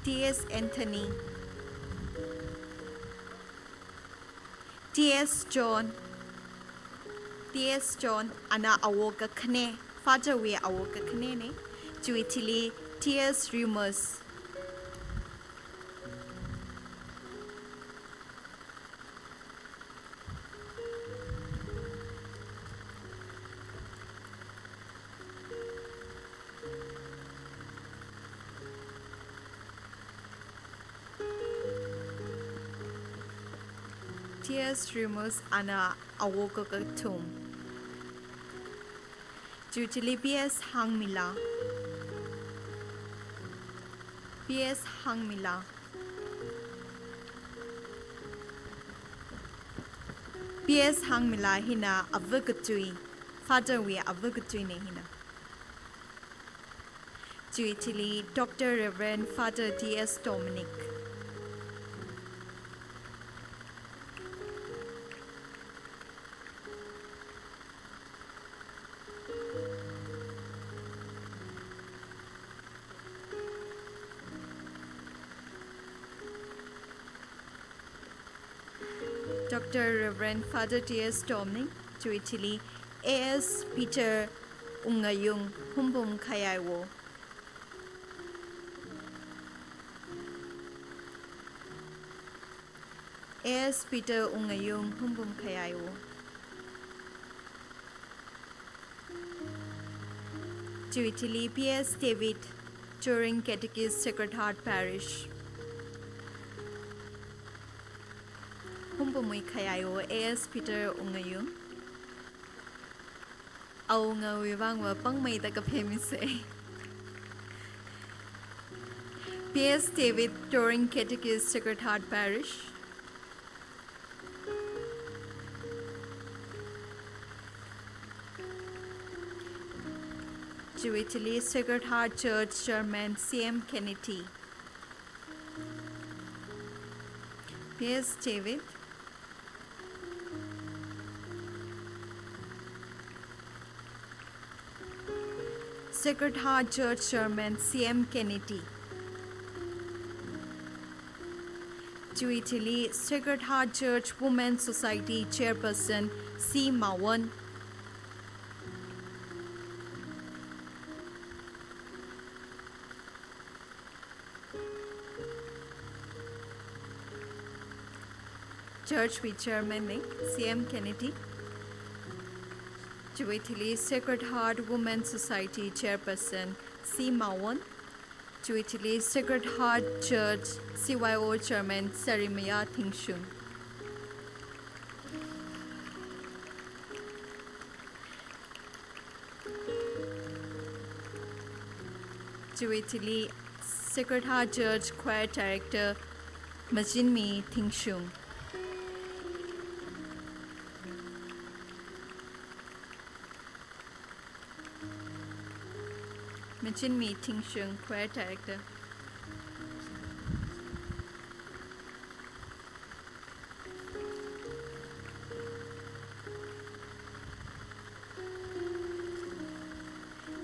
T S Anthony. T S John. T S John, ana awo kakhane, Father wui awo kakhanene. Chiwui thili T S Remus. T S Remus, ana awo kakathum. Chiwui thili P S Hangmila. P S Hangmila. P S Hangmila hina ava katui, Father wui ava katuine hina. Chiwui thili Doctor Reverend Father T S Dominic. Doctor Reverend Father T S Dominic, chiwui thili A S Peter Ungayung, Humbum Khayaiwo. A S Peter Ungayung, Humbum Khayaiwo. Chiwui thili P S David, Touring Catechist, Sacred Heart Parish. Humbumwui Khayaiwo, A S Peter Ungayung. Awungawui vangva pāngmeida kaphemise. P S David, Touring Catechist, Sacred Heart Parish. Chiwui thili Sacred Heart Church Chairman C M Kennedy. P S David. Sacred Heart Church Chairman C M Kennedy. Chiwui thili Sacred Heart Church Women Society Chairperson C Mawon. Church wui Chairman na C M Kennedy. Chiwui thili Sacred Heart Women Society Chairperson C Mawon. Chiwui thili Sacred Heart Church C Y O Chairman Sarimaya Thingshung. Chiwui thili Sacred Heart Church Choir Director Machinmi Thingshung. Machinmi Thingshung, Choir Director.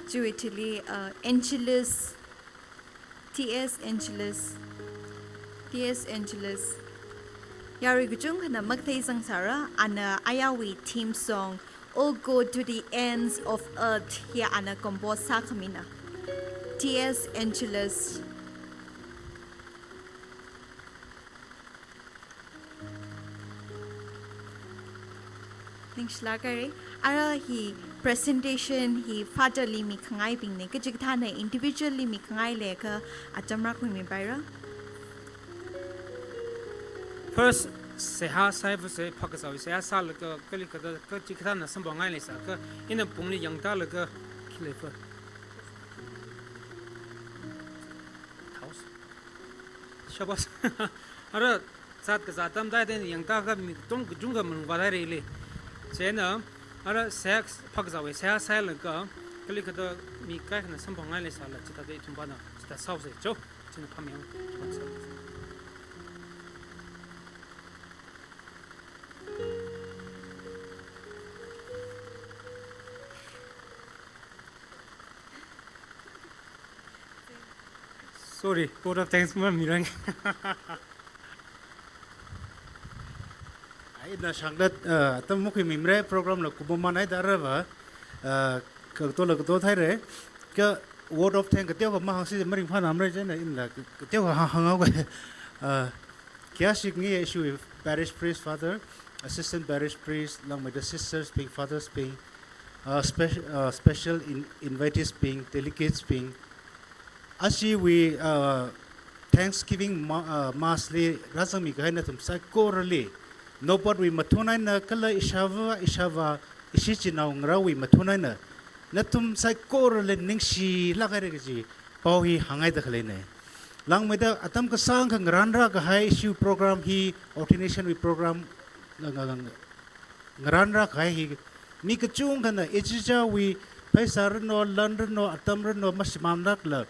Chiwui thili, uh, Angelus, T S Angelus, T S Angelus. Yarui kachungkhana makathei zangsāra, ana ayāwui theme song, "Oh Go to the Ends of Earth," hi ana compose sākhamina. T S Angelus. Ningshilāk haira. Ara hi presentation hi father li mikhangaibingna, kachikathāna individual li mikhangai leiakha atam rākhuimipaira. First, seihā sāhaivase phākazāwui seihā sālaga, kali kathā, kachikathāna samphangngaileisāakha, ina pungli yangtālaga, khi lei first. Thaos. Shabash. Ara, zat kazā atam tāda yangtākha mi katonga kachungkha malung vāthaira ili. Chieina, ara seihā phākazāwui seihā sālaga, kali kathā mi kaikhana samphangngaileisāla, chithāda ithum pāna, chithā sāhaosa cho, china phāmiyang. Sorry, vote of thanks mamirang. Ai, ina shāngda, uh, atam makhuimimara, program la kupmamanai da rava, uh, katola kato thaira, kha vote of thanks kateokha mahāngsi maringphānāmara chieina inla kateokha hāng, hānghaoga. Uh, khayāshi khangai ishiwui parish priest father, assistant parish priest, langmeida sisters bing, fathers bing, uh, spe-, uh, special in-, invitees bing, delegates bing, ashiwui, uh, Thanksgiving ma-, uh, mass li rāzangmi kahai nathum saikorali, Nobotwui mathun eina kala ishāvā, ishāvā, ishi chinaongarāwui mathun eina, nathum saikorali ningshilāk haira kaji pao hi hāngngaida khaleina. Langmeida atam kasāngkha ngarānrā kahai ishiwui program hi, ordination wui program, nga-, nga-, nga-, ngarānrā kahai hi, mi kachungkhana ichichāwui pheisā ranu, lan ranu, atam ranu, mashimānlākla,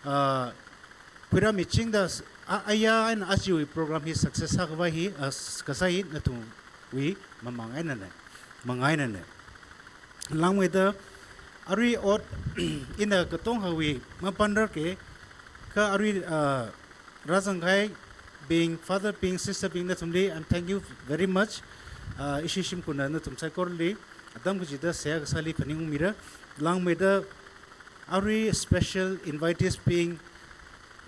ah, khuirāmichingda s-, a-, ayā eina ajawui program hi success sākhavai hi, ah, s-, kasā hi nathumwui mamāng einana, mangā einana. Langmeida arui ot ina katonga hawui mapanrarke, kha arui, ah, rāzangkahaibing, father bing, sister bing nathumli, I'm thank you very much. Uh, ishi shimkhurna nathum saikorali atam kachida seihā kasāli phaningungmira. Langmeida arui special invitees bing,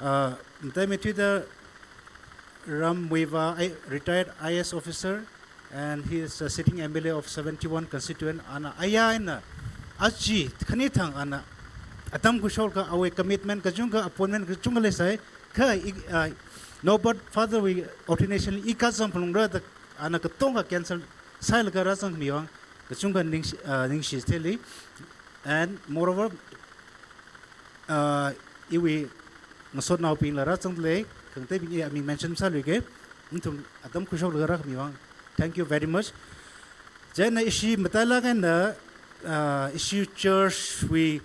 uh, mataimatuida Ram Muivah, I-, retired I A S officer, and he is a sitting M L A of seventy-one constituent. Ana ayā eina aja khani thang ana atam khuishokakha awui commitment kachungkha, appointment kachungkha leisai, kha i, ah, Nobot Father wui ordination i kazang phalungra da ana katonga cancel sālaga rāzangmiwui vang kachungkha ningshi, ah, ningshi thili. And moreover, uh, iwui ngasotnaobingla rāzangda lei, khangateibing i aming mention sāluike, nathum atam khuishoklaga rākhami vang, thank you very much. Chieina ishi matailāk eina, uh, ishi church wui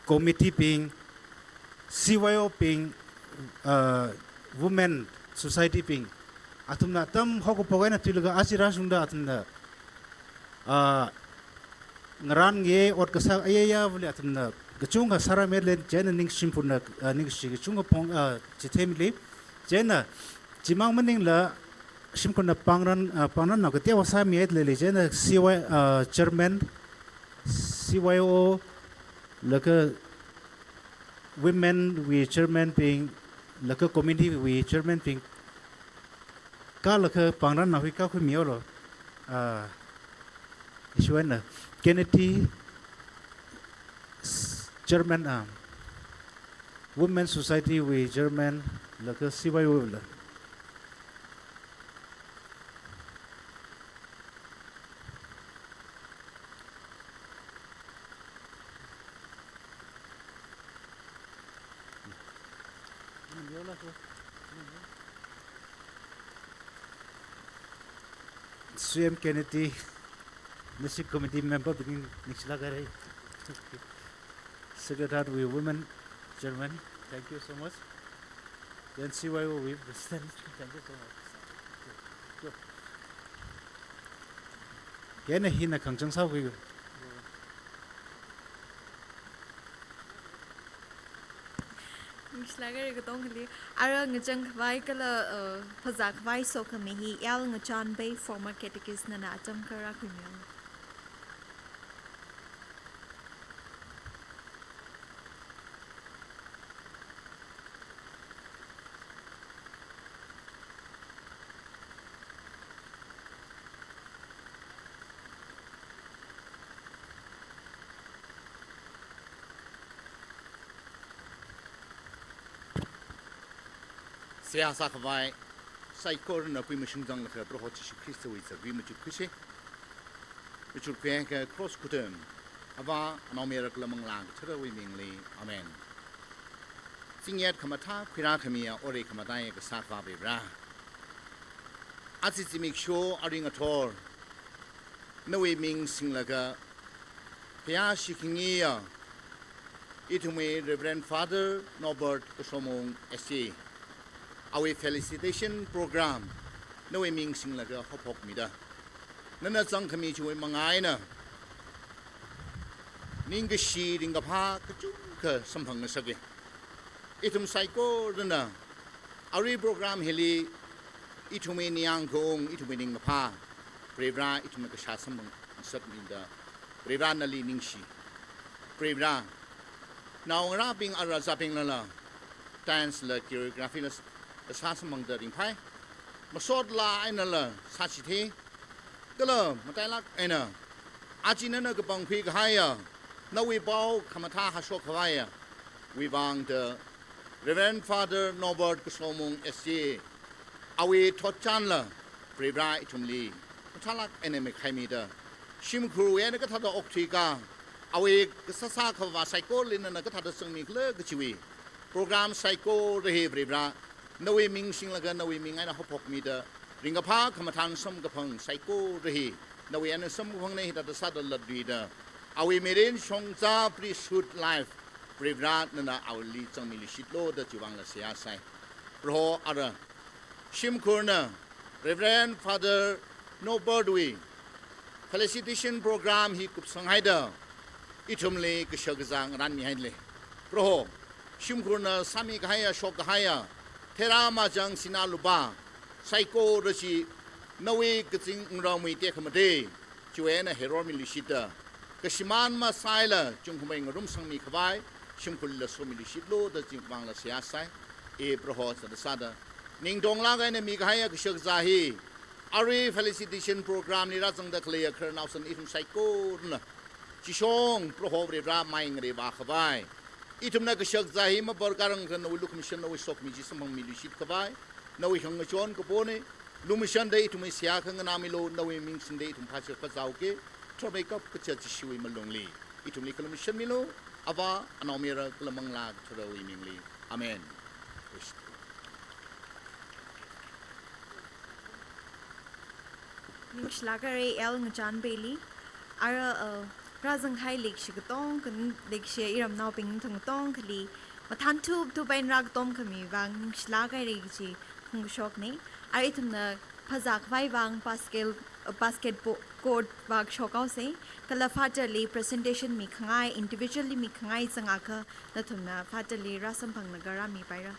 committee bing, C Y O bing, uh, women society bing, athumna atam haokaphok eina thuilaga aja rāshungda athumna, uh, ngarān nge ot kasā ayayavali athumna kachungkha sārāmida lei, chieina ning shimkhurna, uh, ningshi kachungkha phong, uh, chitheimili. Chieina chimang maningla shimkhurna pāngran, uh, pāngran nao kateowa sāmida lei, chieina C Y, uh, chairman, C Y O, laga women wui chairman bing, laga committee wui chairman bing, kala kha pāngran nao hi kakhui mihaolu. Ah, issue na Kennedy s-, chairman, ah, women society wui chairman, laga C Y O la. Sui M Kennedy, Nashi Committee member bing ningshilāk haira. Secretary wui women chairman, thank you so much. Then C Y O wui president, thank you so much. Chieina hina khangachang sākhui. Ningshilāk haira katongali, ara ngachang khavai kala, uh, phazā khavai sokhami hi L Ngachanbei, former catechist nana atam kha rākhuimihaolu. Seihā sākhavai saikorana kui mashungzanglaga Proho Jishu Khristawui zakri machuk khuisa. Machuk khuiakha cross khutam, Avā, Anaomayara kala Manglā Katharawui mingli. Amen. Zingyat khamathā khuirākhamiya ore khamataiya Kasā Akhava Vare. Aja zimiksho arui ngathor nawui ming singlaga phayāshi khangayiya ithumwui Reverend Father Norbert Kashomung S A, awui felicitation program nawui ming singlaga haophokmida, nana zangkhami chiwui manga eina ningkashi ringkaphā kachungkha samphangngasaka. Ithum saikorana arui program hili ithumwui ningyāng khaung, ithumwui ningkaphā, Vare Avā, ithumna kashā samphangngasakmida, Vare Avā nali ningshi. Vare Avā, naongarābing ara zābinglala dance la choreography la kasā samphangda ringphai. Masot laa einala sāchithei. Kala matailāk eina aja nana kapangkhui kahaiya nawui pao khamathā hāshok khavaiya wuivangda Reverend Father Norbert Kashomung S A, awui thotchanla Vare Avā ithumli mathālāk eina mikhaimida, shimkhurwui eina kathāda okthuika, awui kasā sākhavā saikorali nana kathāda zangmikhala kachiwui program saikora hi Vare Avā, nawui ming singlaga nawui ming eina haophokmida, ringkaphā khamathān samkaphang saikora hi nawui eina samkaphangna hithāda sāda latluida, awui mirin shongza priesthood life Vare Avā nana awuili zangmiluishitlu da chiwuivangla seihā sai. Proho ara shimkhurna Reverend Father Norbert wui felicitation program hi kupsanghaida ithumli kashakazā ngarānmihaida lei. Proho, shimkhurna sāmi kahaiya, shok kahaiya theirā machang sinā lupā saikora chi nawui kazing ngarāmwui tekhamatei chiwui eina heirormiluishitda, kashimān masālala chungkhamei ngarumsangmi khavai shimkhurlila somiluishitlu da chiwuivangla seihā sai. E Proho, sāda sāda ningtonglāk eina mikahaiya kashakazā hi, arui felicitation program li rāzangda khaleiya khararnao san ithum saikorana chishong Proho Vare Avā mai ngareivā khavai, ithumna kashakazā hi mabar karang kha nawui lukhamashan nawui sokhami chi samphangmiluishit khavai nawui khangachon kapona. Lumashanda ithumwui seihā khanganāmilu, nawui ming singda ithum phāshak phāzāuka. Tharmeikap kachiya Jishuwui malungli ithumli khalumashanmilu, Avā, Anaomayara kala Manglā Katharawui mingli. Amen. Ningshilāk haira L Ngachanbeili. Ara, uh, rāzangkahai leikashi katongkha, leikashi iramnaobing nathum katongkhali mathān thup thup eina rākatom khami vang ningshilāk haira kaji phongkashokna. Arui ithumna phazā khavai vang basket, basketball court vang shokhaosa. Kala Father li presentation mikhangai, individually mikhangai zangakha nathumna Father li rāsamphanglaga rāmipaira.